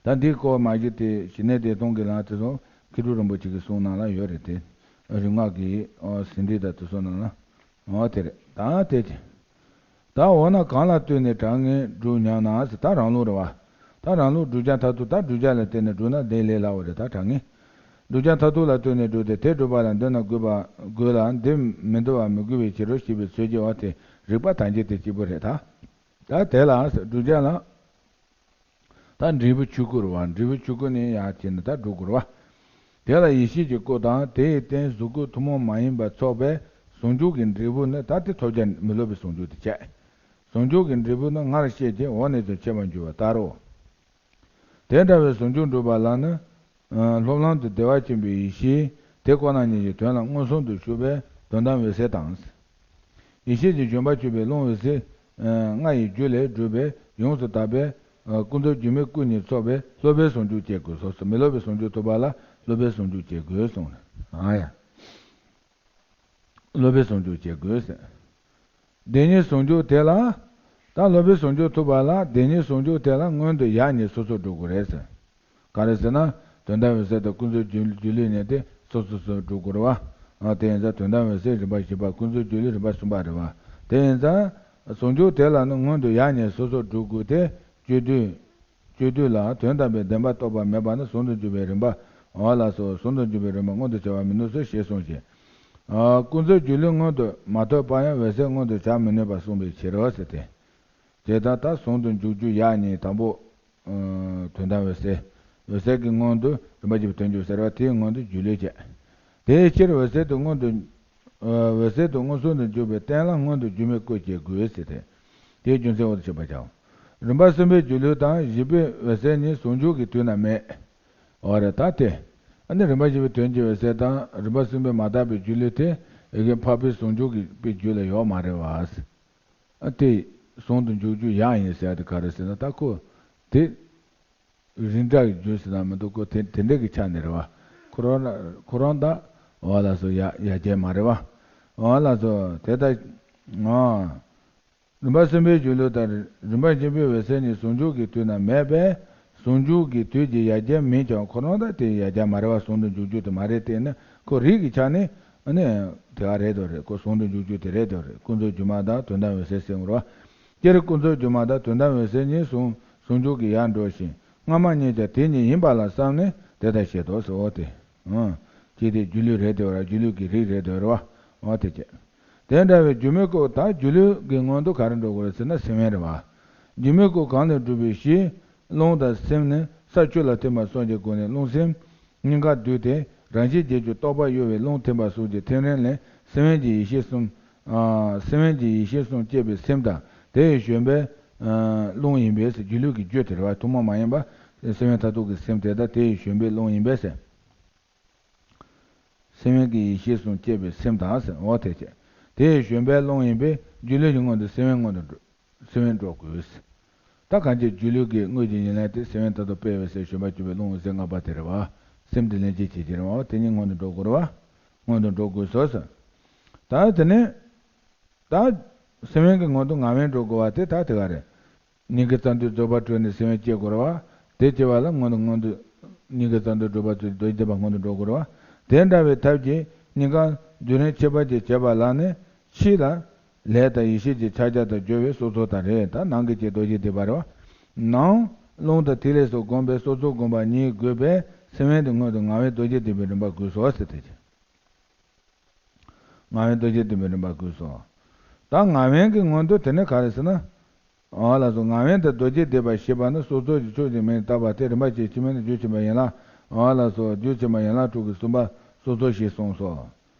ད་འདིའི་སྐོར་མ་གཞི་དེ་ཞི་གནས་བདེ་སྟོང་གི་ལམ་དེ་ཚོ་མཁས་གྲུབ་རིན་པོ་ཆེ་གི་གསུང་ནང་ལ་ཡོད་རེད་དེ། རིག་སྔགས་ཀྱི། ཨོ། ཟིན་བྲིས་དང་དེ་ཚོ་ནང་ལ། འོ་དེ་རེད། ད་དེ་ཅི། ད་འོ་ན་གང་ལ་ལྟོས་ནས་དྲང་ངེས་སྒྲུབ་སྙམ་ན་ཟེར། ད་རང་ལུགས་རེད་བ། ད་རང་ལུགས་བསྒྲུབ་བྱ་མཐར་ཐུག་ད་བསྒྲུབ་བྱ་ལ་བརྟེན་ནས་བསྒྲུབས་ན་དེ་ལས་སླ་བོ་རེད། ད་དྲང་ངེས། བསྒྲུབ་བྱ་མཐར་ཐུག་ལ་ལྟོས་ནས་བསྒྲུབས་ཏེ། དེ་སྒྲུབ་པ་ལ་འདོད་ན་དགོས་པ་དགོས་ལ། འདི་མི་འདོད་པ་མི་དགོས་པའི་ཕྱིར་རོ་ཞེས་པའི་ཚུལ་གྱིས། འོ་དེ་རིགས་པ་དང་བཅས་དེ་གཅིག་པུ་རེད་ད། ད་དེ་ལ་བསྒྲུབ་བྱ་ལ། ད་འབྲས་བུ་ཆོས་སྐུ་རེད་བ། འབྲས་བུ་ཆོས་སྐུ་ནི་ཡང་བྱས་ནས་ད་སྒྲུབ་དགོས་རེད་བ། དེ་ལ་ཡེ་ཤེས་ཀྱི་སྐུ་དང་། དེ་ཡི་རྟེན་གཟུགས་སྐུ་ཐུན་མོང་མ་ཡིན་པ་ཚོགས་པའི་ཟུང་འཇུག་གི་འབྲས་བུ་ནི། ད་དེ་ཐོབ་བྱ་མི་སློབ་པའི་ཟུང་འཇུག་དེ་བྱས། ཟུང་འཇུག་གི་འབྲས་བུ་ནི་སྔར་བཤད་ཀྱི་འོག་ནས་ཀྱང་འཆད་པར་འགྱུར་བ་ལྟར་རོ། དེ་འདྲ་བའི་ཟུང་འཇུག་སྒྲུབ་པ་ལ་ནི། ཨ། སློབ་ལམ་དུ་བདེ་བ་ཅན་པའི་ཡེ་ཤེས་དེ་ཁོ་ན་ཉིད་ཀྱི་དོན་ལ་མངོན་སུམ་དུ་ཞུགས་པའི་དོན་དམ་འོད་གསལ་དང་། ཡེ་ཤེས་ཀྱི་ལྗོན་པ་གཅོད་པའི་རླུང་འོད་གསལ། ཨ། ལྔ་ཡི་རྒྱུ་ལས་གྲུབ་པའི་ཡོངས་སུ་དག་པའི། ཨ། ཀུན་རྫོབ་སྒྱུ་མའི་སྐུ་གཉིས་ཚོགས་པའི་སློབ་པའི་ཟུང་འཇུག་སྐྱེ་དགོས་སོ། མི་སློབ་པའི་ཟུང་འཇུག་ཐོབ་པ་ལ་སློབ་པའི་ཟུང་འཇུག་སྐྱེ་དགོས་གསུངས། ཨ་ཡ། སློབ་པའི་ཟུང་འཇུག་སྐྱེ་དགོས་ཟེར། བདེན་གཉིས་ཟུང་འཇུག་དེ་ལ། ད་སློབ་པའི་ཟུང་འཇུག་ཐོབ་པ་ལ་བདེན་གཉིས་ཟུང་འཇུག་དེ་ལ་སྔོན་དུ་ཡ་གཉིས་སོ་སོར་སྒྲུབ་དགོས་རེད་ཟེར། ག་རེ་ཟེར་ན། དོན་དམ་འོད་གསལ་དང་ཀུན་རྫོབ་སྒྱུ་སྒྱུ་ལུས་གཉིས་དེ་སོ་སོ་སོར་སྒྲུབ་དགོས་རེད་བ། ཨ། དེ་ཡིན་ཙང་དོན་དམ་འོད་གསལ་རིམ་པ་བཞི་པ། ཀུན་རྫོབ་སྒྱུ་ལུས་རིམ་པ་གསུམ་པ་རེད་བ། དེ་ཡིན་ཙང་། ཟུང་འཇུག་དེ་ལ་ནི་སྔོན་དུ་ཡ་གཉིས་སོ་སོར་སྒྲུབ་དགོས་ཏེ། སྤྱོད་བསྡུས། སྤྱོད་བསྡུས་ལ་དོན་དམ་པའི་བདེན་པ་རྟོགས་པ་མེད་པ་ནི་ཟུང་དུ་འཇུག་པའི་རིམ་པ། འོ་ལགས་སོ། ཟུང་དུ་འཇུག་པའི་རིམ་པ་མངོན་དུ་བྱ་བར་མི་ནུས་སོ་ཞེས་གསུངས་ཤིང་། ཨ། ཀུན་རྫོབ་སྒྱུ་ལུས་མངོན་དུ་མ་ཐོབ་པར་ཡང་འོད་གསལ་མངོན་དུ་བྱར་མི་ནུས་པར་གསུངས་པའི་ཕྱིར་རོ་ཟེར་ཏེ། དེ་ལྟར་ད་ཟུང་དུ་འཇུག་རྒྱུ་ཡ་གཉིས། དང་པོ། ཨ། དོན་དམ་འོད་གསལ། འོད་གསལ་གྱི་སྔོན་དུ་རིམ་པ་བཞི་པའི་དོན་འཇུག་ཟེར་བ་དེའི་སྔོན་དུ་སྒྱུ་ལུས་བྱས། དེའི་ཕྱིར་འོད་གསལ་དུ་མངོན་དུ། ཨ། འོད་གསལ་དུ་མངོན་སུམ་དུ་འཇུག་པའི་རྟེན་ལ་སྔོན་དུ་སྒྱུ་མའི་སྐུ་སྐྱེ་དགོས་ཟེར་ཏེ། དེའི་རྒྱུ་མཚན་འོག་ཏུ་འཆད་པར་བྱའོ། རིམ་པ་གསུམ་པའི་སྒྱུ་ལུས་དང་བཞི་པའི་འོད་གསལ་གཉིས་ཟུང་འཇུག་གི་དུས་ན་མེད། འོ་རེད་ད་དེ། ཨ་ནི་རིམ་པ་བཞི་པའི་དོན་གྱི་འོད་གསལ་དང་རིམ་པ་གསུམ་པའི་མ་དག་པའི་སྒྱུ་ལུས་དེ་ཡི་གེ་འཕགས་པའི་ཟུང་འཇུག་གི་པའི་རྒྱུད་ལ་ཡོད་མ་རེད་བ། ཨ། དེ་ཟུང་དུ་འཇུག་རྒྱུ་ཡ་གཉིས་ཟེར་ཡ་དེ་ག་རེ་ཟེར་ན། ད་ཁོ་དེ་རིགས་འདྲ་གི་རྒྱུ་ཟེར་ན་མི་འདུག་ཁོ་དེ་དེ་འདྲ་གི་ཆ་ནས་རེད་བ། ཁོ་རང་ཁོ་རང་ད། འོ་ལགས་སོ། ཡ་ཡ་གྱལ་མ་རེད་བ། འོ་ལགས་སོ། དེ་ལྟ། ཨ། རིམ་པ་གསུམ་པའི་སྒྱུ་ལུས་དང་རིམ་པ་བཞི་པའི་འོད་གསལ་གཉིས་ཟུང་འཇུག་གི་དུས་ན་མེད་པས། ཟུང་འཇུག་གི་དུས་ཀྱི་ཡ་གྱལ་མིན་ཀྱང་ཁོ་རང་ད་དེ་ཡ་གྱལ་མ་རེད་བ། ཟུང་དུ་འཇུག་རྒྱུ་དེ་མ་རེད། དེ་ནི་ཁོ་རིགས་ཀྱི་ཆ་ནས་ནི་དེ་ག་རེད་དོ་རེད། ཁོ་ཟུང་དུ་འཇུག་རྒྱུ་དེ་རེད་དོ་རེད། ཀུན་རྫོབ་སྒྱུ་མ་དང་དོན་དམ་འོད་གསལ་ཟེར་འོང་རོ། སྤྱིར་ཀུན་རྫོབ་སྒྱུ་མ་དང་དོན་དམ་འོད་གསལ་གཉིས་ཟུང་ཟུང་འཇུག་གི་ཡར་འགྲོ་ཞིང་། སྔ་མ་གཉིས་ཀྱང་དེ་ཉིད་ཡིན་པ་ལ་བསམས་ནས་དེ་ལྟར་བཤད་དོ་ཟེར། འོ་དེ། ཨང་། ཅི་སྟེ་སྒྱུ་ལུས་རེད་དེ་བ་ར། སྒྱུ་ལུས་ཀྱི་རིགས་རེད་དེ་བ་ར་བ། འོ་དེ་བྱས། དེ་འདྲ་བའི་སྒྱུ་མའི་སྐུ། ད་སྒྱུ་ལུས་ཀྱི་སྔོན་དུ་ག་རེ་འགྲོ་དགོས་རེད་ཟེར་ན་སེམས་དབེན་རེད་བ། སྒྱུ་མའི་སྐུ་གང་ལས་གྲུབ་པའི་གཞི། རླུང་དང་སེམས་ནི་ས་ཆུ་ལ་ཐིམ་པ་སོགས་ཀྱི་སྒོ་ནས་རླུང་སེམས་གཉིས་ཀ་འདུས་ཏེ་རང་བཞིན་བརྒྱད་ཀྱི་རྟོག་པ་གཡོ་བའི་རླུང་ཐིམ་པ་སོགས་ཀྱི་ཐིམ་རིམ་ལས་སེམས་དབེན་གྱི་ཡེ་ཤེས་གསུམ། ཨ། སེམས་དབེན་གྱི་ཡེ་ཤེས་གསུམ་སྐྱེས་པའི་སེམས་དང་དེ་ཡི་བཞོན་པའི། ཨ། རླུང་ཡིན་པས་ཟེར། སྒྱུ་ལུས་ཀྱི་རྒྱུ་དེ་རེད་བ། ཐུན་མོང་མ་ཡིན་པ་སེམས་དབེན་མཐར་ཐུག་གི་སེམས་དེ་དང་དེ་ཡི་བཞོན་པའི་རླུང་ཡིན་པས་ཟེར། སེམས་དབེན་གྱི་ཡེ་ཤེས་གསུམ་སྐྱེས་པའི་སེམས་དང་ཟེར། འོ་དེ་བྱས། དེ་ཡི་བཞོན་པའི་རླུང་ཡིན་པས་སྒྱུ་ལུས་ཀྱི་སྔོན་དུ་སེམས་དབེན་སྔོན་དུ་འགྲོ། སེམས་དབེན་འགྲོ་དགོས། ད་གང་ཅི་སྒྱུ་ལུས་ཀྱི་དངོས་ཀྱི་ཉེར་ལེན་དེ་སེམས་དབེན་མཐར་ཐུག་དཔེ་འོད་གསལ་བཞོན་པ་གཅིག་པའི་རླུང་འོད་གསལ་ལྔ་པ་དེ་རེད་བ། སེམས་དེ་ལེན་བྱེད་བྱེད་ཀྱི་རེད་བ། དེ་གཉིས་སྔོན་དུ་འགྲོ་དགོས་རེད་བ། སྔོན་དུ་འགྲོ་དགོས་སོ་ཟེར། ད་དེ་ནས། ད་སེམས་དབེན་གྱི་སྔོན་དུ་ངག་དབེན་འགྲོ་དགོས་པ་དེ་ད་དེ་ག་རེད། སྙིང་གའི་རྩ་མདུད་རྫོགས་པ་གྲོལ་ནས་སེམས་དབེན་སྐྱེ་དགོས་རེད་བ། དེ་སྐྱེ་བ་ལ་སྔོན་དུ་སྔོན་དུ་སྙིང་གའི་རྩ་མདུད་རྫོགས་པ་གྲོལ་ནས་རྡོ་རྗེ་ཐེག་པ་སྔོན་དུ་འགྲོ་དགོས་རེད་བ། དེ་འདྲ་བའི་ཐབས་ཀྱིས་སྙིང་ག་རྡུལ་ཕྲན་ཁྱད་པར་ཅན་བྱས་པ་ལ་ནི་ཕྱི་ལ་ལས་དང་ཡེ་ཤེས་ཀྱི་ཕྱག་རྒྱ་དང་སྦྱོར་བའི་སྲོག་རྩོལ་དང་རེད། ད་ནང་གི་ཅིག་རྡོ་རྗེ་ཐེག་པ་རེད་བ། ནང་རླུང་དང་ཐིག་ལེ་སོགས་བསྒོམས་པའི་སྲོག་རྩོལ་བསྒོམ་པ་གཉིས་དགོས་པས་སེམས་དབེན་དེ་སྔོན་དུ་ངག་དབེན་རྡོ་རྗེ་ཐེག་པའི་རིམ་པ་དགོས་སོ་ཟེར་ཏེ། ངག་དབེན་རྡོ་རྗེ་ཐེག་པའི་རིམ་པ་དགོས་སོ། ད་ངག་དབང་གི་སྔོན་དུ་དེ་ནི་ག་རེ་ཟེར་ན། འོ་ལགས་སོ། ངག་དབང་དུ་རྡོ་རྗེ་བཟླས་པ་ཞེས་པ་ནི་སོ་སོར་གྱི་ཕྱོགས་ཀྱི་མིང་བཏགས་པ་སྟེ། རིམ་པ་བཅས་ཕྱི་མ་ནི་རྒྱུད་ཕྱི་མ་ཡན་ལག་འོ་ལགས་སོ། རྒྱུད་ཕྱི་མ་ཡན་ལག་དྲུག་གི་གསུམ་པ་སོ་སོར་ཞེས་གསུངས་སོ།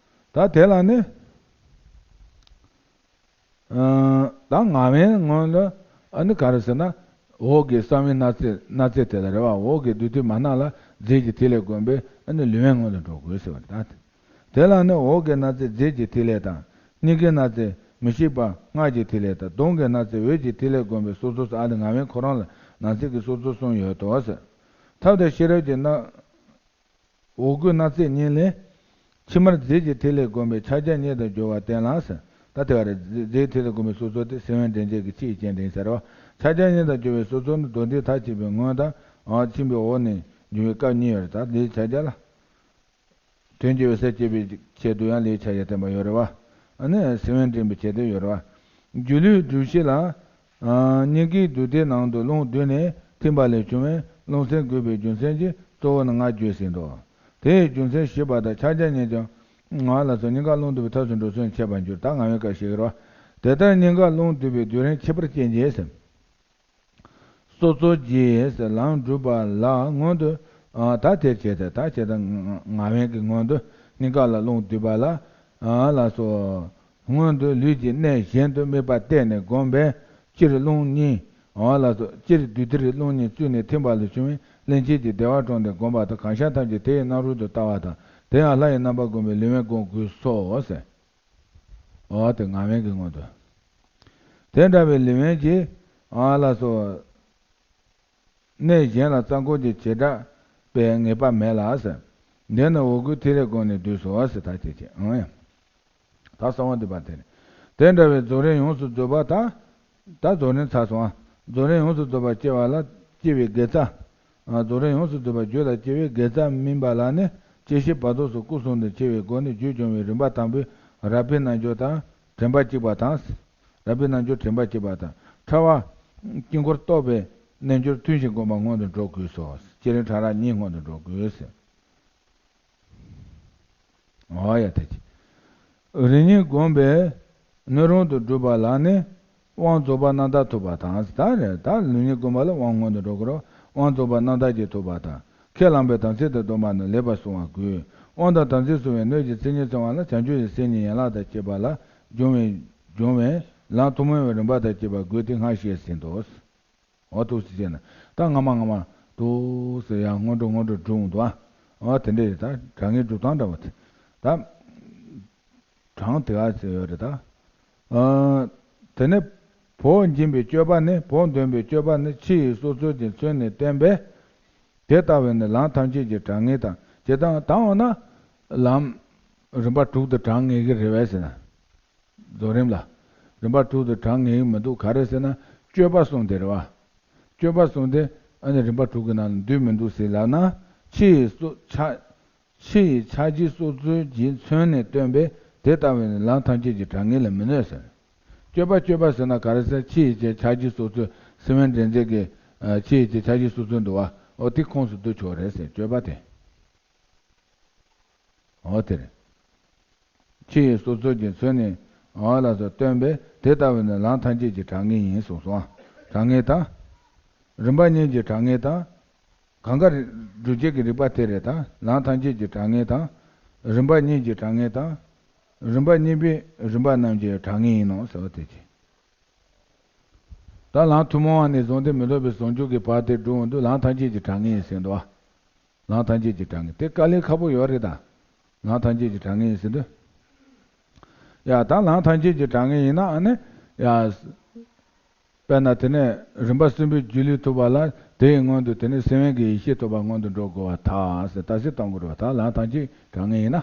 ད་དེ་ལ་ནི། ཨ། ད་ངག་དབང་སྔོན་ལ་ཨ་ནི་ག་རེ་ཟེར་ན། འོག་གི་གསང་བའི་སྣང་ཚད། སྣང་ཚད་དེ་ལ་རེད་བ། འོག་གི་རྡུལ་དུས་མ་སྣང་ལ་རྫས་ཀྱི་ཐིག་ལེ་བསྒོམས་པས་ཨ་ནི་ལུས་དབང་སྔོན་དུ་འགྲོ་དགོས་ཟེར་བ་རེད་ད། དེ་ལ་ནི་འོག་གི་སྣང་ཚད་རྫས་ཀྱི་ཐིག་ལེ་དང་། སྙིང་གའི་སྣང་ཚད་མི་ཤིགས་པ་སྔགས་ཀྱི་ཐིག་ལེ་དང་། གདོང་གི་སྣང་ཚད་འོད་ཀྱི་ཐིག་ལེ་བསྒོམས་པས་སོ་སོར་ཟེར། ཨ་ནི་ངག་དབང་ཁོ་རང་ལ་སྣང་ཚད་ཀྱི་སོ་སོར་གསུམ་ཡོད་དོ་ཟེར། ཐབས་དང་ཤེས་རབ་ཀྱི་སྣང་། འོག་གི་སྣང་ཚད་གཉིས་ལས། ཕྱི་མར་རྫས་ཀྱི་ཐིག་ལེ་བསྒོམས་པས་ཕྱག་རྒྱ་གཉིས་དང་སྦྱོར་བ་བསྟན་ལ་ཟེར། ད་དེ་བ་རེད། རྫས་ཐིག་ལེ་བསྒོམས་པའི་སོ་སོ་དེ་སེམས་དབེན་འདྲེན་བྱེད་ཀྱི་ཆོས་ཅན་དེ་ཡིན་ཟེར་བ། ཕྱག་རྒྱ་གཉིས་དང་སྦྱོར་བའི་སོ་སོ་ནི་མདོ་སྡེ་མཐར་ཕྱིན་པའི་སྔོན་དང་། ཕྱིན་པའི་འོག་ནས་འབྱུང་བའི་སྐབས་གཉིས་ཡོད་རེད། ད་ལས་ཕྱག་རྒྱ་ལ། དོན་གྱི་འོད་གསལ་སྐྱེད་པའི་ཆེད་དུ་ཡང་ལས་ཕྱག་རྒྱ་བསྟན་པ་ཡོད་རེད་བ། ཨ་ནི་སེམས་དབེན་འདྲེན་པའི་ཆེད་དུ་ཡོད་རེད་བ། སྒྱུ་ལུས་སྒྲུབ་བྱེད་ལ། སྙིང་གའི་རྡུལ་དེའི་ནང་དུ་རླུང་བསྡུས་ནས་ཐིམ་པ་ལས་བྱུང་བའི་རླུང་སེམས་དགོས་པའི་རྒྱུ་མཚན་གྱིས་གཙོ་བོ་ནི་ང་བརྗོད་ཟིན་ཏོ། དེའི་རྒྱུ་མཚན་ཞེས་པ་དང་ཕྱག་རྒྱ་གཉིས་ཀྱང་ང་ལ་སོགས་སྙིང་གར་རླུང་བསྡུ་བའི་ཐབས་སུ་འགྲོ་ཚུལ་འཆད་པར་འགྱུར། ད་ངག་དབང་སྐབས་ཤིག་རེད་བ། དེ་ལྟར་སྙིང་གར་རླུང་བསྡུ་བའི་སྡུད་རིམ་ཁྱད་པར་ཅན་གྱིས་ཟེར། སོ་སོར་གྱིས་ཟེར་ལམ་སྒྲུབ་པ་ལ་སྔོན་དུ། ད་དེར་བྱས་ཏེ། ད་བྱས་ཏེ་ངག་དབང་གི་སྔོན་དུ་སྙིང་ག་ལ་རླུང་བསྡུས་པ་ལ། ལ་སོགས། སྔོན་དུ་ལུས་ཀྱི་གནས་གཞན་དུ་དམིགས་པ་གཏད་ནས་བསྒོམས་པས་སྤྱིར་རླུང་གཉིས། ལ་སོགས། སྤྱིར་རྡུལ་དེར་རླུང་གཉིས་བཙུད་ནས་ཐིམ་པ་ལས་བྱུང་བའི་རླན་ཆེན་གྱི་བདེ་བ་དྲངས་ཏེ་བསྒོམ་པ་དང་། གང་ཤར་ཐམས་ཅད་དེ་ཡི་སྣང་རུང་དུ་ལྟ་བ་དང་། དེ་ཡང་ལྷ་ཡི་རྣམ་པ་བསྒོམས་པས་ལུས་དབེན་བསྒོམ་དགོས་སོ་ཟེར། འོ་དེ་ངག་དབང་གི་སྔོན་དུ། དེ་འདྲ་བའི་ལུས་དབེན་གྱི། ལ་སོགས། གནས་གཞན་ལ་རྩ་འགོག་གི་བྱེ་བྲག་པའི་ངེས་པ་མེད་ལ་ཟེར། འདི་ནི་འོག་གི་ཐིག་ལེ་བསྒོམས་ནས་བསྡུས་སོ་ཟེར། ད་ཅི་བྱེད་ཨང་ཡང་། ད་གསང་བ་འདུས་པ་དེ་ནི། དེ་འདྲ་བའི་རྫོགས་རིམ་ཡོངས་སུ་རྫོགས་པ་ད། ད་རྫོགས་རིམ་ཚར་སོང་ཨ། རྫོགས་རིམ་ཡོངས་སུ་རྫོགས་པར་སྐྱེ་བ་ལ་སྐྱེ་བའི་དགེ་རྩ། རྫོགས་རིམ་ཡོངས་སུ་རྫོགས་པར་རྒྱུད་ལ་སྐྱེ་བའི་དགེ་རྩ་སྨིན་པ་ལ་ནི་སྐྱེ་ཤི་བར་དོ་སོགས་སྐུ་གསུམ་དུ་འཆི་བའི་སྒོ་ནས་རྒྱུད་སྦྱོང་བའི་རིམ་པ་དང་པོའི་རབ་དཔེའི་རྣལ་འབྱོར་དང་དྲན་པ་གཅིག་པ་དང་། རབ་དཔེའི་རྣལ་འབྱོར་དྲན་པ་གཅིག་པ་དང་། ཕྲ་བ། དཀྱིལ་འཁོར་རྟོགས་པའི་རྣལ་འབྱོར་ཐུན་བཞིན་བསྒོམ་པ་སྔོན་དུ་འགྲོ་དགོས་སོ། བསྐྱེད་རིམ་ཕྲ་རགས་གཉིས་སྔོན་དུ་འགྲོ་དགོས་ཟེར། འོ་ཡ་དེ་ཅི། རིམ་གཉིས་བསྒོམས་པས་སྣོད་རུང་དུ་སྒྲུབ་པ་ལ་ནི་དབང་རྫོགས་པ་རྣམ་དག་ཐོབ་པ་དང་། ད་རེད། ད་རིམ་གཉིས་བསྒོམས་པ་ལ་དབང་སྔོན་དུ་འགྲོ་དགོས་རེད། དབང་རྫོགས་པ་རྣམ་དག་ཅིག་ཐོབ་པ་དང་། ཁས་བླངས་པའི་དམ་ཚིག་དང་སྡོམ་པ་ནི་ལེགས་པར་སྲུང་བ་དགོས། དབང་དང་དམ་ཚིག་སྲུང་བའི་སྣོད་ཀྱི་མཚན་ཉིད་ཚང་བ་ལ་བྱང་ཆུབ་ཀྱི་སེམས་ཉིད་ཡན་ལག་དང་བཅས་པ་ལ་སྦྱོང་བའི་སྦྱོང་བའི་ལམ་ཐུན་མོང་བའི་རིམ་པ་དང་བཅས་པ་དགོས་ཏེ་སྔར་བཤད་ཟིན་ཏོ། འོ་ཐུགས་སུ་ཆེ་ན། ད་སྔ་མ་སྔ་མ་ཐུགས་སུ་ཡང་སྔོན་འགྲོ་སྔོན་འགྲོ་སྒྲུབ་འོང་དུ་ཨ། འོ་དེ་འདྲ་རེད། ད་དྲང་ངེས་སྒྲུབ་སྟངས་འདྲ་བོ་དེ། ད་གྲངས་དེ་ག་ཚོད་ཡོད་རེད་ད། ཨ། དེ་ནས་བོགས་འབྱིན་པའི་སྤྱོད་པ་ནི། བོགས་འདོན་པའི་སྤྱོད་པ་ནི་ཕྱི་ཡི་སྲོག་རྩོལ་གྱིས་མཚོན་ནས་བསྟན་པས། དེ་ལྟ་བས་ནི་ལམ་ཐམས་ཅད་ཀྱི་གྲངས་ངེས་དང་། ཇི་ལྟར་དང་འོ་ན། ལམ་རིམ་པ་དྲུག་ཏུ་གྲངས་ངེས་ཀྱི་རེད་པས་ཟེར་ན། རྫོགས་རིམ་ལ། རིམ་པ་དྲུག་ཏུ་གྲངས་ངེས་ཀྱི་མི་འདུག་ག་རེ་ཟེར་ན་སྤྱོད་པ་གསུམ་དེ་རེད་བ། སྤྱོད་པ་གསུམ་དེ་ཨ་ནི་རིམ་པ་དྲུག་གི་ནང་ལ་འདུས་མི་འདུག་ཟེར་ལབ་ན། ཕྱི་ཡི་སྲོག་ཕྱག་ཕྱི་ཡི་ཕྱག་རྒྱའི་སྲོག་རྩོལ་གྱིས་མཚོན་ནས་སྟོན་པས་དེ་ལྟ་བས་ནི་ལམ་ཐམས་ཅད་ཀྱི་གྲངས་ངེས་ལ་མི་གནོད་ཟེར། སྤྱོད་པ་སྤྱོད་པ་ཟེར་ན་ག་རེ་ཟེར། ཕྱི་ཡི་ཕྱག་རྒྱའི་སྲོག་རྩོལ་སེམས་དབེན་འདྲེན་མཛད་ཀྱི། ཕྱི་ཡི་ཕྱག་རྒྱའི་སྲོག་རྩོལ་འདུག་བ། འོ་དེ་ཁོངས་སུ་བསྡུ་ཆོག་རེད་ཟེར། སྤྱོད་པ་དེ། འོ་དེ་རེད། ཕྱི་ཡི་སྲོག་རྩོལ་གྱིས་མཚོན་ནས་འོ་ལ་སོགས་སྟོན་པས་དེ་ལྟ་བས་ནི་ལམ་ཐམས་ཅད་ཀྱི་གྲངས་ངེས་ཡིན་གསུངས་སོ། གྲངས་ངེས་དང་། རིམ་པ་གཉིས་ཀྱི་གྲངས་ངེས་དང་། གང་ག་རེ་སྒྲུབ་བྱེད་ཀྱི་རིགས་པ་དེ་རེད་ད། ལམ་ཐམས་ཅད་ཀྱི་གྲངས་ངེས་དང་། རིམ་པ་གཉིས་ཀྱི་གྲངས་ངེས་དང་། རིམ་པ་གཉིས་པའི་རིམ་པ་རྣམས་ཀྱི་གྲངས་ངེས་ཡིན་ནོ་ཟེར་བ་དེ་ཅི། ད་ལམ་ཐུན་མོང་བ་ནས་བཟུང་སྟེ་མི་ལྡོག་པའི་ཟུང་འཇུག་གི་བར་དེ་སྒྲུབ་འོང་དུས་ལམ་ཐམས་ཅད་ཀྱི་གྲངས་ངེས་ཡིན་ཟེར་འདུག་བ། ལམ་ཐམས་ཅད་ཀྱི་གྲངས་ངེས་དེ་དཀའ་ལས་ཁག་པོ་ཡོད་རེད་ད། ལམ་ཐམས་ཅད་ཀྱི་གྲངས་ངེས་ཡིན་ཟེར་དུས། ཡ་ད་ལམ་ཐམས་ཅད་ཀྱི་གྲངས་ངེས་ཡིན་ན་ཨ་ནི། ཡ། དཔེར་ན་དེ་ནས་རིམ་པ་གསུམ་པའི་སྒྱུ་ལུས་ཐོབ་པ་ལ་དེའི་སྔོན་དུ་དེ་ནས་སེམས་དབེན་གྱི་ཡེ་ཤེས་ཐོབ་པ་སྔོན་དུ་འགྲོ་དགོས་པར་ཐལ་ཟེར་ལྟ་ཞིབ་གཏོང་དགོས་རེད་བ། ད་ལམ་ཐམས་ཅད་གྲངས་ངེས་ཡིན་ན།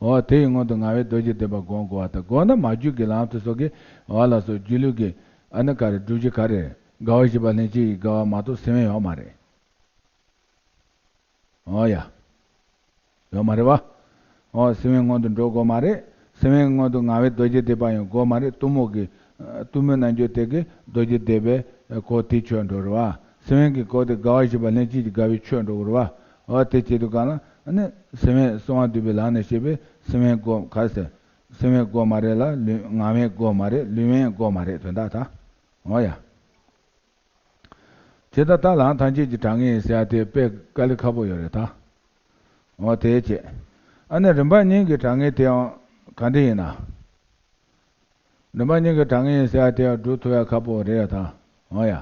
འོ་དེ་ཡི་སྔོན་དུ་ངག་དབང་རྡོ་རྗེ་བཟླས་པ་སྒོམ་དགོས་པ་དང་། སྒོམ་ན་མ་རྒྱུད་ཀྱི་ལམ་དུ་སོགས་ཀྱི་འོ་ལ་སོགས་སྒྱུ་ལུས་ཀྱི་ཨ་ནི་ག་རེ་སྒྲུབ་བྱེད་ག་རེ་དགའ་བ་བཞི་པ་ལྷན་སྐྱེས་ཀྱི་དགའ་བ་མ་གཏོགས་སེམས་དབེན་ཡོད་མ་རེད། འོ་ཡ། ཡོད་མ་རེད་བ། འོ་སེམས་དབེན་སྔོན་དུ་འགྲོ་དགོས་མ་རེད། སེམས་དབེན་སྔོན་དུ་ངག་དབང་རྡོ་རྗེ་བཟླས་པ་ཡང་དགོས་མ་རེད། གཏུམ་མོ་གི། གཏུམ་མོའི་རྣལ་འབྱོར་དེ་གིས་རྡོ་རྗེ་བཟླས་པས་གོ་དེ་ཆོད་འགྲོ་རེད་བ། སེམས་དབེན་གྱི་གོ་དེ་དགའ་བ་བཞི་པ་ལྷན་སྐྱེས་ཀྱི་དགའ་བའི་ཆོད་འགྲོ་རེད་བ། འོ་དེ་བྱེད་དུས་གང་ལ་ཨ་ནི་སེམས་དབེན་གསང་བ་འདུས་པའི་ལམ་ནས་བཤད་པའི་སེམས་དབེན་སྒོམ་ག་རེ་ཟེར། སེམས་དབེན་དགོས་མ་རེད་ལ། ལུས་ངག་དབེན་དགོས་མ་རེད། ལུས་དབེན་དགོས་མ་རེད། དོན་དག་ད། འོ་ཡ། ཇི་ལྟར་ལའང་ཐམས་ཅད་ཀྱི་གྲངས་ངེས་ཟེར་ཡ་དེ་དཔེ་དཀའ་ལས་ཁག་པོ་ཡོད་རེད་ད། འོ་དེའི་ཆེད། ཨ་ནི་རིམ་པ་གཉིས་ཀྱི་གྲངས་ངེས་དེའང་ག་འདྲ་ཡིན་ན། རིམ་པ་གཉིས་ཀྱི་གྲངས་ངེས་ཟེར་ཡ་དེ་ཡང་སྒྲུབ་ཐུབ་ཡ་ཁག་པོ་རེད་ཡ་ད། འོ་ཡ།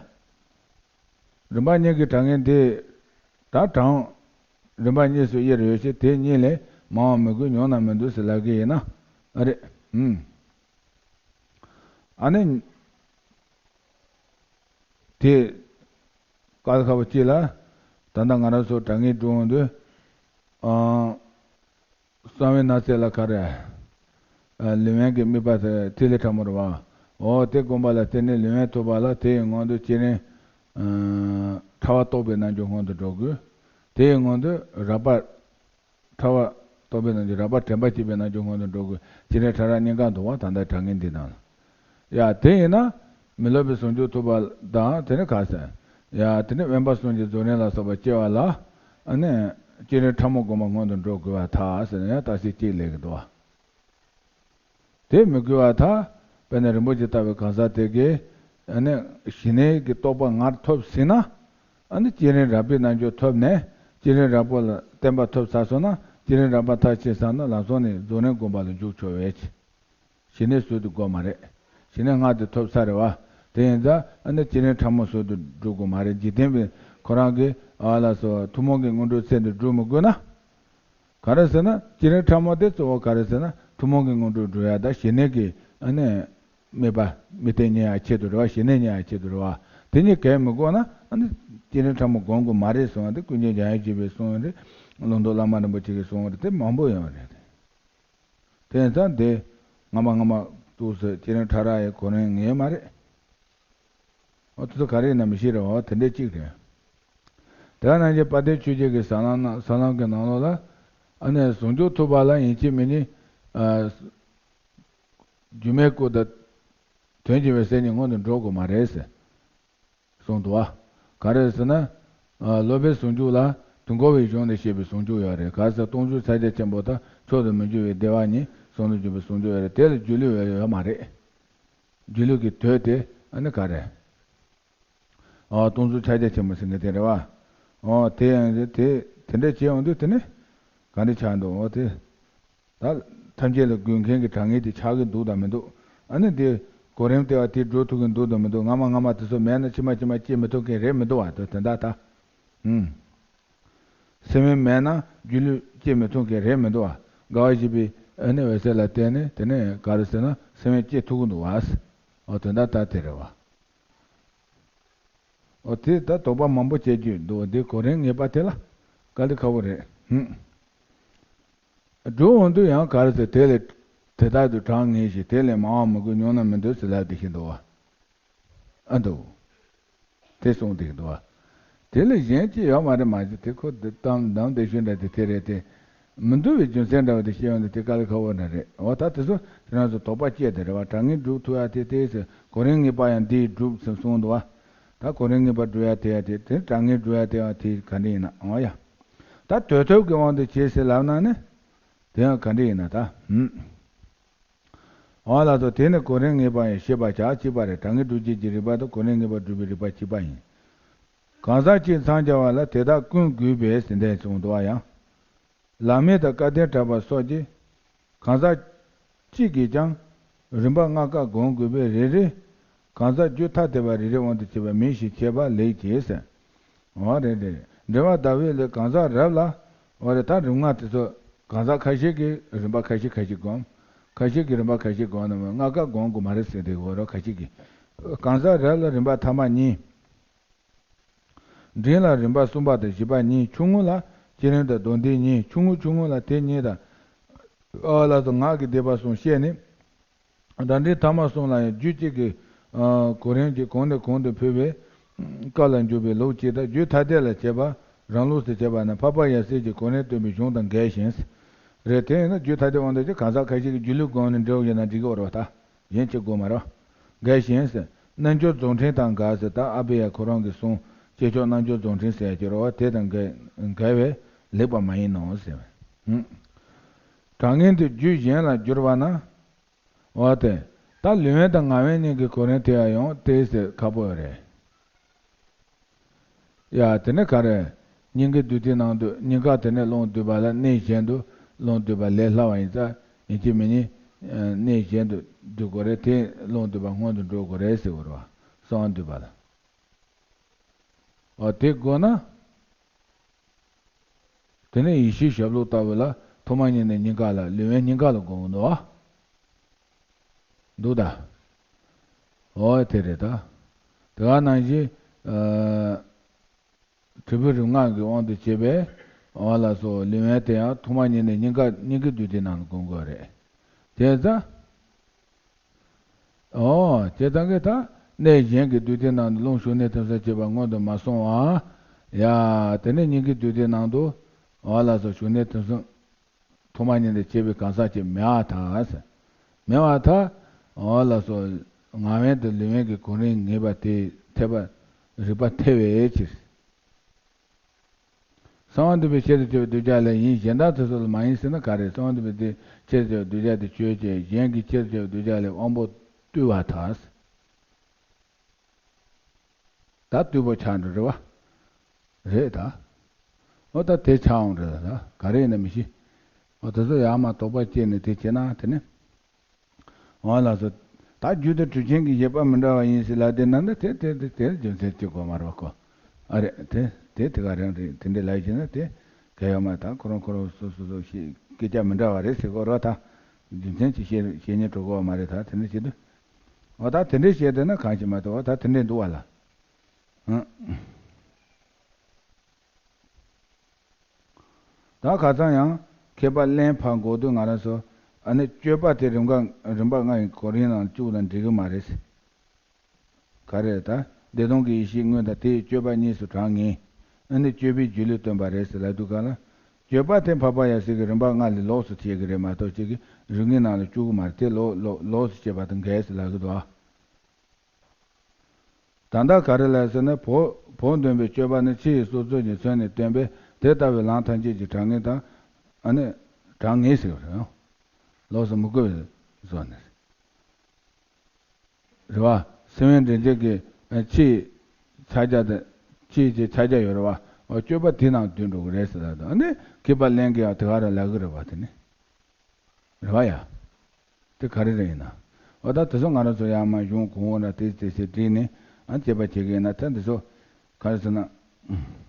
རིམ་པ་གཉིས་ཀྱི་གྲངས་ངེས་འདི། ད་གྲངས་རིམ་པ་གཉིས་སུ་དབྱེར་ཡོད་ཅེས། དེ་གཉིས་ལས་མང་བ་མི་དགོས། ཉུང་ན་མི་འདོད་ཟེར་ལབ་ཀྱི་ཡིན་ན། ཨ་རེད། ཨུམ། ཨ་ནི། དེ། དཀའ་ལས་ཁག་པོ་གཅིག་ལ། ད་ལྟ་ང་རང་ཚོ་གྲངས་ངེས་སྒྲུབ་འོང་དུས། ཨང་། གསང་བའི་སྣང་ཚད་ལ་ག་རེ། ཨ། ལུས་དབེན་གྱི་དམིགས་པ་དེ་ཐིག་ལེ་ཕྲ་མོ་རེད་བ། འོ་དེ་བསྒོམ་པ་ལ་བརྟེན་ནས་ལུས་དབེན་ཐོབ་པ་ལ་དེའི་སྔོན་དུ་བསྐྱེད་རིམ། ཨ། ཕྲ་བ་རྟོགས་པའི་རྣལ་འབྱོར་སྔོན་དུ་འགྲོ་དགོས། དེའི་སྔོན་དུ་རགས་པ། ཕྲ་བ་རྟོགས་པའི་རྣལ་འབྱོར། རགས་པ་དྲན་པ་བསྐྱེད་པའི་རྣལ་འབྱོར་སྔོན་དུ་འགྲོ་དགོས། བསྐྱེད་རིམ་ཕྲ་རགས་གཉིས་ཀ་འདུག་བ། ད་ལྟ་གྲངས་ངེས་འདི་ནང་ལ། ཡ། དེ་ཡིན་ན། མི་སློབ་པའི་ཟུང་འཇུག་ཐོབ་པ་དང་། དེ་ནི་ག་ཟེར། ཡ། དེ་ནི་དབེན་པ་གསུམ་གྱི་རྫོགས་རིམ་ལ་སོགས་པ་སྐྱེ་བ་ལ། ཨ་ནི། བསྐྱེད་རིམ་ཕྲ་མོ་བསྒོམ་པ་སྔོན་དུ་འགྲོ་དགོས་པར་ཐལ་ཟེར་ནས་ཡང་རྟགས་གཞི་གཅིག་སླེབས་ཀྱི་འདུག་བ། དེ་མི་དགོས་པར་ཐལ། དཔེར་ན་རིན་པོ་ཆེ་ལྟ་བུའི་གང་ཟག་དེ་གིས། ཨ་ནི། ཞི་གནས་ཀྱི་རྟོགས་པ་སྔར་ཐོབ་ཟིན་ན། ཨ་ནི་བསྐྱེད་རིམ་རགས་པའི་རྣལ་འབྱོར་ཐོབ་ནས། བསྐྱེད་རིམ་རགས་པ་ལ་བརྟན་པ་ཐོབ་ཚར་སོང་ན། བསྐྱེད་རིམ་རགས་པ་མཐར་ཕྱིན་ཚར་ན་ལམ་སང་ནི་རྫོགས་རིམ་བསྒོམ་པ་ལ་འཇུག་ཆོག་པའི་ཕྱིར། ཞི་གནས་ཟུར་དུ་དགོས་མ་རེད། ཞི་གནས་སྔར་དུ་ཐོབ་ཚར་རེད་བ། དེ་ཡིན་ཙང་ཨ་ནི་བསྐྱེད་རིམ་ཕྲ་མོ་ཟུར་དུ་སྒྲུབ་དགོས་མ་རེད། འཇིག་རྟེན་པའི་ཁོ་རང་གི། ཨ། ལགས་སོ། ཐུན་མོང་གི་དངོས་གྲུབ་ཚད་དུ་སྒྲུབ་མི་དགོས་ན། ག་རེ་ཟེར་ན། བསྐྱེད་རིམ་ཕྲ་མོ་དེ་གཙོ་བོ་ག་རེ་ཟེར་ན། ཐུན་མོང་གི་དངོས་གྲུབ་སྒྲུབ་ཡ་དང་། ཞི་གནས་ཀྱི། ཨ་ནི། དམིགས་པ། དམིགས་རྟེན་རྙེད་ཡ་ཆེད་དུ་རེད་བ། ཞི་གནས་རྙེད་ཡ་ཆེད་དུ་རེད་བ། དེ་གཉིས་གས་མི་དགོས་ན། ཨ་ནི་བསྐྱེད་རིམ་ཕྲ་མོ་སྒོམ་དགོས་མ་རེད་གསུངས་པ་དེ་ཀུན་མཁྱེན་འཇམ་དབྱངས་བཞད་པའི་གསུང་རེད། ལུང་རྟོགས་བླ་མ་རིན་པོ་ཆེ་གི་གསུང་རེད། དེ་མང་པོ་ཡོད་རེད། དེ་ཙང་དེ་སྔ་མ་སྔ་མ་ཏོག་ཙམ་བསྐྱེད་རིམ་ཕྲ་རགས་ཡི་གོ་རིམ་ངེས་མ་རེད། འོ་དེ་ཚོ་ག་རེ་ཡིན་ན་མི་ཤེས་རེད་བ། དེ་འདྲ་གཅིག་རེད། དེ་ག་ནང་བཞིན་དཔལ་ལྡན་ཆོས་རྒྱལ་གྱི་ཟབ་ལམ་ནང་། ཟབ་ལམ་གྱི་ནང་ལོགས་ལ། ཨ་ནི་ཟུང་འཇུག་ཐོབ་པ་ལ་ཡིན་གཅིག་མིན་གཅིག། ཨ། སྒྱུ་མའི་སྐུ་དང་། དོན་གྱིས་པའི་སེམས་གཉིས་སྔོན་དུ་འགྲོ་དགོས་མ་རེད་ཟེར། གསུངས་འདུག་བ། ག་རེ་ཟེར་ན། ཨ། སློབ་པའི་ཟུང་འཇུག་ལ་དུས་འཁོར་བའི་གཞུང་ནས་བཤད་པའི་ཟུང་འཇུག་ཡོད་རེད། ག་རེ་ཟེར། སྟོང་གཞི་ཕྱག་རྒྱ་ཆེན་པོ་དང་མཆོག་ཏུ་མི་འགྱུར་བའི་བདེ་བ་གཉིས་ཟུང་དུ་འཇུག་པའི་ཟུང་འཇུག་ཡོད་རེད། དེ་ལ་སྒྱུ་ལུས་ཡོད་ཡོད་མ་རེད། སྒྱུ་ལུས་ཀྱི་དོད་དེ་ཨ་ནི་ག་རེ། ཨ། སྟོང་གཞི་ཕྱག་རྒྱ་ཆེན་པོ་ཟེར་མཁན་དེ་རེད་བ། ཨོ་དེ་ཡང་དེ་དེ་འདྲ་བྱས་ཡོང་དུས་དེ་ནི་ག་འདྲ་ཆགས་འདུག་འོ་དེ། ད་ཐམས་ཅད་ལ་དགོས་མཁན་གྱི་གྲངས་ངེས་དེ་ཆགས་ཀྱི་འདུག་དང་མི་འདུག་ཨ་ནི་དེ་གོ་རིམ་དེ་བ་དེ་འགྲོ་ཐུབ་ཀྱི་འདུག་དང་མི་འདུག་སྔ་མ་སྔ་མ་དེ་ཚོ་མེད་ན་ཕྱི་མ་ཕྱི་མ་སྐྱེ་མི་ཐུབ་མཁན་རེད་མི་འདུག་བ། དེ་དེ་འདྲ་ད། ཨུམ། སེམས་དབེན་མེད་ན་སྒྱུ་ལུས་སྐྱེ་མི་ཐུབ་མཁན་རེད་མི་འདུག་བ། དགའ་བ་བཞི་པའི་ཨ་ནི་འོད་གསལ་ལ་བརྟེན་ནས་དེ་ནས་ག་རེ་ཟེར་ན་སེམས་དབེན་སྐྱེ་ཐུབ་ཀྱི་འདུག་བ། འོ་དེ་འདྲ་ད་དེ་རེད་བ། འོ་དེ་ད་དོགས་པ་མང་པོ་སྐྱེ་རྒྱུ་འདུག་འདི་གོ་རིམ་ངེས་པ་དེ་ལ་དཀའ་ལས་ཁག་པོ་རེད། ཧུམ། སྒྲུབ་འོང་དུས་ཡང་ག་རེ་ཟེར། དེ་ལས་དེ་ལྟར་དུ་གྲངས་ངེས་ཤིང་། དེ་ལས་མང་བ་མི་དགོས། ཉུང་ན་མི་འདོད་ཟེར་ལབ་བསྡད་ཀྱི་འདུག་བ། ཨ་འདུག་དེ་གསུངས་བསྡད་ཀྱི་འདུག་བ། དེ་ལས་གཞན་ཅི་ཡོད་མ་རེད་མ་གཞི་དེ་ཁོ་འདི་གཏམ་གཏམ་དེ་ཤོད་འདྲ་དེ་དེ་རེད་དེ། མི་འདུག་པའི་རྒྱུ་མཚན་འདྲ་བ་དེ་ཤེས་ཡོང་དུས་དེ་དཀའ་ལས་ཁག་པོ་འདྲ་རེད། འོ་ད་དེ་ཚོ་ཁྱེད་རང་ཚོ་དོགས་པ་སྐྱེས་དེ་རེད་བ། གྲངས་ངེས་སྒྲུབ་ཐུབ་ཡ་དེ་དེ་ཟེར། གོ་རིམ་ངེས་པ་ཡང་འདིས་སྒྲུབ་ཟེར་གསུངས་འདུག་བ། ད་གོ་རིམ་ངེས་པ་སྒྲུབ་ཡ་དེ་ཡ་དེ་དེ་གྲངས་ངེས་སྒྲུབ་ཡ་དེ་ཡང་དེ་ག་འདྲ་ཡིན་ན། འོ་ཡ། ད་དོན་ཐོབ་ཀྱི་དབང་དུ་བྱས་ཟེར་ལབ་ན་ནི། དེ་ཡང་ག་འདྲ་ཡིན་ན་ད། ཧུམ། འོ་ལགས་སོ། དེ་ནི་གོ་རིམ་ངེས་པ་ཡང་ཤེས་པར་བྱ། གཅིག་པ་རེད། གྲངས་ངེས་སྒྲུབ་བྱེད་ཀྱི་རིགས་པ་དང་། གོ་རིམ་ངེས་པ་སྒྲུབ་པའི་རིགས་པ་གཅིག་པ་ཡིན། གང་ཟག་གཅིག་མཚམས་སྦྱར་བ་ལ་དེ་དག་ཀུན་དགོས་པས་ཟེར་འདས་གསུངས་འདུག་བ། ཡང་། ལམ་མེ་དང་སྐལ་ལྡན་གྲགས་པ་སོགས་ཀྱིས་གང་ཟག་གཅིག་གིས་ཀྱང་རིམ་པ་ལྔ་ཀ་བསྒོམ་དགོས་པས། རེ་རེ་གང་ཟག་རྒྱུད་ཐ་དད་པ་རེ་རེའི་དབང་དུ་བྱས་པ་མིན་ཞེས་འཆད་པ་ལེགས་ཀྱི་ཟེར། འོ་རེད་རེད། འགྲེལ་པ་ཟླ་འོད་ལས་གང་ཟག་རབ་ལ། འོ་རེད། ད་རིམ་ལྔ་དེ་ཚོ་གང་ཟག་ཁ་ཤས་ཀྱིས་རིམ་པ་ཁ་ཤས་ཁ་ཤས་བསྒོམ། ཁ་ཤས་ཀྱིས་རིམ་པ་ཁ་ཤས་བསྒོམ་ན་མོད་ལྔ་ཀ་བསྒོམ་དགོས་མ་རེད་ཟེར་དེ། འོ་རོ་ཁ་ཤས་ཀྱིས། གང་ཟག་རབ་ལ་རིམ་པ་ཐ་མ་གཉིས། འབྲིང་ལ་རིམ་པ་གསུམ་པ་དང་བཞི་པ་གཉིས། ཆུང་ངུ་ལ་བསྐྱེད་རིམ་དང་སྡོམ་ལྡན་གཉིས། ཆུང་ངུ་ཆུང་ངུ་ལ་དེ་གཉིས་དང་། ཨ་ལ་སོགས་ངག་གི་བཟླས་པ་གསུམ་བཤད་ནས། སྒྲ་འབྲིང་ཐ་མ་གསུམ་ལ་ཡང་རྒྱུད་གཅིག་གི་ཨ་གོ་རིམ་གྱིས་གོང་ནས་གོང་དུ་འཕེལ་བའི་སྐབས་ལ་འཇུག་པའི་ལུགས་གཅིག་དང་། རྒྱུད་ཐ་དད་ལ་བྱེད་པ་རང་ལུགས་སུ་བྱེད་པ་ནི་འཕགས་པ་ཡབ་སྲས་ཀྱི་གོ་རིམ་སྟོན་པའི་གཞུང་དང་འགལ་ཞིང་། རེད། དེ་ཡིན་ན་རྒྱུད་ཐ་དད་དབང་དུ་བྱས་གང་ཟག་ཁ་ཤས་ཀྱིས་སྒྱུ་ལུས་བསྒོམས་ནས་འབྲས་བུ་ཡོད་ན་འགྲིག་གི་ཡོད་རེད་བ། ད་གཞན་བྱེད་དགོས་མ་རེད་བ། འགལ་ཞིང་ཟེར། རྣལ་འབྱོར་རྫོགས་ཕྲེང་དང་འགལ་ཟེར། ད་ཨ་བྷི་ཡ་ཁོ་རང་གི་གསུང་བྱེད་ཕྱོགས་རྣལ་འབྱོར་རྫོགས་ཕྲེང་ཟེར་ཡ་ཅིག་ཡོད་རེད་བ། དེ་དང་འགལ་འགལ་བས་ལེགས་པ་མ་ཡིན་ནོ་ཟེར་བས། གྲངས་ངེས་འདི་རྒྱུད་གཞན་ལ་བསྒྱུར་བ་ན། འོ་དེ། ད་ལུས་དབེན་དང་ངག་དབེན་གཉིས་ཀྱི་གོ་རིམ་དེ་ཡང་ཡང་ཏོག་ཙམ་ཁག་པོ་རེད། ཡ་དེ་ནས་ག་རེ། སྙིང་གའི་རྡུལ་དེའི་ནང་དུ་སྙིང་ག་དེ་ནས་རླུང་བསྡུས་པ་ལ་གནས་གཞན་དུ་རླུང་བསྡུས་པ་ལས་སླ་བ་ཡིན་ཙང་ཡིན་གཅིག་མིན་གཉིས། གནས་གཞན་དུ་བསྡུ་དགོས་རེད། དེ་རླུང་བསྡུས་པ་སྔོན་དུ་འགྲོ་དགོས་རེད་ཟེར་དགོས་རེད་བ། གསང་བ་འདུས་པ་ལ། འོ་དེ་དགོས་ན། དེ་ནས་ཡེ་ཤེས་ཞབས་ལུགས་ལྟ་བུ་ལ་ཐོག་མ་ཉིད་ནས་སྙིང་ག་ལ་ལུས་དབེན་སྙིང་ག་ལ་དགོངས་འདུག་བ། འདུག་ད། འོ་དེ་རེད་ད། དེ་ག་ནང་བཞིན། ཨ། དྲིལ་བུ་རིམ་ལྔ་གི་དབང་དུ་བྱས་པའི། འོ་ལགས་སོ། ལུས་དབེན་དེ་ཡང་ཐོག་མ་ཉིད་ནས་སྙིང་ག་སྙིང་གའི་རྡུལ་དེའི་ནང་ལ་དགོངས་དགོས་རེད། བྱས་ཙང་། འོ། བྱས་ཙང་གི་ད། གནས་གཞན་གྱི་རྡུལ་དེའི་ནང་དུ་རླུང་ཞུགས་གནས་ཐིམ་གསུམ་བྱེད་པ་སྔོན་དུ་མ་སོང་བ། ཡ། དེ་ནས་སྙིང་གའི་རྡུལ་དེའི་ནང་དུ། འོ་ལགས་སོ། ཞུགས་གནས་ཐིམ་གསུམ། ཐོག་མ་ཉིད་ནས་བྱེད་པའི་གང་ཟག་ཅིག་མེད་པར་ཐལ། མེད་པར་ཐལ། འོ་ལགས་སོ། ངག་དབེན་དང་ལུས་དབེན་གྱི་གོ་རིམ་ངེས་པ་དེ་འཐད་པ། རིགས་པ་འཐད་པའི་ཕྱིར། གསང་བ་འདུས་པའི་ཆེད་དུ་བྱས་པའི་གདུལ་བྱ་ལས་ཡིན། གཞན་དག་དེ་སོགས་ལ་མ་ཡིན་ཟེར་ན་ག་རེ། གསང་བ་འདུས་པའི་དེ་ཆེད་དུ་བྱས་པའི་གདུལ་བྱ་དེ་ཆོས་ཅན། གཞན་གྱི་ཆེད་དུ་བྱས་པའི་གདུལ་བྱ་ལས་དབང་པོ་བཏུས་པར་ཐལ། ད་བཏུས་པོ་ཆགས་འགྲོ་རེད་བ། རེད་ད། འོ་ད་དེ་ཆགས་འོང་རེད་ད། ག་རེ་ཡིན་ན་མི་ཤེས། འོ་དེ་ཚོ་ཡར་མར་དོགས་པ་སྐྱེས་ནས་དེ་བྱས་ན་དེ་ནི། འོ་ལགས་སོ། ད་རྒྱུ་དང་གྲུབ་ཆེན་གྱི་བཞེད་པ་མི་འདྲ་བ་ཡིན་ཟེར་ལབ་དེ་ན་ན་དེ་དེ་དེ་དེ་རྒྱུ་མཚན་གཅིག་དགོས་མ་རེད་བ་ཁོ། ཨ་རེད་དེ་དེ་དེ་ག་རང་རེད། དེ་འདྲའི་ལབ་བྱས་ན་དེ་གལ་ཡོད་མ་རེད། ད་ཁོ་རང་ཁོ་རང་སོ་སོ་སོ་ཤེས་སྐད་ཆ་མི་འདྲ་བ་རེད་ཟེར་གོ་རོགས། ད་རྒྱུ་མཚན་གྱི་བཤད་བཤད་ཉན་འགྲོ་གོ་བ་མ་རེད། ད་དེ་འདྲ་བྱེད་དུས། འོ་ད་དེ་འདྲའི་བཤད་དེ་ན་གང་ཞིག་མ་གཏོགས། འོ་ད་དེ་འདྲའི་འདུག་བ་ལ། ཨང་། ད་ཁ་སང་ཡང་མཁས་པ་གླེན་ཕར་འགོག་དུས་ང་རང་ཚོ་ཨ་ནི་སྤྱོད་པ་དེ་རིམ་པ་རིམ་པ་ལྔ་ཡི་གོ་རིམ་ནང་བཅུག་ན་འགྲིག་གི་མ་རེད། ག་རེ་ད། བདེ་སྟོང་གི་ཡེ་ཤེས་དངོས་དང་དེ་ཡི་སྤྱོད་པ་གཉིས་སུ་གྲངས་ངེས། ཨ་ནི་སྤྱོད་པའི་སྒྱུ་ལུས་སྟོན་པ་རེད་ཟེར་ལབ་དུས་ག་ལ། སྤྱོད་པ་དེ་འཕགས་པ་ཡབ་སྲས་ཀྱི་རིམ་པ་ལྔ་ལས་ལོགས་སུ་བྱེད་ཀྱི་རེད་མ་གཏོགས་ཅིག་གི་རིགས་ངེས་ནང་ལ་བཅུག་གི་མ་རེད། དེ་ལོགས་ལོགས་ལོགས་སུ་བྱེད་པ་དང་འགལ་ཟེར་ལབ་གི་འདུག་ཨ། ད་ལྟ་ག་རེ་ལབ་ཟེར་ན། བོགས་བོགས་འདོན་པའི་སྤྱོད་པ་ནི་ཕྱི་ཡི་སྲོག་རྩོལ་གྱིས་མཚོན་ནས་སྟོན་པས་དེ་ལྟ་བུའི་ལམ་ཐམས་ཅད་ཀྱི་གྲངས་ངེས་དང་། ཨ་ནི། གྲངས་ངེས་ཟེར་བ་རེད། ལོགས་སུ་མི་བཀོད་པའི་བཟོ་ནས། རེད་བ། སེམས་དབེན་འདྲེན་བྱེད་ཀྱི་ཕྱི་ཡི་ཕྱག་རྒྱ་དང་། ཕྱི་ཡི་ཕྱག་རྒྱ་ཡོད་རེད་བ། འོ་སྤྱོད་པ་དེའི་ནང་འདུས་འགྲོ་གི་རེད་ཟེར་ལབ་དང་། ཨ་ནི་མཁས་པ་གླེན་གྱིས་ཡང་དེ་ག་རང་ལབ་གི་རེད་བ། དེ་ནི། རེད་བ་ཡ། དེ་ག་རེ་རེད་ཡིན་ན། འོ་ད་དེ་ཚོ་ང་རང་ཚོ་ཡང་མ་གཞུང་གོང་འོག་ན་དེ་དེ་ཚེ་བསྒྲིགས་ནས་ཨ་དཔྱད་པ་བྱེད་ཀྱི་ཡིན་ན། ད་འདི་ཚོ་ག་རེ་ཟེར་ན།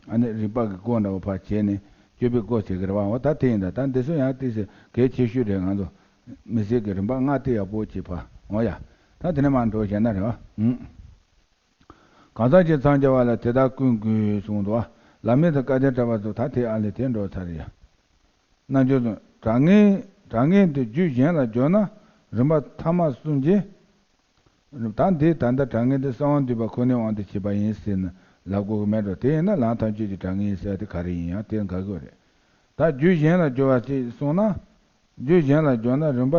ཨ་ནི་རིགས་པ་གི་སྒོ་འདྲ་བོ་ཕར་བྱས་ནས་སྤྱོད་པའི་སྒོ་ཕྱེ་གི་རེད་བ། འོ་ད་དེ་ཡིན་ད། ད་འདི་ཚོ་ཡང་དེ་ཚེ་གལ་ཆེ་ཤོས་རེད། ང་ཚོ་མི་ཚེ་གི་རིམ་པ་ལྔ་དེ་ཡག་པོ་བྱེད་པ། འོ་ཡ། ད་དེ་ནས་མར་འགྲོ་བྱས་ན་རེད་བ། ཨུམ། གང་ཟག་གཅིག་འཚང་རྒྱ་བ་ལ་དེ་ལྟར་ཀུན་དགོས་གསུངས་འདུག་བ། ལམ་མེ་དང་སྐལ་ལྡན་གྲགས་པ་ཚོ་ད་དེ་ཨ་ལས་དེ་འགྲོ་ཚར་ཡ། རྣལ་འབྱོར་དང་གྲངས་ངེས་གྲངས་ངེས་དེ་རྒྱུད་གཞན་ལ་འཇོག་ན་རིམ་པ་ཐ་མ་གསུམ་གྱིས། ད་འདི་ད་ལྟ་གྲངས་ངེས་དེ་གསང་བ་འདུས་པ་ཁོ་ནའི་དབང་དུ་བྱས་པ་ཡིན་ཟེར་ན་ལབ་དགོས་ཀྱི་མེད་འགྲོ། དེ་ཡིན་ན་ལམ་ཐམས་ཅད་ཀྱི་གྲངས་ངེས་ཟེར་དེ་ག་རེ་ཡིན་ཡང་དེ་དགག་གི་རེད། ད་རྒྱུད་གཞན་ལ་འཇོག་པ་ཅིག་གསུངས་ན། རྒྱུད་གཞན་ལ་འཇོག་ན་རིམ་པ་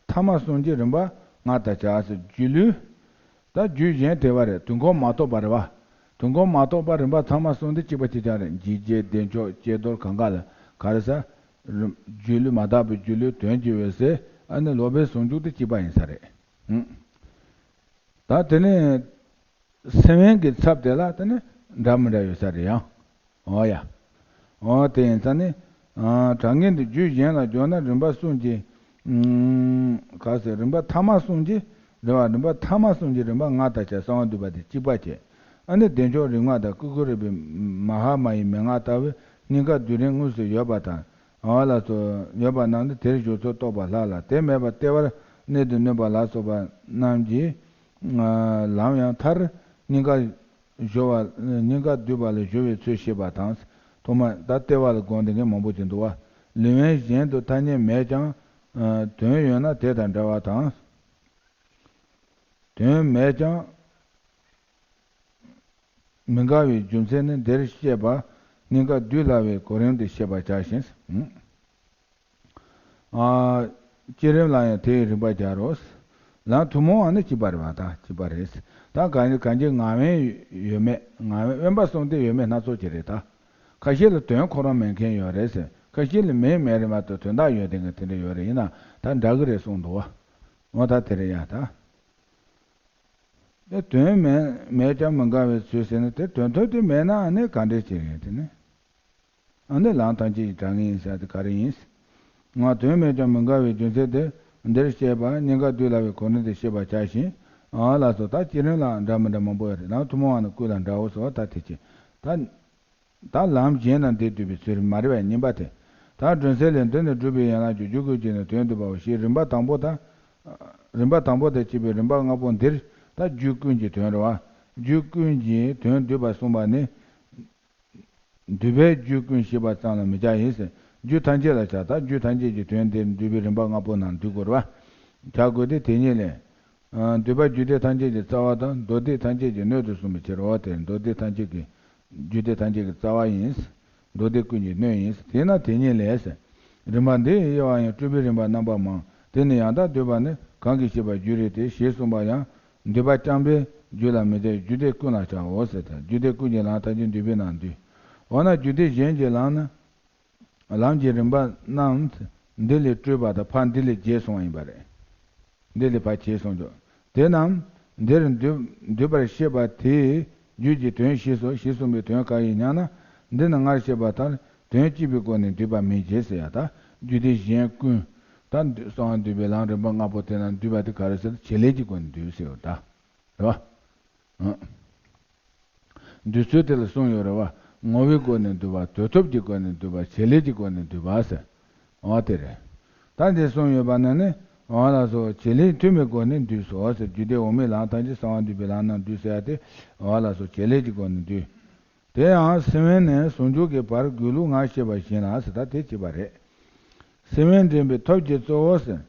ཐ་མ་གསུམ་གྱི་རིམ་པ་ལྔ་ལྟར་བྱ་ཟེར། སྒྱུ་ལུས། ད་རྒྱུད་གཞན་དེ་བ་རེད། དུས་འཁོར་མ་གཏོགས་པ་རེད་བ། དུས་འཁོར་མ་གཏོགས་པ་རིམ་པ་ཐ་མ་གསུམ་དེ་གཅིག་པ་གཅིག་རྐྱང་རེད། འཇིགས་བྱེད་བདེ་མཆོག་ཀྱེ་རྡོར་གང་ག་ལ་ག་རེ་ཟེར། རིམ་སྒྱུ་ལུས་མ་དག་པའི་སྒྱུ་ལུས། དོན་གྱི་འོད་གསལ། ཨ་ནི་སློབ་པའི་ཟུང་འཇུག་དེ་གཅིག་པ་ཡིན་ས་རེད། ཨང་། ད་དེ་ནས་སེམས་དབེན་གྱི་ཚབ་དེ་ལ་དེ་ནས་འདྲ་མི་འདྲ་ཡོད་ས་རེད་ཡང་། འོ་ཡ། འོ་དེ་ཡིན་ཙང་ནི། ཨ། གྲངས་ངེས་འདི་རྒྱུད་གཞན་ལ་འཇོག་ན་རིམ་པ་གསུམ་གྱི། ཨུམ། ག་ཟེར། རིམ་པ་ཐ་མ་གསུམ་གྱི། རེད་བ། རིམ་པ་ཐ་མ་གསུམ་གྱི་རིམ་པ་ལྔ་ལྟར་བྱ། གསང་བ་འདུས་པ་དེ་གཅིག་པ་བྱས། ཨ་ནི་བདེ་མཆོག་རིག་སྔགས་དང་ཀུན་མཁྱེན་རིག་པའི་མ་ཧཱ་མ་ཡི་མན་ངག་ལྟ་བུའི་སྙིང་ག་སྡུད་རིམ་དངོས་སུ་ཡོད་པ་དང་། འོ་ལགས་སོ། ཡོད་པ་རྣམས་ནི་དེར་གཞུག་ཚུལ་རྟོགས་པ་ལྷག་ལ། དེ་མེད་པར་ལྟེ་བར་གནས་དུ་བསྣུན་པ་ལ་སོགས་པ་རྣམས་ཀྱི་ལམ་ཡང་མཐར་སྙིང་ག་སྦྱོར་བ། སྙིང་ག་བསྡུས་པ་ལ་སྦྱོར་བའི་ཚུལ་བཤད་པ་དང་། ཐོག་མར་ད་ལྟེ་བ་ལ་དགོངས་དེ་འདྲ་མང་པོ་ཅིག་འདུག་བ། ལུས་དབེན་གཞན་དུ་ཐ་སྙད་མེད་ཀྱང་། དོན་ཡོད་ན་དེ་དང་འདྲ་བ་དང་། དོན་མེད་ཀྱང་། མི་འགལ་བའི་རྒྱུ་མཚན་ནི་འདིར་བཤད་པ་སྙིང་ག་བསྡུས་སླ་བའི་གོ་རིམ་དུ་བཤད་པར་བྱ་ཞིང་། ཨ། བསྐྱེད་རིམ་ལ་ཡང་དེའི་རིམ་པ་སྦྱར་རོ། ལམ་ཐུན་མོང་བ་ནི་གཅིག་པ་རེད་བ། ད་གཅིག་པ་རེད། ད་གང་གང་ཅི་ངག་དབེན་ཡོད་མེད། ངག་དབེན་དབེན་པ་གསུམ་དེ་ཡོད་མེད་སྣ་ཚོགས་ཅིག་རེད་ད། ཁ་ཤས་ལ་དོན་ཁོ་རང་མེད་མཁན་ཡོད་རེད་ཟེར། ཁ་ཤས་ལ་མིང་མེད་རེད་མ་གཏོགས་དོན་དག་ཡོད་དེ་འདྲ་ཡོད་རེད། ཡིན་ན་ད་འདྲ་གི་རེད་གསུངས་འདུག་བ། འོ་ད་དེ་རེད་ཡ་ད། དེ་དོན་མེད་མེད་ཀྱང་མི་འགལ་བའི་ཚུལ་ཟེར་ན་དེ་དོན་ཐོབ་དེ་མེད་ན་ཨ་ནི་ག་འདྲས་བྱེད་རེད་དེ་ནི། ཨ་ནི་ལམ་ཐམས་ཅད་ཀྱི་དྲང་ངེས་ཡིན་ཟེར་དེ་ག་རེ་ཡིན། ང་དོན་མེད་ཀྱང་མི་འགལ་བའི་རྒྱུ་མཚན་དེ་འདིར་བཤད་པ་སྙིང་ག་དུས་ལ་བའི་གོ་ནི་དེ་ཤེས་པར་བྱ་ཞིང་། ཨ་ལ་སོགས་ད་བསྐྱེད་རིམ་ལ་འདྲ་མི་འདྲ་མང་པོ་ཡོད་རེད། ལམ་ཐུན་མོང་བ་ནི་ཀུན་ལ་འདྲའོ་ཟེར་བ་ད་དེ་ཅི། ད། ད་ལམ་གཞན་ན་འདི་འདུས་པའི་ཚུལ་མ་རེད་པས་གཉིས་པ་དེ། ད་སྒྲོན་གསལ་ལས་འདི་ནི་སྒྲུབ་པའི་ཡན་ལག་གི་རྒྱུ་ཀུན་གྱི་ནི་དོན་བསྡུས་པའོ་ཞེས་རིམ་པ་དང་པོ་དང་། རིམ་པ་དང་པོ་དང་བཅས་པའི་རིམ་པ་ལྔ་པོ་འདིར་ད་རྒྱུ་ཀུན་གྱི་དོན་རེད་བ། རྒྱུ་ཀུན་གྱི་དོན་བསྡུས་པ་གསུངས་པ་ནི། འདུས་པའི་རྒྱུ་ཀུན་ཤེས་པ་ཙམ་ལ་མི་བྱ་ཡིན་ཟེར། རྒྱུ་ཐམས་ཅད་ལ་བྱ། ད་རྒྱུ་ཐམས་ཅད་ཀྱི་དོན་དེ་འདུས་པའི་རིམ་པ་ལྔ་པོ་རྣམས་འདུས་དགོས་རེད་བ། བྱ་དགོས་ཏེ་དེ་ཉིད་ལས། འདུས་པ་རྒྱུ་སྡེ་ཐམས་ཅད་ཀྱི་རྩ་བ་དང་མདོ་སྡེ་ཐམས་ཅད་ཀྱི་སྣོད་དུ་གསུངས་པའི་ཕྱིར་རོ། དེར་མདོ་སྡེ་ཐམས་ཅད་ཀྱི་རྒྱུ་སྡེ་ཐམས་ཅད་ཀྱི་རྩ་བ་ཡིན། མདོ་སྡེ་ཀུན་གྱི་སྣོད་ཡིན། དེས་ན་དེ་ཉིད་ལས། རིམ་པ་འདི་ཡི་དབྱེ་བ་ཡང་སྤྲུལ་པའི་རིམ་པ་རྣམ་པ་མང་། དེ་ནི་ཡང་དག་བསྡུས་པ་ནི་གང་གིས་ཤེས་པར་འགྱུར་རེ་སྟེ་ཞེས་གསུངས་པ་ཡང་འདུས་པ་རྐྱང་པའི་རྒྱུ་ལ་མི་བྱ་རྒྱུ་སྡེ་ཀུན་ལ་བྱའོ་ཟེར་ཏེ། རྒྱུ་སྡེ་ཀུན་གྱི་ལམ་ཐམས་ཅད་འདུས་པའི་ནང་འདུས། འོ་ན་རྒྱུ་སྡེ་གཞན་གྱི་ལམ་ནི། ལམ་གྱི་རིམ་པ་རྣམས་འདི་ལས་སྤྲོས་པ་དང་ཕར་འདི་ལས་བརྒྱད་གསུངས་པ་ཡིན་པ་རེད། འདི་ལས་ཕར་བྱས་གསུངས་ཀྱང་། དེ་རྣམས་འདིར་འདུས་འདུས་པར་བཤད་པ་དེའི་རྒྱུད་ཀྱི་དོན་ཞེས་སོ་ཞེས་གསུངས་པའི་དོན་གང་ཡིན་སྙམ་ན། འདི་ནི་སྔར་བཤད་པ་ལྟར་དོན་གཅིག་པའི་སྒོ་ནས་འདུས་པ་མིན་གྱི་ཟེར་ཡ་ད། རྒྱུད་སྡེ་གཞན་ཀུན། ད་འདུས་གསང་བ་འདུས་པའི་ལམ་རིམ་པ་ལྔ་པོ་དེ་རྣམས་འདུས་པ་དེ་ག་རེ་ཟེར་ན་བྱེད་ལས་ཀྱི་སྒོ་ནས་འདུས་ཟེར་བ་ད། རེད་བ། འདུས་ཚུལ་དེ་ལ་གསུངས་ཡོད་རེད་བ། ངོ་བོའི་སྒོ་ནས་འདུས་པ། དོན་ཐོབ་ཀྱི་སྒོ་ནས་འདུས་པ། བྱེད་ལས་ཀྱི་སྒོ་ནས་འདུས་པ་ཟེར། འོ་དེ་རེད། ད་འདི་གསུངས་ཡོད་པ་ན་ནི། འོ་ལགས་སོ། བྱེད་ལས་མཐུན་པའི་སྒོ་ནས་འདུས་སོ་ཟེར། རྒྱུད་སྡེ་འོག་མའི་ལམ་ཐམས་ཅད་གསང་བ་འདུས་པའི་ལམ་རྣམས་འདུས་ཟེར་ཡ་དེ། འོ་ལགས་སོ། བྱེད་ལས་ཀྱི་སྒོ་ནས་འདུས། དེ་ཡང་སེམས་དབེན་ནས་ཟུང་འཇུག་གི་བར་དགོས་ལུགས་སྔར་བཤད་པ་བཞིན་ལ་ཟེར། ད་དེ་བྱས་པ་རེད། སེམས་དབེན་འདྲེན་པའི་ཐབས་ཀྱི་གཙོ་བོ་ཟེར།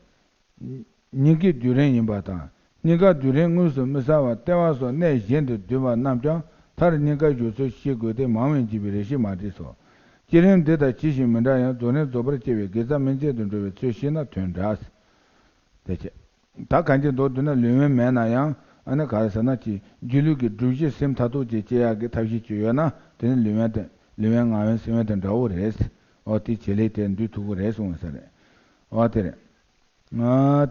སྙིང་གའི་སྡུད་རིམ་ཡིན་པ་དང་། སྙིང་གའི་སྡུད་རིམ་དངོས་སུ་མི་གསལ་བར་ལྟེ་བ་སོགས་གནས་གཞན་དུ་བསྡུས་པ་རྣམས་ཀྱང་མཐར་སྙིང་གའི་སྦྱོར་ཚུལ་ཤེས་དགོས་ཏེ། མང་བས་འགྱེད་པའི་རེ་ཞིག་མ་བྲིས་སོ། བསྐྱེད་རིམ་འདི་དང་ཇི་བཞིན་མི་འདྲ་ཡང་རྫོགས་རིམ་རྫོགས་པར་སྐྱེ་བའི་དགེ་རྩ་སྨིན་བྱེད་དུ་འགྲོ་བའི་ཚུལ་ཤེས་ན་དོན་འདྲ། དེ་བྱས། ད་གང་ཅི་མདོར་བསྡུ་ན་ལུས་དབེན་མེད་ན་ཡང་ཨ་ནི་ག་རེ་ཟེར་ན་ཅི་སྒྱུ་ལུས་ཀྱི་སྒྲུབ་གཞི་སེམས་མཐར་ཐུག་ཅིག་སྐྱེ་ཡག་གི་ཐབས་ཤེས་ཅིག་ཡོད་ན་དེ་ནི་ལུས་དབེན་དེ་ལུས་དབེན་ངག་དབེན་སེམས་དབེན་དང་འདྲ་བོ་རེད། འོ་དེ་བྱེད་ལས་དེ་འདུས་ཐུབ་ཀྱི་རེད་གསུངས་ས་རེད། འོ་དེ་རེད།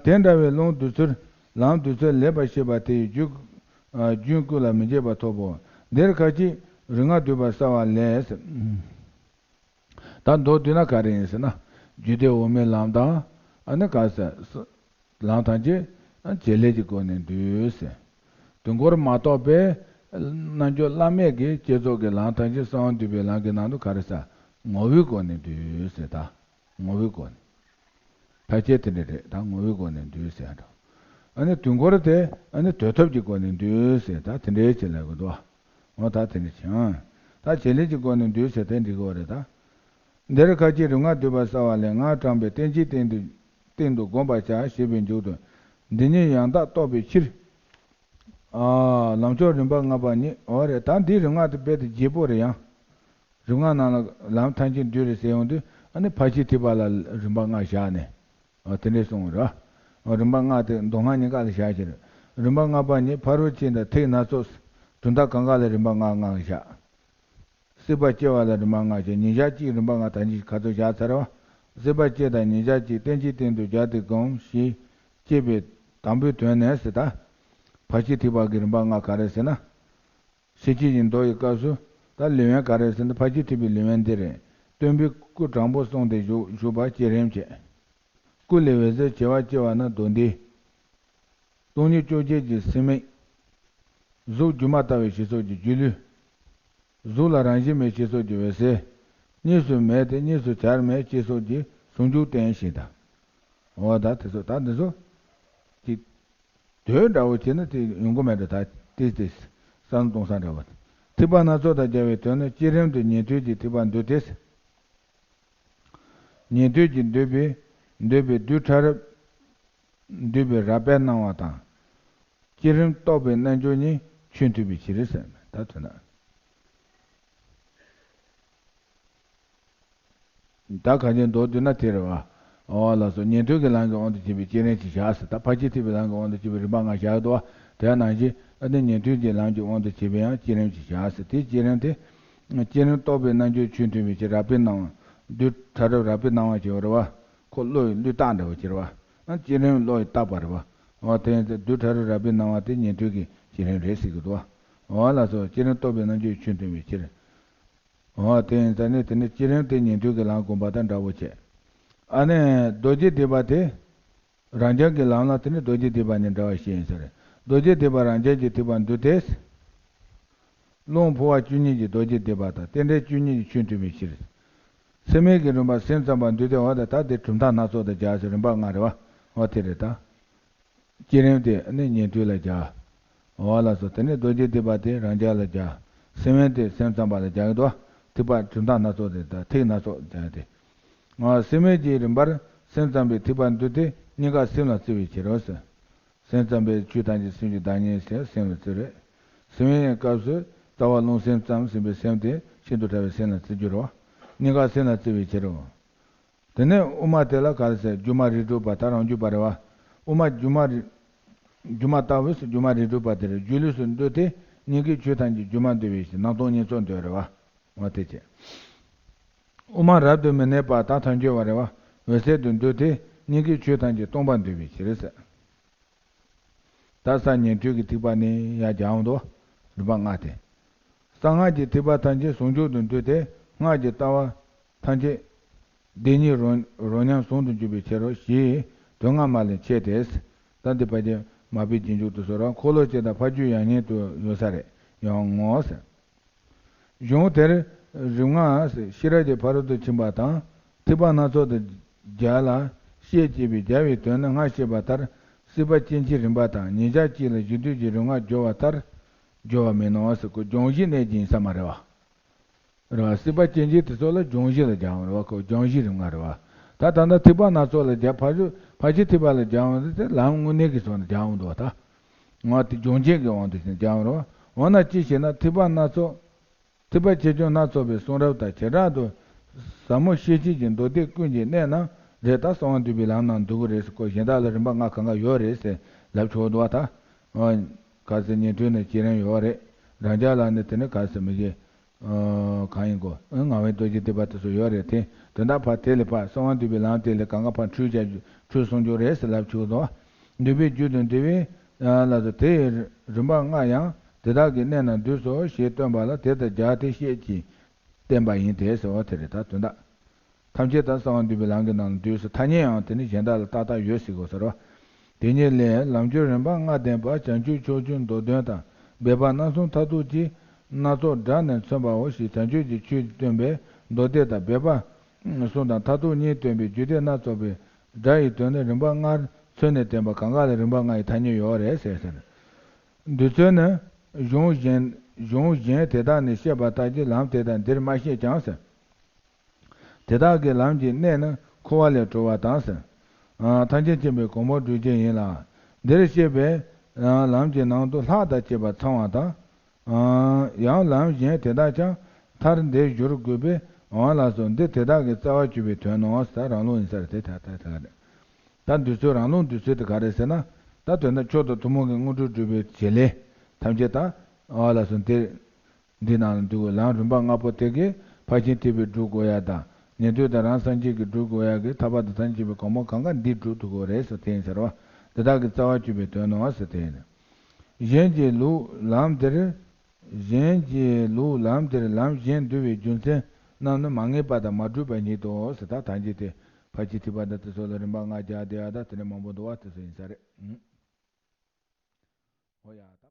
དེ་འདྲ་བའི་ལུང་བསྡུ་ཚུལ་ལམ་བསྡུ་ཚུལ་ལེགས་པར་ཤེས་པ་དེ་ཡི་རྒྱུ་རྒྱུན་ཀུན་ལ་མི་འབྱེད་པ་ཐོབ་བོ། འདིར་ཁ་ཅིག་རིག་སྔགས་བསྡུས་པ་གསལ་བ་ལས། ད་མདོར་བསྡུས་ན་ག་རེ་ཡིན་ཟེར་ན། རྒྱུད་སྡེ་འོག་མའི་ལམ་དང་། ཨ་ནི་ག་ཟེར། ལམ་ཐམས་ཅད་བྱེད་ལས་ཀྱི་སྒོ་ནས་འདུས་ཟེར། དུས་འཁོར་མ་གཏོགས་པའི་རྣལ་འབྱོར་བླ་མེད་ཀྱི་བསྐྱེད་རྫོགས་ཀྱི་ལམ་ཐམས་ཅད་གསང་བ་འདུས་པའི་ལམ་གྱི་ནང་དུ་ག་རེ་ཟེར། ངོ་བོའི་སྒོ་ནས་འདུས་ཟེར་ད། ངོ་བོའི་སྒོ་ནས། ཕལ་ཆེར་དེ་འདྲ་རེད་ད། ངོ་བོའི་སྒོ་ནས་འདུས་ཟེར་འགྲོ། ཨ་ནི་དུས་འཁོར་དེ་ཨ་ནི་དོན་ཐོབ་ཀྱི་སྒོ་ནས་འདུས་ཟེར་ད་དེ་འདྲའི་ཆེད་ལ་གོ་འདུག་འོ་ད་དེ་འདྲ་བྱས། ད་བྱེད་ལས་ཀྱི་སྒོ་ནས་འདུས་ཟེར་དེ་འགྲིག་གི་རེད་ད། འདིར་ཁ་ཅིག་རིག་སྔགས་བསྡུས་པ་གསལ་བ་ལས། སྔགས་བགྲངས་པས་རྟེན་ཅིང་བརྟེན་དུ་བརྟེན་དུ་བསྒོམ་པར་བྱ་ཞེས་པའི་མཇུག་ཏུ། འདི་ཉིད་ཡང་དག་རྟོགས་པའི་ཕྱིར། ཨ། ལམ་མཆོག་རིམ་པ་ལྔ་པ་ཉིད། འོ་རེད་ད། འདིའི་རིག་སྔགས་དེ་རྦད་དེ་བརྗེ་པོ་རེད་ཡང་། རིག་སྔགས་ནང་ལ་ལམ་ཐམས་ཅད་འདུས་རེད་ཟེར་ཡོང་དུས་ཨ་ནི་ཕར་ཕྱིན་ཐེག་པ་ལ་རིམ་པ་ལྔ་བཞག་ནས། འོ་དེ་འདྲས་གསུངས་རེད། འོ་རིམ་པ་ལྔ་དེ་མདོ་སྔགས་གཉིས་ཀ་ལ་བཞག་ཕྱིར། རིམ་པ་ལྔ་པ་ཉིད་ཕ་རོལ་ཕྱིན་དང་ཐེག་སྣ་ཚོགས་གྲུབ་མཐའ་གང་ག་ལ་རིམ་པ་ལྔ་ལྔ་བཞག་སྲིད་པ་སྐྱེ་བ་ལ་རིམ་པ་ལྔ་བཞག་ཉིན་ཞག་གཅིག་རིམ་པ་ལྔ་ད་གཉིས་ཁ་ཚོན་བཞག་ཚར་བ། སྲིད་པ་སྐྱེ་དང་ཉིན་ཞག་གཅིག་རྟེན་ཅིང་བརྟེན་དུ་སྦྱར་ཏེ་བསྒོམ་ཞེས་བསྐྱེད་པའི་དང་པོའི་དོན་ནི་ཟེར་ད། ཕར་ཕྱིན་ཐེག་པ་གི་རིམ་པ་ལྔ་ག་རེ་ཟེར་ན། ཤེར་ཕྱིན་གྱི་མདོ་ཡི་སྐབས་སུ་ད་ལུས་དབེན་ག་རེ་ཟེར་ན་ཕར་ཕྱིན་ཐེག་པའི་ལུས་དབེན་འདི་རེད། སྟོན་པས་སྐུ་དྲང་པོ་བསྲུངས་ཏེ་བཞུགས་བཞུགས་པ་བསྐྱེད་རིམ་བྱེད། སྐུ་ལས་འོད་ཟེར་བྱེ་བ་བཀྱེ་བ་ན་མདོ་འདི། སྟོང་ཉིད་བཅོ་བརྒྱད་ཀྱི་སེམས་མེད། གཟུགས་སྒྱུ་མ་ལྟ་བུའི་ཞེས་སོགས་ཀྱི་སྒྱུ་ལུས། གཟུགས་ལ་རང་བཞིན་མེད་ཞེས་སོགས་ཀྱི་འོད་གསལ། གཉིས་སུ་མེད་དེ་གཉིས་སུ་བྱར་མེད་ཅེས་སོགས་ཀྱི་ཟུང་འཇུག་བསྟན་ཞེས་དང་། འོ་ད་དེ་ཚོ་ད་འདི་ཚོ། ཅིག་དོན་འདྲ་བོ་བྱས་ན་དེ་ཡོང་གི་མེད་འགྲོ་ད་དེ་དེ་བསམ་གཏོང་ས་འདྲ་བོ། ཐེག་པ་སྣ་ཚོགས་དང་སྦྱར་བའི་དོན་ནི་བསྐྱེད་རིམ་དུ་ཉན་ཐོས་ཀྱི་ཐེག་པ་འདུས་ཏེ། ཉན་ཐོས་ཀྱི་འདུས་པའི་འདུས་པའི་རྡུལ་ཕྲ་རབ། འདུས་པའི་རབ་པའི་སྣང་བ་དང་། བསྐྱེད་རིམ་རྟོགས་པའི་རྣལ་འབྱོར་གཉིས་ཆོས་མཐུན་པའི་ཕྱིར་ཟེར་ད་དོན་ན། ད་གང་ཅི་མདོར་བསྡུས་ན་དེ་རེད་བ། འོ་ལགས་སོ། ཉན་ཐོས་ཀྱི་ལམ་གྱི་དབང་དུ་བྱས་པའི་བསྐྱེད་རིམ་གྱི་ཞག་ཟེར་ད་ཕར་ཕྱིན་ཐེག་པའི་ལམ་གྱི་དབང་དུ་བྱས་པའི་རིམ་པ་ལྔ་ཞག་འདུག་བ། དེ་ནང་བཞིན་ཨ་ནི་ཉན་ཐོས་ཀྱི་ལམ་གྱི་དབང་དུ་བྱས་པའི་ཡང་བསྐྱེད་རིམ་གྱི་ཞག་ཟེར་དེའི་བསྐྱེད་རིམ་དེ། བསྐྱེད་རིམ་རྟོགས་པའི་རྣལ་འབྱོར་ཆོས་མཐུན་པའི་ཕྱིར་རབ་པའི་སྣང་བ། རྡུལ་ཕྲ་རབ་རབ་པའི་སྣང་བ་ཞེས་པ་རེད་བ། ཁོ་བློ་ཡི་བློས་བཏགས་འདྲ་བོ་ཅིག་རེད་བ། ཨ་བསྐྱེད་རིམ་བློ་ཡི་བཏགས་པ་རེད་བ། འོ་དེ་ཡིན་ཙང་རྡུལ་ཕྲ་རབ་རབ་པའི་སྣང་བ་དེ་ཉན་ཐོས་ཀྱི་བསྐྱེད་རིམ་རེད་ཟེར་གྱི་འདུག་འོ་ལགས་སོ། བསྐྱེད་རིམ་རྟོགས་པའི་རྣལ་འབྱོར་ཆོས་སྟོན་པའི་ཕྱིར། འོ་དེ་ཡིན་ཙང་ནི་དེ་ནི་བསྐྱེད་རིམ་དེ་ཉན་ཐོས་ཀྱི་ལམ་བསྒོམ་པ་དང་འདྲ་བོ་བྱས། ཨ་ནི་རྡོ་རྗེ་ཐེག་པ་དེ། རང་རྒྱལ་གྱི་ལམ་ལ་དེ་ནི་རྡོ་རྗེ་ཐེག་པ་ནི་འདྲ་བ་ཞིག་ཡིན་ས་རེད། རྡོ་རྗེ་ཐེག་པ་རང་རྒྱལ་གྱི་ཐེག་པར་འདུས་ཏེ། རླུང་འཕོ་བ་བཅུ་གཉིས་ཀྱི་རྡོ་རྗེ་ཐེག་པ་དང་རྟེན་འབྲེལ་བཅུ་གཉིས་ཀྱི་ཆོས་སྟོན་པའི་ཕྱིར། སེམས་མེད་ཀྱི་རིམ་པ་སེམས་ཙམ་པར་འདུས་ཏེ། འོ་ད་ད་དེ་གྲུབ་མཐའ་སྣ་ཚོགས་དང་སྦྱར་ཞིང་རིམ་པ་ལྔ་རེད་བ། འོ་དེ་རེད་ད། བསྐྱེད་རིམ་དེ་ནི་ཉན་ཐོས་ལ་སྦྱར། འོ་ལགས་སོ། དེ་ནས་རྡོ་རྗེ་ཐེག་པ་དེ་རང་རྒྱལ་ལ་སྦྱར། སེམས་དབེན་དེ་སེམས་ཙམ་པ་ལ་སྦྱར་གྱི་འདུག་ཐེག་པ་གྲུབ་མཐའ་སྣ་ཚོགས་དེ་དང་ཐེག་སྣ་ཚོགས་སྦྱར་ཏེ། ང་སེམས་དབེན་གྱི་རིམ་པར་སེམས་ཙམ་པའི་ཐེག་པར་འདུས་ཏེ་སྙིང་ག་སེམས་ལ་བརྩི་བའི་ཕྱིར་རོ་ཟེར། སེམས་ཙམ་པའི་ཆོས་ཐམས་ཅད་སེམས་ཀྱི་བདག་ཉིད་ཟེར་སེམས་ལ་བརྩི་རེད། སེམས་དབེན་སྐབས་སུ་རྩ་བ་རླུང་སེམས་ཙམ་ཟིན་པའི་སེམས་དེ་ཤིན་ཏུ་ཕྲ་བའི་སེམས་ལ་བརྩི་རྒྱུ་རོ། སྙིང་ག་སེམས་ལ་བརྩི་བའི་ཕྱིར་རོ། དེ་ནས་དབུ་མ་དེ་ལ་ག་རེ་ཟེར། སྒྱུ་མ་རིགས་དྲུག་པ་ད་རང་རྒྱུད་པ་རེད་བ། དབུ་མ་སྒྱུ་མ་རིགས། སྒྱུ་མ་ལྟ་བུ་སྒྱུ་མ་རིགས་དྲུག་པ་དེར་སྒྱུ་ལུས་སུ་འདུས་ཏེ་སྙིང་གའི་ཆོས་ཐམས་ཅད་སྒྱུ་མར་འདུས་པའི་ཕྱིར་སྣང་སྟོང་གཉིས་ཚོགས་འདོད་རེད་བ། འོ་དེ་བྱས། དབུ་མ་རབ་ཏུ་མི་གནས་པ་ད་ཐལ་འགྱུར་བ་རེད་བ། འོད་གསལ་དུ་འདུས་ཏེ་སྙིང་གའི་ཆོས་ཐམས་ཅད་སྟོང་པར་འདུས་པའི་ཕྱིར་ཟེར། ད་ས་ཉན་ཐོས་ཀྱི་ཐེག་པ་ནི་ཡང་སྦྱར་འོང་དོ། རིམ་པ་ལྔ་སྟེ། གསང་སྔགས་ཀྱི་ཐེག་པ་ཐམས་ཅད་ཟུང་འཇུག་ཏུ་འདུས་ཏེ་སྔགས་ཀྱི་ལྟ་བ་ཐམས་ཅད་བདེན་གཉིས་རོ་རོ་མཉམ་ཟུང་དུ་འཇུག་པའི་ཕྱིར་རོ་ཞེས་དོན་སྔ་མ་ལས་འཆད་དེ། ད་འདི་ཕལ་ཆེར་མ་པའི་རྗེས་འཇུག་ཏུ་སོ་ར་འཁོར་ལོ་སྤྱི་དང་ཕ་རྒྱུད་ཡང་སྙིང་དུ་ཡོད་ས་རེད། ཡང་ངོ་ཟེར། གཞུང་དེར་རིམ་ལྔ་ཤེས་རབ་ཀྱི་ཕ་རོལ་ཏུ་ཕྱིན་པ་དང་ཐེག་པ་སྣ་ཚོགས་དང་སྦྱར་ལ་བཤད་ཅེས་པའི་སྦྱར་བའི་དོན་ནི་སྔར་བཤད་པ་ལྟར་སྲིད་པ་སྐྱེ་འཆིའི་རིམ་པ་དང་ཉིན་ཞག་གཅིག་ལ་བཞི་དུས་ཀྱི་རིམ་ལྔར་སྦྱོར་བ་ལྟར་སྦྱོར་བ་མིན་ནོ་ཟེར། ཁོ་སྦྱོང་གཞི་གནས་ཀྱི་ཡིན་ས་མ་རེད་བ། རེད་བ། སྲིད་པ་སྐྱེ་འཆི་དེ་ཚོ་ལ་སྦྱོང་གཞི་ལ་སྦྱར་བ་རེད་བ། ཁོ་སྦྱོང་གཞིའི་རིམ་ལྔ་རེད་བ། ད་ད་ལྟ་ཐེག་པ་སྣ་ཚོགས་ལ་སྦྱར། ཕར་ཕྱིན་ཐེག་པ་ལ་སྦྱར་བ་དེ་ལམ་དངོས་གནས་ཀྱི་ཚུལ་ལ་སྦྱར་འོང་འདུག་བ། ད་ང་དེ་སྦྱོང་བྱེད་ཀྱི་དབང་དུ་བྱས་སྦྱར་བ་རེད་བ། འོ་ན་ཅི་ཞེ་ན་ཐེག་པ་སྣ་ཚོགས། ཐེག་པ་ཆེ་ཆུང་སྣ་ཚོགས་པའི་གསུང་རབ་དང་བྱེ་བྲག་ཏུ་ཟབ་མོ་ཤེར་ཕྱིན་གྱི་མདོ་སྡེ་ཀུན་གྱི་གནད་རྣམས་རེད། ད་གསང་བ་འདུས་པའི་ལམ་རྣམས་འདུ་གི་རེད་ཟེར། ཁོ་གཞན་དག་ལ་རིམ་པ་ལྔ་གང་ག་ཡོད་རེད་ཟེར་ལབ་ཆོག་འདུག་བ། ད་ག་ཟེར་ཉན་ཐོས་ནས་བསྐྱེད་རིམ་ཡོད་རེད། རང་རྒྱལ་ལ་ནི་དེ་ནི་ག་ཟེར་མི་གི་གང་ཡིན་གོ། ངག་དབང་རྡོ་རྗེ་ཐེག་པ་དེ་ཚོ་ཡོད་རེད་དེ། དོན་དག་ཕར་དེ་ལས་ཕར་གསང་བ་འདུས་པའི་ལམ་དེ་ལས་གང་ག་ཕར་འཁྲུལ་བྱ་རྒྱུ་འཁྲུལ་གསུང་རྒྱུ་རེད་ཟེར་ལབ་ཆོག་འདུག་བ། འདུས་པའི་རྒྱུ་དང་འབྲེལ་བའི་ལ་སོགས་དེ་ཡི་རིམ་པ་ལྔ་ཡང་དེ་དག་གི་གནད་རྣམས་འདུས་སོ་ཞེས་སྟོན་པ་ལ་དེ་དང་སྦྱར་ཏེ་བཤད་ཅིང་བསྟན་པ་ཡིན་ཏེ་ཟེར་བ་དེ་རེད། ད་དོན་དག་ཐམས་ཅད་ད་གསང་བ་འདུས་པའི་ལམ་གྱི་ནང་ལ་འདུས་སོ། ཐ་སྙད་ཡང་དེ་ནི་གཞན་དག་ལ་ཏག་ཏག་ཡོད་ཟེར་དགོས་ས་རེད་བ། དེ་ཉིད་ལས་ལམ་སྦྱོར་རིམ་པ་ལྔ་ལྡན་པ་བྱང་ཆུབ་ཕྱོགས་བཅུའི་མདོ་དོན་དང་སྦས་པ་རྣམ་གསུམ་མཐར་ཐུག་གི་སྣ་ཚོགས་སྒྲ་ནི་མཚོན་པའོ་ཞེས་བྱང་ཆུབ་ཀྱི་ཆོས་སྟོན་པའི་མདོ་སྡེ་དང་སྦས་པ་གསུམ་དང་མཐར་ཐུག་གཉིས་སྟོན་པའི་རྒྱུད་སྡེ་སྣ་ཚོགས་པའི་སྒྲ་ཡི་དོན་ནི་རིམ་པ་ལྔར་མཚོན་ནས་བསྟན་པ་གང་ག་ལ་རིམ་པ་ལྔ་ཡི་ཐ་སྙད་ཡོད་རེད་ཟེར་ཟེར། འདི་ཚོ་ནི་གཞུང་གཞན་གཞུང་གཞན་དེ་དག་ནས་བཤད་པ་ལྟར་གྱི་ལམ་དེ་དག་འདིར་མ་བཤད་ཀྱང་ཟེར། དེ་དག་གི་ལམ་གྱི་གནད་ནི་འཁོར་བ་ལས་གྲོལ་བ་དང་ཟེར། ཨ། ཐམས་ཅད་མཁྱེན་པའི་གོ་འཕང་སྒྲུབ་བྱེད་ཡིན་ལ། འདིར་བཤད་པའི་ཨ་ལམ་གྱི་ནང་དུ་ལྷག་དང་བཅས་པ་ཚང་བ་དང་། ཨ། ཡང་ལམ་གཞན་དེ་དག་ཀྱང་མཐར་འདིར་སྦྱོར་དགོས་པས། འོ་ལགས་སོ། འདི་དེ་དག་གི་རྩ་བར་གྱུར་པའི་དོན་ནོ། ད་རང་ལུགས་ཡིན་ས་རེད་དེ། ད་ད་ད་ག་རེད། ད་འདི་ཚོའི་རང་ལུགས་འདི་ཚོའི་དེ་ག་རེད་ཟེར་ན། ད་དོན་དག་མཆོག་ཏུ་ཐུན་མོང་གི་དངོས་གྲུབ་སྒྲུབ་པའི་བྱེད་ལས་ཐམས་ཅད་ད། འོ་ལགས་སོ། འདིར། འདི་ནང་ལ་འདུས་པའི་ལམ་རིམ་པ་ལྔ་པོ་དེ་གིས་ཕར་ཕྱིན་ཐེག་པའི་སྒྲུབ་དགོས་ཡ་དང་། ཉན་ཐོས་དང་རང་སངས་རྒྱས་ཀྱི་སྒྲུབ་དགོས་ཡ་གི་ཐར་པ་དང་ཐམས་ཅད་མཁྱེན་པའི་གོ་འཕང་གང་ག་འདིས་སྒྲུབ་ཐུབ་དགོས་རེད་ཟེར་དེ་ཡིན་ཟེར་བ། འདི་དག་གི་རྩ་བར་གྱུར་པའི་དོན་ནོ་ཟེར་དེ་ཡིན། གཞན་གྱི་ལུགས་ལམ་འདིར། གཞན་གྱི་ལུགས་ལམ་འདིར་ལམ་གཞན་འདུ་བའི་རྒྱུ་མཚན་རྣམས་ནི་མ་ངེས་པ་དང་མ་གྲུབ་པ་ཉིད་དོ་ཟེར། ད་ཐམས་ཅད་དེ་ཕར་ཕྱིན་ཐེག་པ་དང་དེ་ཚོ་ལ་རིམ་པ་ལྔ་སྦྱར་བསྡད་ཡ་ད་དེ་ནས་མང་པོ་འདུག་བ། དེ་ཚོ་ཡིན་ས་རེད། ཨུ། ཨོ་ཡ།